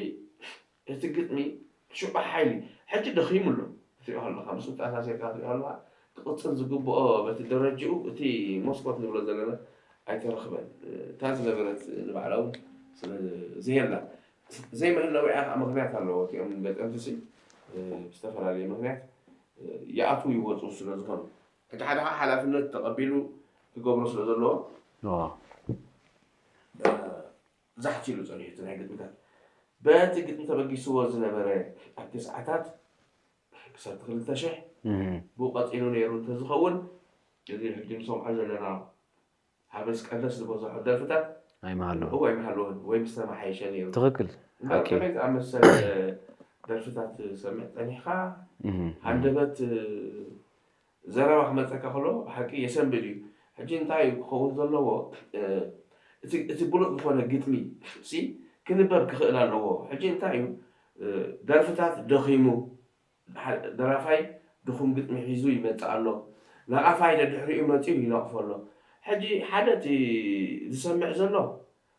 እቲ ግጥሚ ሽዑ ሓይሊ፣ ሕጂ ደኺሙ ኣሎ። ክትሪኦ ከለኻ፣ ምስኡ ተኣሳሲርካ ክትሪኦ ከለኻ፣ ክቕጽል ዝግብኦ በቲ ደረጅኡ እቲ መስኮት ንብሎ ዘለና ኣይተረኽበን። እታ ዝነበረት ንባዕላ እውን ስለ ዘየላ፣ ዘይምህላዊኣ ከዓ ምኽንያት ኣለዎ። እቲኦም ገጠምቲ ሲ ብዝተፈላለየ ምኽንያት ይኣትዉ ይወፁ ስለ ዝኾኑ፣ ሕጂ ሓደ ከዓ ሓላፍነት ተቐቢሉ ክገብሮ ስለ ዘለዎ ዛሕቲ ኢሉ ፀኒሑ እቲ ናይ ግጥምታት። በቲ ግጥሚ ተበጊስዎ ዝነበረ ኣብቲ ሰዓታት ክሳብ ክልተ ሽሕ ብኡ ቀፂሉ ነይሩ እንተዝኸውን እዚ ሕጂ ንሰምዖ ዘለና ሓበስ ቀለስ ዝበዝሖ ደርፍታት ኣይምሃለዎ። እዎ ኣይምሃለዎን ወይ ምስተመሓየሸ ነይሩ። ትኽክል። እምበር ሓቂ። ከመይ ዝኣመሰለ ደርፍታት ሰምዕ ፀኒሕካ? እህ። ሃንደበት ዘረባ ክመፀካ ከሎ ብሓቂ የሰንብድ እዩ። ሕጂ እንታይ እዩ ክኸውን ዘለዎ? እቲ እቲ ብሉፅ ዝኾነ ግጥሚ ሲ ክንበብ ክኽእል ኣለዎ። ሕጂ እንታይ እዩ ደርፍታት ደኺሙ ደራፋይ ድኹም ግጥሚ ሒዙ ይመጽእ ኣሎ። ነቓፋይ ደድሕሪኡ መጺኡ ይነቕፎ ኣሎ። ሕጂ ሓደ እቲ ዝሰምዕ ዘሎ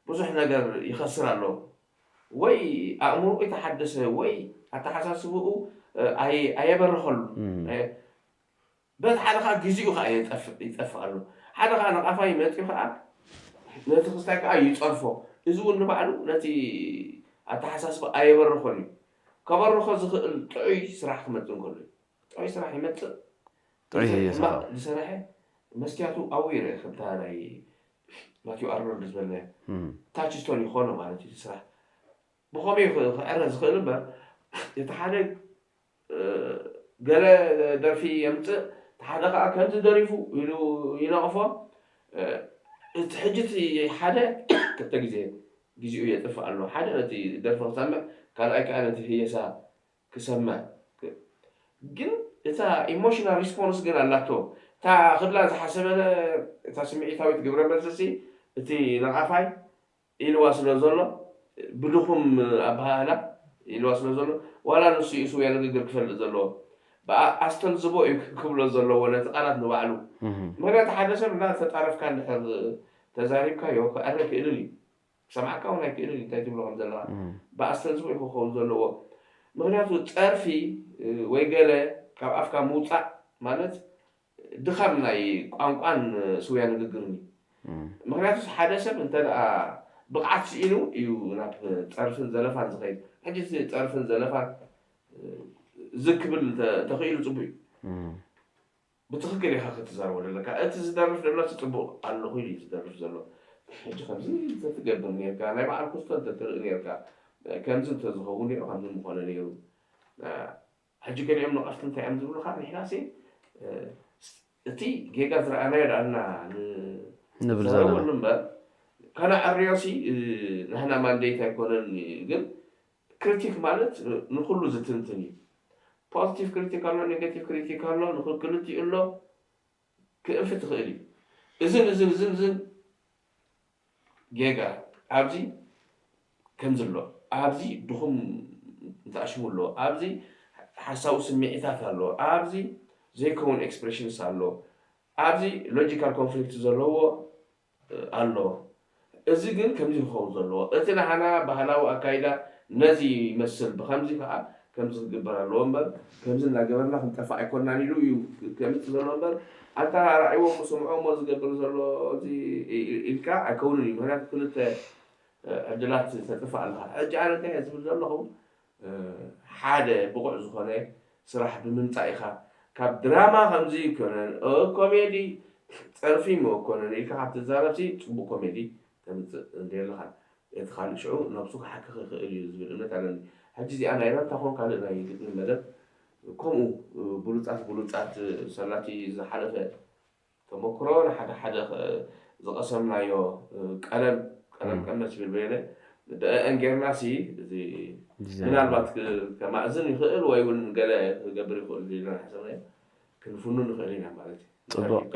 ብዙሕ ነገር ይኸስር ኣሎ። ወይ ኣእምሮኡ ይተሓደሰ ወይ ኣተሓሳስብኡ ኣየበርኸሉ። በቲ ሓደ ከዓ ግዜኡ ከዓ ይጠፍእ ኣሎ። ሓደ ከዓ ነቓፋይ መፂኡ ከዓ ነቲ ክስታይ ከዓ ይፀርፎ። እዚ እውን ንባዕሉ ነቲ ኣተሓሳስባ ኣየበርኸሉ እዩ። ከበርኾ ዝኽእል ጥዑይ ስራሕ ክመፅእ እንከሎ እዩ። ጥዑይ ስራሕ ይመፅእ። ጥዑይ ህየሳ። ዝሰርሐ መስትያቱ ኣብኡ ይርአ። ከምታ ናይ ማቲው ኣርኖልድ ዝበልናዮ ታችስቶን ይኾኖ ማለት እዩ። ስራሕ ብኸመይ ክዕረ ዝኽእል እምበር እቲ ሓደ ገለ ደርፊ የምፅእ፣ እቲ ሓደ ከዓ ከምዚ ደሪፉ ኢሉ ይነቕፎ። እቲ ሕጂ እቲ ሓደ ክልተ ግዜ ግዜኡ የጥፍእ ኣሎ። ሓደ ነቲ ደርፊ ክሰምዕ፣ ካልኣይ ከዓ ነቲ ህየሳ ክሰምዕ። ግን እታ ኢሞሽናል ሪስፖንስ ግን ኣላቶ። እታ ክብላ ዝሓሰበ እታ ስምዒታዊት ግብረ መልስሲ እቲ ነቓፋይ ኢልዋ ስለ ዘሎ ብድኹም ኣበሃህላ ኢልዋ ስለ ዘሎ ዋላ ንሱ እዩ ስውያ ንግግር ክፈልጥ ዘለዎ ብኣስተልዝቦ እዩ ክብሎ ዘለዎ ነቲ ቃላት ንባዕሉ ምክንያቱ ሓደ ሰብ እና ተጣረፍካ እንድሕር ተዛሪብካዮ ክዕረ ክእልን እዩ። ክሰምዓካ እውን ኣይክእልን እዩ። እንታይ ትብሎ ከም ዘለኻ ብኣስተንስቦ እዩ ክኸውን ዘለዎ። ምክንያቱ ጸርፊ ወይ ገለ ካብ ኣፍካ ምውጻእ ማለት ድኻም ናይ ቋንቋን ስውያ ንግግርን እዩ። ምክንያቱ ሓደ ሰብ እንተ ደኣ ብቕዓት ስኢኑ እዩ ናብ ጸርፍን ዘለፋን ዝኸይድ። ሕጂ እቲ ጸርፍን ዘለፋን ዝክብል ተኽኢሉ ጽቡቅ እዩ። ብትኽክል ኢኻ ክትዛረቦ ዘለካ። እቲ ዝደርፍ ዘሎ እቲ ጽቡቕ ኣለኹ ኢሉ እዩ ዝደርፍ ዘሎ። ሕጂ ከምዚ እንተትገብር ነርካ፣ ናይ በዓል ኩስቶ እንተትርኢ ነርካ፣ ከምዚ እንተዝኸውን ነይሩ፣ ከምዚ ምኾነ ነይሩ። ሕጂ ገሊኦም ነቐፍቲ እንታይ እዮም ዝብሉኻ? ንሕናሲ እቲ ጌጋ ዝረኣናዮ ደኣልና ንብል ንዛረበሉ ዘለና እምበር ከነዕርዮሲ ናህና ማንዴት ኣይኮነን። ግን ክሪቲክ ማለት ንኩሉ ዝትንትን እዩ። ፖዚቲቭ ክሪቲክ ኣሎ፣ ኔጋቲቭ ክሪቲክ ኣሎ፣ ንክልቲኡ ኣሎ ክእንፊ ትኽእል እዩ። እዝን እዝን እዝን እዝን ጌጋ ኣብዚ ከምዚ ኣሎ፣ ኣብዚ ድኹም እንተኣሽሙ ኣሎ፣ ኣብዚ ሓሳዊ ስምዒታት ኣሎ፣ ኣብዚ ዘይከውን ኤክስፕሬሽንስ ኣሎ፣ ኣብዚ ሎጂካል ኮንፍሊክት ዘለዎ ኣሎ። እዚ ግን ከምዚ ክኸውን ዘለዎ፣ እቲ ናህና ባህላዊ ኣካይዳ ነዚ ይመስል፣ ብኸምዚ ከዓ ከምዚ ክግበር ኣለዎ እምበር ከምዚ እናገበርና ክንጠፍእ ኣይኮንናን ኢሉ እዩ ከምፅእ ዘሎ እምበር፣ ኣንታ ራእይዎ ክስምዖ እሞ ዝገብር ዘሎ እዚ ኢልካ ኣይከውንን እዩ። ምክንያቱ ክልተ ዕድላት ተጥፍእ ኣለካ። ሕጂ ኣነ እንታይ እየ ዝብል ዘለኹ? ሓደ ብቑዕ ዝኾነ ስራሕ ብምምፃእ ኢኻ። ካብ ድራማ ከምዚ ኣይኮነን፣ ኮሜዲ ጸርፊ እሞ ኣይኮነን ኢልካ ካብ ትዛረብሲ ጽቡቕ ኮሜዲ ተምፅእ እንድየ ኣለኻ። እቲ ካልእ ሽዑ ነብሱ ክሓክኽ ይኽእል እዩ ዝብል እምነት ኣለኒ። ሕጂ እዚኣ ናይ ራንታ ኾን ካልእ ናይ ግጥሚ መደብ ከምኡ ብሉጻት ብሉጻት ሰላቲ ዝሓለፈ ተመክሮ ንሓደ ሓደ ዝቐሰምናዮ ቀለም ቀለም ቀመስ ይብል በየነ ደአን ጌርና ሲ እዚ ምናልባት ከማእዝን ይኽእል ወይ እውን ገለ ክገብር ይኽእል ኢልና ሓሰብናዮ ክንፍኑ ንኽእል ኢና ማለት እዩ። ጽቡቅ።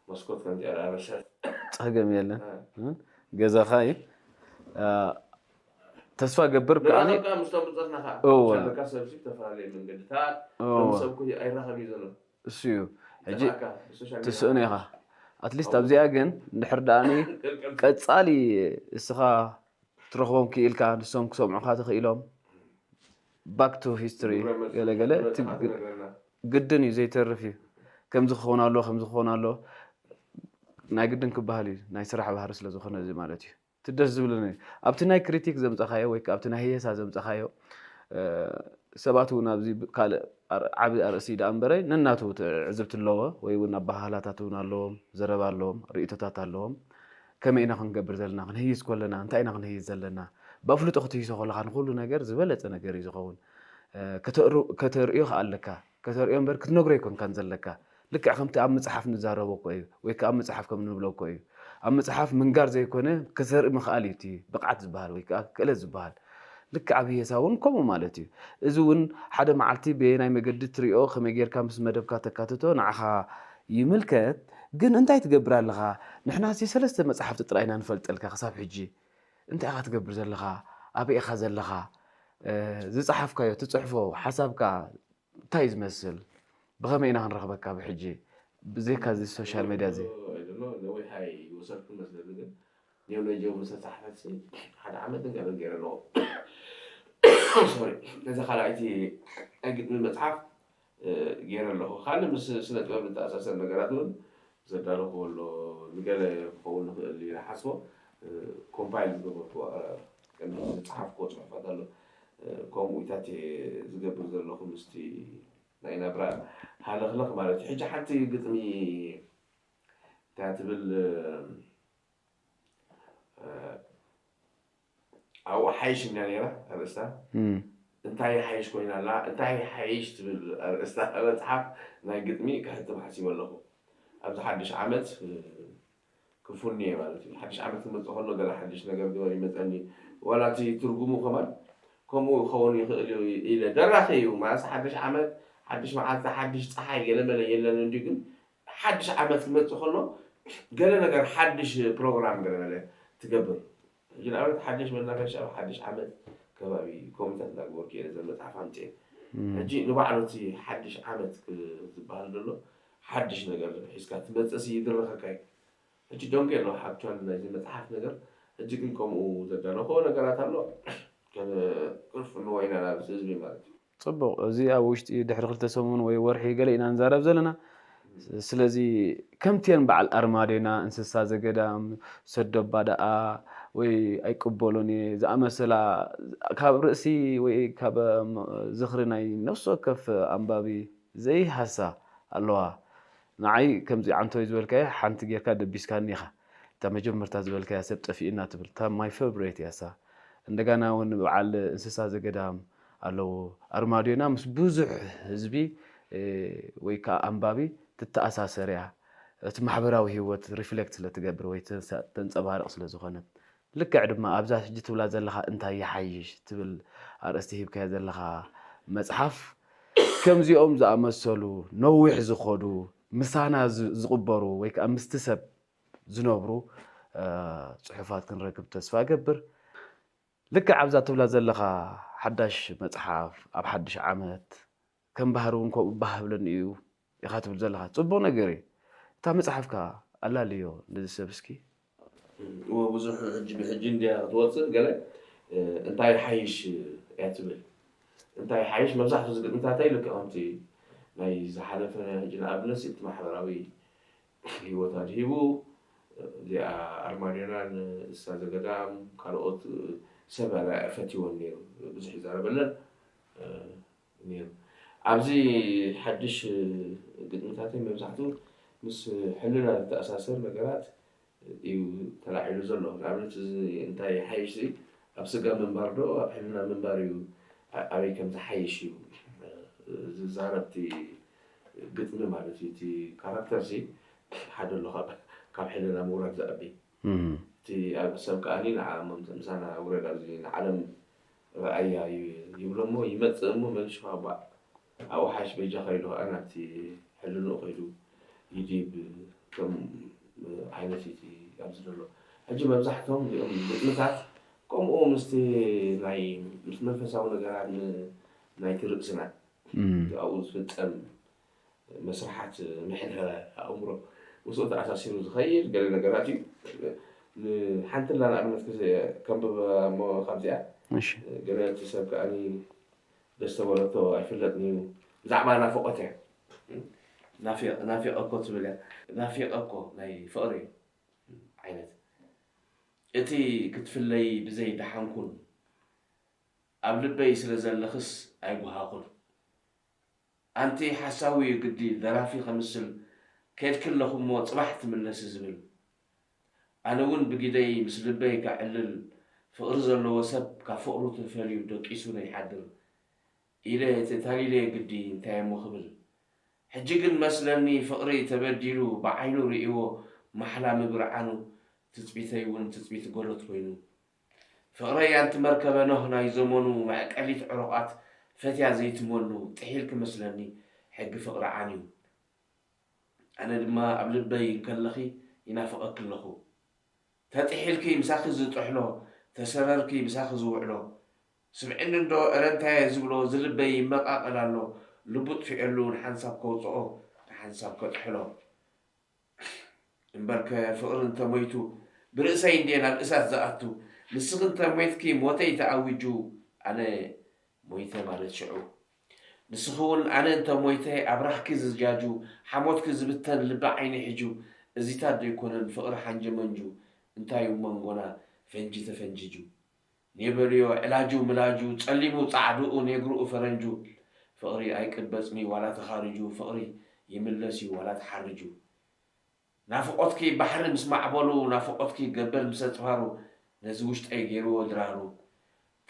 መስኮት ከምዚኣ ዳበሰት ጸገም የለን። ገዛኻ እዩ። ተስፋ ገብር ከዓኒ ምስቶም ብጾትና ከዓ እወ። ሸበካ ሰብሲ ዝተፈላለዩ መንገድታት እወ። ሰብ ኩ ኣይራኸብ እዩ ዘሎ። እሱ እዩ። ሕጂ ትስእኖ ኢኻ። ኣትሊስት ኣብዚኣ ግን እንድሕር ደኣኒ ቀጻሊ እስኻ ትረኽቦም ክኢልካ ንሶም ክሰምዑኻ ተኽኢሎም ባክ ቱ ሂስትሪ ገለገለ ግድን እዩ ዘይተርፍ እዩ። ከምዚ ክኸውን ኣሎ ከምዚ ክኸውን ኣሎ ናይ ግድን ክበሃል እዩ ናይ ስራሕ ባህሪ ስለ ዝኾነ እዚ ማለት እዩ። እቲ ደስ ዝብለኒ ኣብቲ ናይ ክሪቲክ ዘምፀኻዮ ወይ ኣብቲ ናይ ህየሳ ዘምፀኻዮ ሰባት እውን ኣብዚ ካልእ ዓብ ኣርእሲ ዳኣ እምበረ ነናቱ ትዕዝብቲ ኣለዎ ወይ እውን ኣባሃህላታት እውን ኣለዎም ዘረባ ኣለዎም ርእቶታት ኣለዎም ከመይ ኢና ክንገብር ዘለና ክንህይስ ኮለና እንታይ ኢና ክንህይስ ዘለና ብኣፍልጦ ክትህይሶ ከለካ ንኩሉ ነገር ዝበለፀ ነገር እዩ ዝኸውን ከተርእዮ ከዓ ኣለካ ከተርእዮ እምበር ክትነግሮ ኣይኮንካን ዘለካ ልክዕ ከምቲ ኣብ መፅሓፍ ንዛረቦ እኮ እዩ ወይ ከዓ ኣብ መፅሓፍ ከም ንብሎ እኮ እዩ ኣብ መፅሓፍ ምንጋር ዘይኮነ ክተርኢ ምኽኣል እዩ እቲ ብቕዓት ዝበሃል ወይ ከዓ ክእለት ዝበሃል ልክዕ ኣብ ህየሳ እውን ከምኡ ማለት እዩ እዚ እውን ሓደ መዓልቲ በየናይ መገዲ ትሪኦ ከመይ ጌርካ ምስ መደብካ ተካትቶ ንዓኻ ይምልከት ግን እንታይ ትገብር ኣለኻ ንሕና ሲ ሰለስተ መፅሓፍቲ ጥራይ ኢና ንፈልጠልካ ክሳብ ሕጂ እንታይ ኢኻ ትገብር ዘለኻ ኣበይ ኢኻ ዘለኻ ዝፀሓፍካዮ ትፅሕፎ ሓሳብካ እንታይ እዩ ዝመስል ብኸመይ ኢና ክንረኽበካ ብሕጂ ብዘይካ እዚ ሶሻል ሜድያ እዚ ነዊሕ ኣይወሰድኩን መስለኒ ግን ኔውሎጂ ምስ ተፃሕፈት ሓደ ዓመት ንገበን ገይረ ኣለዎ ሶሪ ነዚ ካልኣይቲ ናይ ግጥሚ መፅሓፍ ገይረ ኣለኹ ካልእ ምስ ስነ ጥበብ ዝተኣሳሰር ነገራት እውን ዘዳለኹዎ ኣሎ ንገለ ክኸውን ንኽእል ኢለ ሓስቦ ኮምፓይል ዝገበርኩዎ ዝፀሓፍኩዎ ፅሑፋት ኣሎ ከምኡ ኢታት ዝገብር ዘለኹ ምስቲ ናይ ናብራ ሃለኽለኽ ማለት እዩ ሕጂ ሓንቲ ግጥሚ እንታይ ትብል ኣብኡ ሓይሽ እንዳ ነራ ኣርእስታ እንታይ ሓይሽ ኮይና ኣላ እንታይ ሓይሽ ትብል ኣርእስታ መፅሓፍ ናይ ግጥሚ ክሕትም ሓሲበ ኣለኹ ኣብዚ ሓድሽ ዓመት ክፉኒ እየ ማለት እዩ ሓድሽ ዓመት ክመፅእ ከሎ ገለ ሓድሽ ነገር ግበር ይመፀኒ ዋላ እቲ ትርጉሙ ከማን ከምኡ ክኸውን ይኽእል እዩ ኢለ ደራኺ እዩ ማለት ሓድሽ ዓመት ሓድሽ መዓልቲ ሓድሽ ፀሓይ ገለመለ የለን እንዲ ግን ሓድሽ ዓመት ክመፅእ ከሎ ገለ ነገር ሓድሽ ፕሮግራም ገለመለ ትገብር ሕጂ ንኣብነት ሓድሽ መናፈሻ ኣብ ሓድሽ ዓመት ከባቢ ኮሚታት እንዳግበርኩ እየ ነዘን መፅሓፍ ኣምፅኤ ሕጂ ንባዕሉ እቲ ሓድሽ ዓመት ዝበሃል ዘሎ ሓድሽ ነገር ሒዝካ ትመፅእ ሲ ይድረኸካ እዩ ሕጂ ደንጎ ኣሎ ሓብቻል ናይዚ መጽሓፍ ነገር። ሕጂ ግን ከምኡ ዘዳለኾ ነገራት ኣሎ። ከነ ክንፍንዎ ኢና ናብዚ ህዝቢ ማለት እዩ። ጽቡቕ። እዚ ኣብ ውሽጢ ድሕሪ ክልተ ሰሙን ወይ ወርሒ ገለ ኢና ንዛረብ ዘለና። ስለዚ ከምቲየን በዓል ኣርማዴና፣ እንስሳ ዘገዳም፣ ሰዶባ ደኣ ወይ ኣይቅበሎን እየ ዝኣመሰላ ካብ ርእሲ ወይ ካብ ዝኽሪ ናይ ነፍሲ ወከፍ ኣንባቢ ዘይሃሳ ኣለዋ። ንዓይ ከምዚ ዓንቶይ ዝበልካዮ ሓንቲ ጌርካ ደቢስካኒ ኢኻ። እታ መጀመርታ ዝበልካያ ሰብ ጠፊእና ትብል እታ my favorite እያ እሳ። እንደገና እውን በዓል እንስሳ ዘገዳም ኣለዎ። ኣርማድዮና ምስ ብዙሕ ህዝቢ ወይ ከዓ ኣንባቢ ትተኣሳሰር እያ። እቲ ማሕበራዊ ህይወት reflect ስለ ትገብር ወይ ተንጸባርቕ ስለ ዝኾነት። ልክዕ ድማ ኣብዛ ሕጂ ትብላ ዘለኻ እንታይ ይሓይሽ ትብል ኣርእስቲ ሂብካያ ዘለኻ መጽሓፍ ከምዚኦም ዝኣመሰሉ ነዊሕ ዝኸዱ ምሳና ዝቕበሩ ወይ ከዓ ምስቲ ሰብ ዝነብሩ ጽሑፋት ክንረክብ ተስፋ እገብር። ልክዕ ኣብዛ ትብላ ዘለኻ ሓዳሽ መጽሓፍ ኣብ ሓድሽ ዓመት ከም ባህሪ እውን ከምኡ ባህ ብለኒ እዩ ኢኻ ትብል ዘለኻ ጽቡቕ ነገር እዩ። እታ መጽሓፍካ ኣላልዮ ነዚ ሰብ እስኪ። እዎ ብዙሕ ሕጂ ብሕጂ እንድያ ክትወፅእ ገለ እንታይ ሓይሽ እያ ትብል። እንታይ ሓይሽ መብዛሕትኡ ዝግጥምታተይ ልክዕ ከምቲ ናይ ዝሓለፈ ሕጂ ንኣብነት እቲ ማሕበራዊ ህይወት ኣድሂቡ እዚኣ ኣርማድዮናን እሳ ዘገዳም ካልኦት ሰብ ፈትወን ነይሩ ብዙሕ ይዛረበለን ነይሩ። ኣብዚ ሓድሽ ግጥምታተይ መብዛሕትኡ ምስ ሕልና ዝተኣሳሰር ነገራት እዩ ተላዒሉ ዘሎ። ንኣብነት እዚ እንታይ ሓይሽ እዚ ኣብ ስጋ ምንባር ዶ ኣብ ሕልና ምንባር እዩ ኣበይ ከም ዝሓይሽ እዩ ዝዛረብ እቲ ግጥሚ ማለት እዩ። እቲ ካራክተር ሲ ሓደ ኣሎ ካብ ሕልና ምውራድ ዝኣቢ እቲ ሰብ ከኣኒ ንዓ ምሳና ውረድ ኣብዚ ንዓለም ረኣያ ይብሎ እሞ ይመፅእ እሞ መልሱ ኣባዕ ኣብኡ ሓይሽ በጃኻ ኢሉ ከዓ ናብቲ ሕልንኡ ከይዱ ይዲብ ከም ዓይነት እቲ ኣብዚ ዘሎ ሕጂ መብዛሕትኦም እዚኦም ግጥምታት ከምኡ ምስቲ ናይ ምስ መንፈሳዊ ነገራት ናይቲ ርእስና ኣብኡ ዝፍፀም መስርሓት ምሕደረ ኣእምሮ ምስኡ ተኣሳሲሩ ዝኸይድ ገለ ነገራት እዩ። ንሓንቲ ላ ንኣብነት ከንብብ እሞ ካብዚኣ ገለ እቲ ሰብ ከኣኒ ደስ ተበለቶ ኣይፍለጥን እዩ። ብዛዕባ ናፍቖት እያ። ናፊቐ እኮ ትብል እያ። ናፊቐ እኮ ናይ ፍቕሪ ዓይነት። እቲ ክትፍለይ ብዘይ ደሓንኩን፣ ኣብ ልበይ ስለ ዘለኽስ ኣይጉሃኹን። ኣንቲ ሓሳዊ እዩ ግዲ ደራፊ ከምስል፣ ከድኪ ኣለኹ እሞ ጽባሕ ትምለሲ ዝብል። ኣነ እውን ብግደይ ምስ ልበይ ከዕልል፣ ፍቕሪ ዘለዎ ሰብ ካብ ፍቕሩ ተፈልዩ ደቂሱ ነይሓድር ኢለ ተታሊለ ግዲ እንታይ እሞ ክብል። ሕጂ ግን መስለኒ ፍቕሪ ተበዲሉ ብዓይኑ ርእይዎ ማሕላ ምብርዓኑ ትጽቢተይ እውን ትጽቢት ጎሎት ኮይኑ። ፍቕረይ ኣንቲ መርከበ ኖህ ናይ ዘመኑ መዕቀሊት ዕሩቓት ፈትያ ዘይትመኑ ጥሒልኪ መስለኒ ሕጊ ፍቕሪ ዓንዩ። ኣነ ድማ ኣብ ልበይ እንከለኺ ይናፍቐኪ ኣለኹ። ተጥሒልኪ ምሳኺ ዝጥሕሎ፣ ተሰረርኪ ምሳኺ ዝውዕሎ። ስምዕኒ እንዶ እረ እንታየ ዝብሎ ዝልበይ ይመቓቐል ኣሎ፣ ልቡ ጥፊኤሉ ንሓንሳብ ከውፅኦ ንሓንሳብ ከጥሕሎ። እምበርከ ፍቕሪ እንተሞይቱ ብርእሰይ እንድየ ናብ እሳት ዝኣቱ። ንስኺ እንተሞይትኪ ሞተይ ተኣዊጁ ኣነ ሞይተ ማለት ሽዑ። ንስኺ እውን ኣነ እንተሞይተ ኣብራኽኪ ዝጃጁ ሓሞትኪ ዝብተን ልቢ ዓይኒ ሒጁ። እዚታት ዶ ኣይኮነን ፍቕሪ ሓንጀመንጁ እንታይ እዩ መንጎና ፈንጂ ተፈንጂጁ። ኔበልዮ ዕላጁ ምላጁ ጸሊሙ ጻዕድኡ ኔግርኡ ፈረንጁ። ፍቕሪ ኣይቅበጽኒ ዋላ ተኻርጁ ፍቕሪ ይምለስ እዩ ዋላ ተሓርጁ። ናፍቖትኪ ባሕሪ ምስ ማዕበሉ ናፍቖትኪ ገበል ምስ ኣጽፋሩ ነዚ ውሽጠይ ገይርዎ ድራሩ።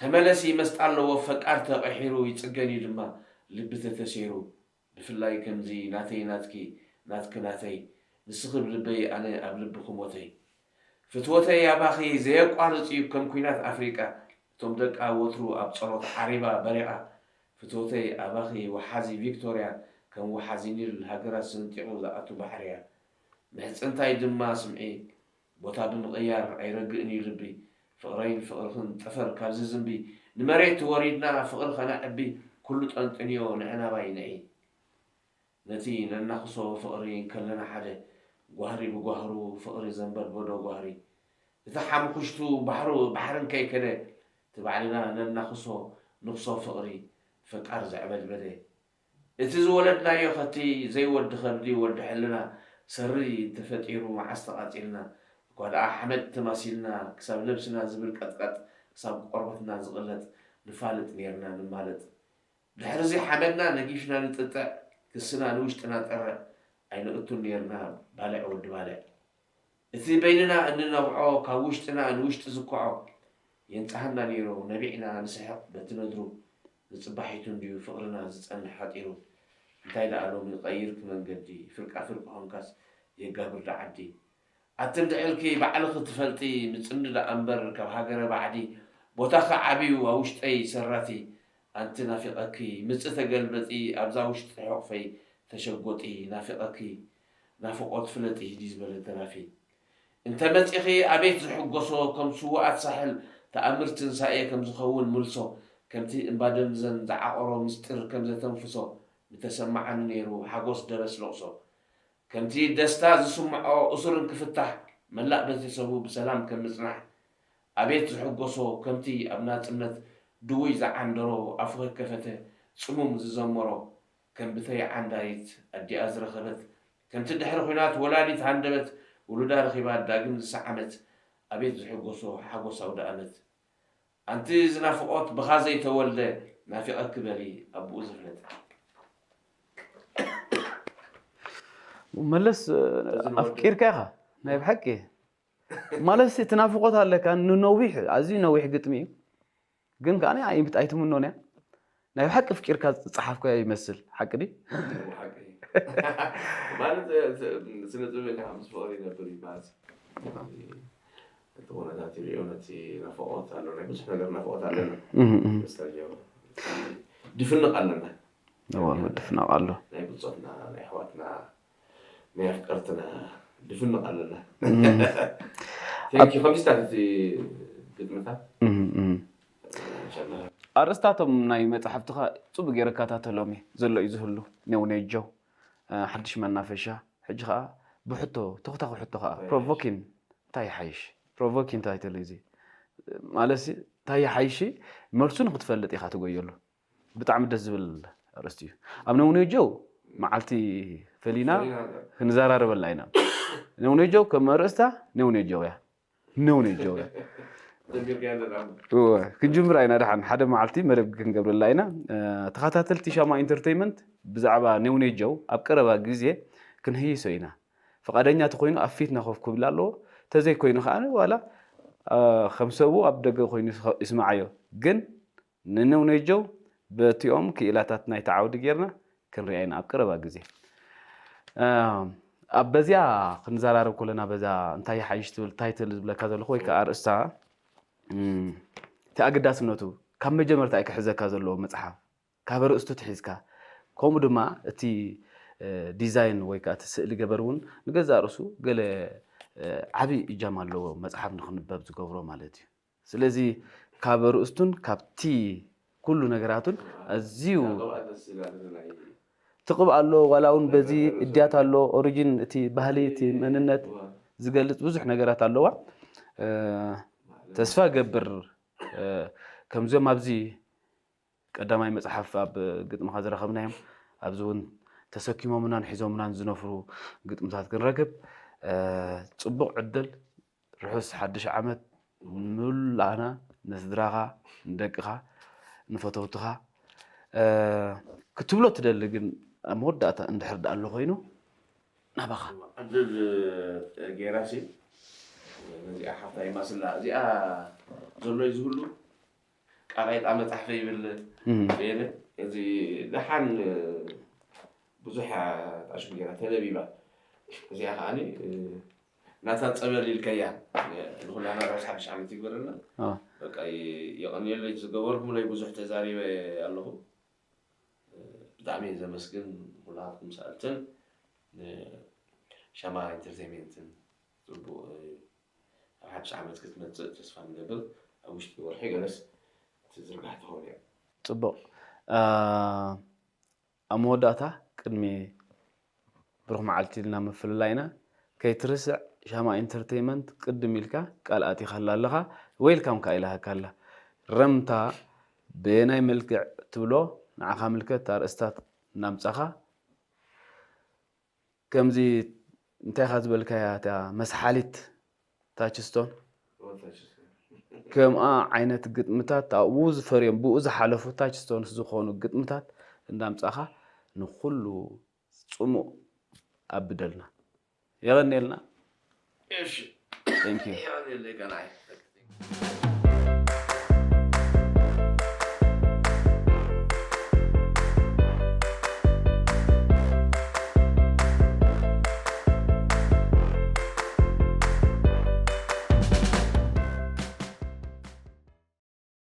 ተመለሲ መስጣ ኣለዎ ፈቃር ተቐሒሩ ይጽገን እዩ ድማ ልቢ ተተሴሩ። ብፍላይ ከምዚ ናተይ ናትኪ ናትኪ ናተይ ንስኺ ኣብ ልበይ ኣነ ኣብ ልብኺ ሞተይ። ፍትወተይ ኣባኺ ዘየቋርጽ እዩ ከም ኲናት ኣፍሪቃ እቶም ደቃ ወትሩ ኣብ ጸሎት ዓሪባ በሪቓ። ፍትወተይ ኣባኺ ወሓዚ ቪክቶርያ ከም ወሓዚ ኒል ሃገራት ሰንጢቑ ዝኣቱ ባሕርያ። ምሕጽንታይ ድማ ስምዒ ቦታ ብምቕያር ኣይረግእን እዩ ልቢ። ፍቕረይን ፍቕርኽን ጠፈር ካብዚ ዝንቢ ንመሬት ተወሪድና ፍቕሪ ኸነዕቢ ኩሉ ጠንጥንዮ ንዕናባይ ንዒ። ነቲ ነናኽሶ ፍቕሪ እንከለና ሓደ ጓህሪ ብጓህሩ ፍቕሪ ዘንበድበዶ ጓህሪ፣ እቲ ሓምኹሽቱ ባሕሩ ባሕርን ከይከደ፣ እቲ ባዕልና ነናኽሶ ንኽሶ ፍቕሪ ፈቃር ዘዕበድበደ፣ እቲ ዝወለድናዮ ኸቲ ዘይወዲ ኸብዲ ወዲ ሕልና ሰሪ እንተፈጢሩ መዓስ ተቓጺልና፣ እኳ ደኣ ሓመድ ተማሲልና ክሳብ ነብስና ዝብርቀጥቀጥ ክሳብ ቆርበትና ዝቕለጥ ንፋለጥ ኔርና ንማለጥ። ድሕርዚ ሓመድና ነጊፍና ንጥጥዕ፣ ክስና ንውሽጥና ጠርዕ ኣይነእቱን ኔርና ባልዕ ወዲ ባልዕ። እቲ በይንና እንነብዖ ካብ ውሽጥና ንውሽጢ ዝኩዖ የንጽሃና ኔሩ ነቢዕና ንስሕቕ በቲ ነድሩ ንጽባሒቱ እንድዩ ፍቕርና ዝጸንሕ ሓጢሩ እንታይ ደኣ ሎሚ ቀይርኪ መንገዲ ፍርቃ ፍርቂ ኾንካስ የጋብር ዶ ዓዲ ኣቲ እንድዒ ኢልኪ ባዕልኺ ትፈልጢ ምጽንዲ ደኣ እምበር ካብ ሃገረ ባዕዲ ቦታኺ ዓብዩ ኣብ ውሽጠይ ሰራቲ ኣንቲ ናፊቐኪ ምጺ ተገልበጢ ኣብዛ ውሽጢ ሕቑፈይ ተሸጎጢ ናፊቐኪ ናፍቖት ፍለጢ ህድይ ዝበለ ደራፊ እንተ መጺኺ ኣቤት ዝሕጎሶ ከም ስዉኣት ሳሕል ተኣምር ትንሳኤ ከም ዝኸውን ምልሶ ከምቲ እምባ ደምዘን ዝዓቖሮ ምስጢር ከም ዘተንፍሶ ምተሰማዓኒ ነይሩ ሓጎስ ደበስ ለቕሶ ከምቲ ደስታ ዝስምዖ እሱር እንክፍታሕ መላእ ቤተሰቡ ብሰላም ከም ምጽናሕ ኣቤት ዝሕጎሶ ከምቲ ኣብ ናጽነት ድውይ ዝዓንደሮ ኣፉ ከይከፈተ ጽሙም ዝዘመሮ ከም ብተይ ዓንዳይት ኣዲኣ ዝረኸበት ከምቲ ድሕሪ ኹናት ወላዲት ሃንደበት ውሉዳ ረኺባ ዳግም ዝሰዓመት ኣቤት ዝሕጎሶ ሓጎስ ኣውደኣመት ኣንቲ ዝናፍቖት ብኻ ዘይተወልደ ናፊቐኪ በሊ ኣቡኡ ዝፍለጥ። መለስ ኣፍቂርካ ኢኻ ናይ ብሓቂ ማለት እቲ ናፍቖት ኣለካ ንነዊሕ ኣዝዩ ነዊሕ ግጥሚ እዩ ግን ከዓ ኣይትምኖን እያ ናይ ብሓቂ ኣፍቂርካ ዝፀሓፍካ ይመስል ሓቂ ድዩ ማለት ስነ ጥበበኛ ምስ ፍቕሪ ይነብር ይበሃል እቲ ኩነታት ይሪኦ ነቲ ናፍቖት ኣሎ ናይ ብዙሕ ነገር ናፍቖት ኣለና መስለኛ ድፍንቕ ኣለና ድፍንቕ ኣሎ ናይ ብፆትና ናይ ኣሕዋትና ናይ ኣፍቀርትና ድፍንቕ ኣለና ቴንኪ ከምዚታት እቲ ግጥምታት ኣርእስታቶም ናይ መፅሓፍትኻ ፅቡቅ ገይረ እከታተሎም እየ ዘሎ እዩ ዝህሉ ኔው ኔጀው ሓድሽ መናፈሻ ሕጂ ከዓ ብሕቶ ተኽታኺ ሕቶ ከዓ ፕሮቮኪን እንታይ ይሓይሽ ፕሮቮኪን እንታይ ተለ እዚ ማለት እንታይ ይሓይሽ መልሱ ንክትፈልጥ ኢካ ትጎየሉ ብጣዕሚ ደስ ዝብል ኣርእስቲ እዩ ኣብ ኔው ኔጀው መዓልቲ ፈሊና ክንዘራረበላ ኢና ኔው ኔጀው ከም ኣርእስታ ኔው ኔጀው እያ ኔው ኔጀው እያ ክንጅምራ ኢና ደሓን ሓደ መዓልቲ መደብ ክንገብረላ ኢና ተኸታተልቲ ሻማ ኢንተርቴይመንት ብዛዕባ ኔው ኔጀው ኣብ ቀረባ ግዜ ክንህይሶ ኢና ፍቓደኛ ተኮይኑ ኣብ ፊትና ኮፍ ክብል ኣለዎ ተዘይኮይኑ ከዓ ዋላ ከም ሰቡ ኣብ ደገ ኮይኑ ይስምዓዮ ግን ንኔው ኔጀው በቲኦም ክኢላታት ናይቲ ዓውዲ ጌርና ክንሪኣ ኢና ኣብ ቀረባ ግዜ ኣብ በዚኣ ክንዘራረብ ከለና በዛ እንታይ ሓይሽ ትብል ታይትል ዝብለካ ዘለኹ ወይ ከዓ ኣርእስታ እቲ ኣገዳስነቱ ካብ መጀመርታ እዩ ክሕዘካ ዘለዎ መፅሓፍ ካብ ኣርእስቱ ትሒዝካ ከምኡ ድማ እቲ ዲዛይን ወይ ከዓ እቲ ስእሊ ገበር እውን ንገዛእ ርእሱ ገለ ዓብዪ እጃም ኣለዎ መፅሓፍ ንክንበብ ዝገብሮ ማለት እዩ ስለዚ ካብ ኣርእስቱን ካብቲ ኩሉ ነገራቱን ኣዝዩ ትቕብ ኣሎ ዋላ እውን በዚ እድያት ኣሎ ኦሪጂን እቲ ባህሊ እቲ መንነት ዝገልፅ ብዙሕ ነገራት ኣለዋ ተስፋ ገብር ከምዚኦም ኣብዚ ቀዳማይ መፅሓፍ ኣብ ግጥምኻ ዝረኸብናዮም ኣብዚ እውን ተሰኪሞምናን ሒዞምናን ዝነፍሩ ግጥምታት ክንረክብ ፅቡቕ ዕድል ርሑስ ሓድሽ ዓመት ንላና ንስድራኻ ንደቅኻ ንፈተውትኻ ክትብሎ ትደሊ ግን ኣብ መወዳእታ እንድሕር ደኣ ኣሎ ኮይኑ ናባኻ ዕድል ጌራሲ ነዚኣ ሓፍታ ይማስላ እዚኣ ዘሎ ዝብሉ ቃቃይጣ መፅሓፈ ይብል ለ እዚ ደሓን ብዙሕ ኣሽም ጌራ ተነቢባ እዚኣ ከዓኒ ናታ ፀበል ኢልከያ ንኩላና ራስ ሓድሽ ዓመት ይግበረልና በቃ የቐንየለይ ዝገበርኩምለይ ብዙሕ ተዛሪበ ኣለኹ ብጣዕሚ እየ ዘመስግን ኩላትኩም ሰኣልትን ሻማ ኢንተርቴንሜንትን ፅቡቅ ኣብ ሓድሽ ዓመት ክትመፅእ ተስፋ ንገብር ኣብ ውሽጢ ወርሒ ገለስ ትዝርጋሕ ትኸውን እያ ፅቡቅ ኣብ መወዳእታ ቅድሚ ብሩኽ መዓልቲ ኢልና ምፍልላይና ከይትርስዕ ሻማ ኢንተርቴይመንት ቅድም ኢልካ ቃል ኣቲኻላ ኣለኻ። ዌልካም ከኣ ኢላሃካ ኣላ። ረምታ በየናይ መልክዕ ትብሎ ንዓኻ ምልከት ኣርእስታት እናምጻኻ ከምዚ እንታይ ኢኻ ዝበልካያ እታ መስሓሊት ታችስቶን ከምኣ ዓይነት ግጥምታት ኣብኡ ዝፈርዮም ብኡ ዝሓለፉ ታችስቶንስ ዝኾኑ ግጥምታት እንዳምጻኻ ንኹሉ ጽሙእ ኣብደልና። የቐንየልና። እሺ Thank you። የቐንየለይ ቀናይ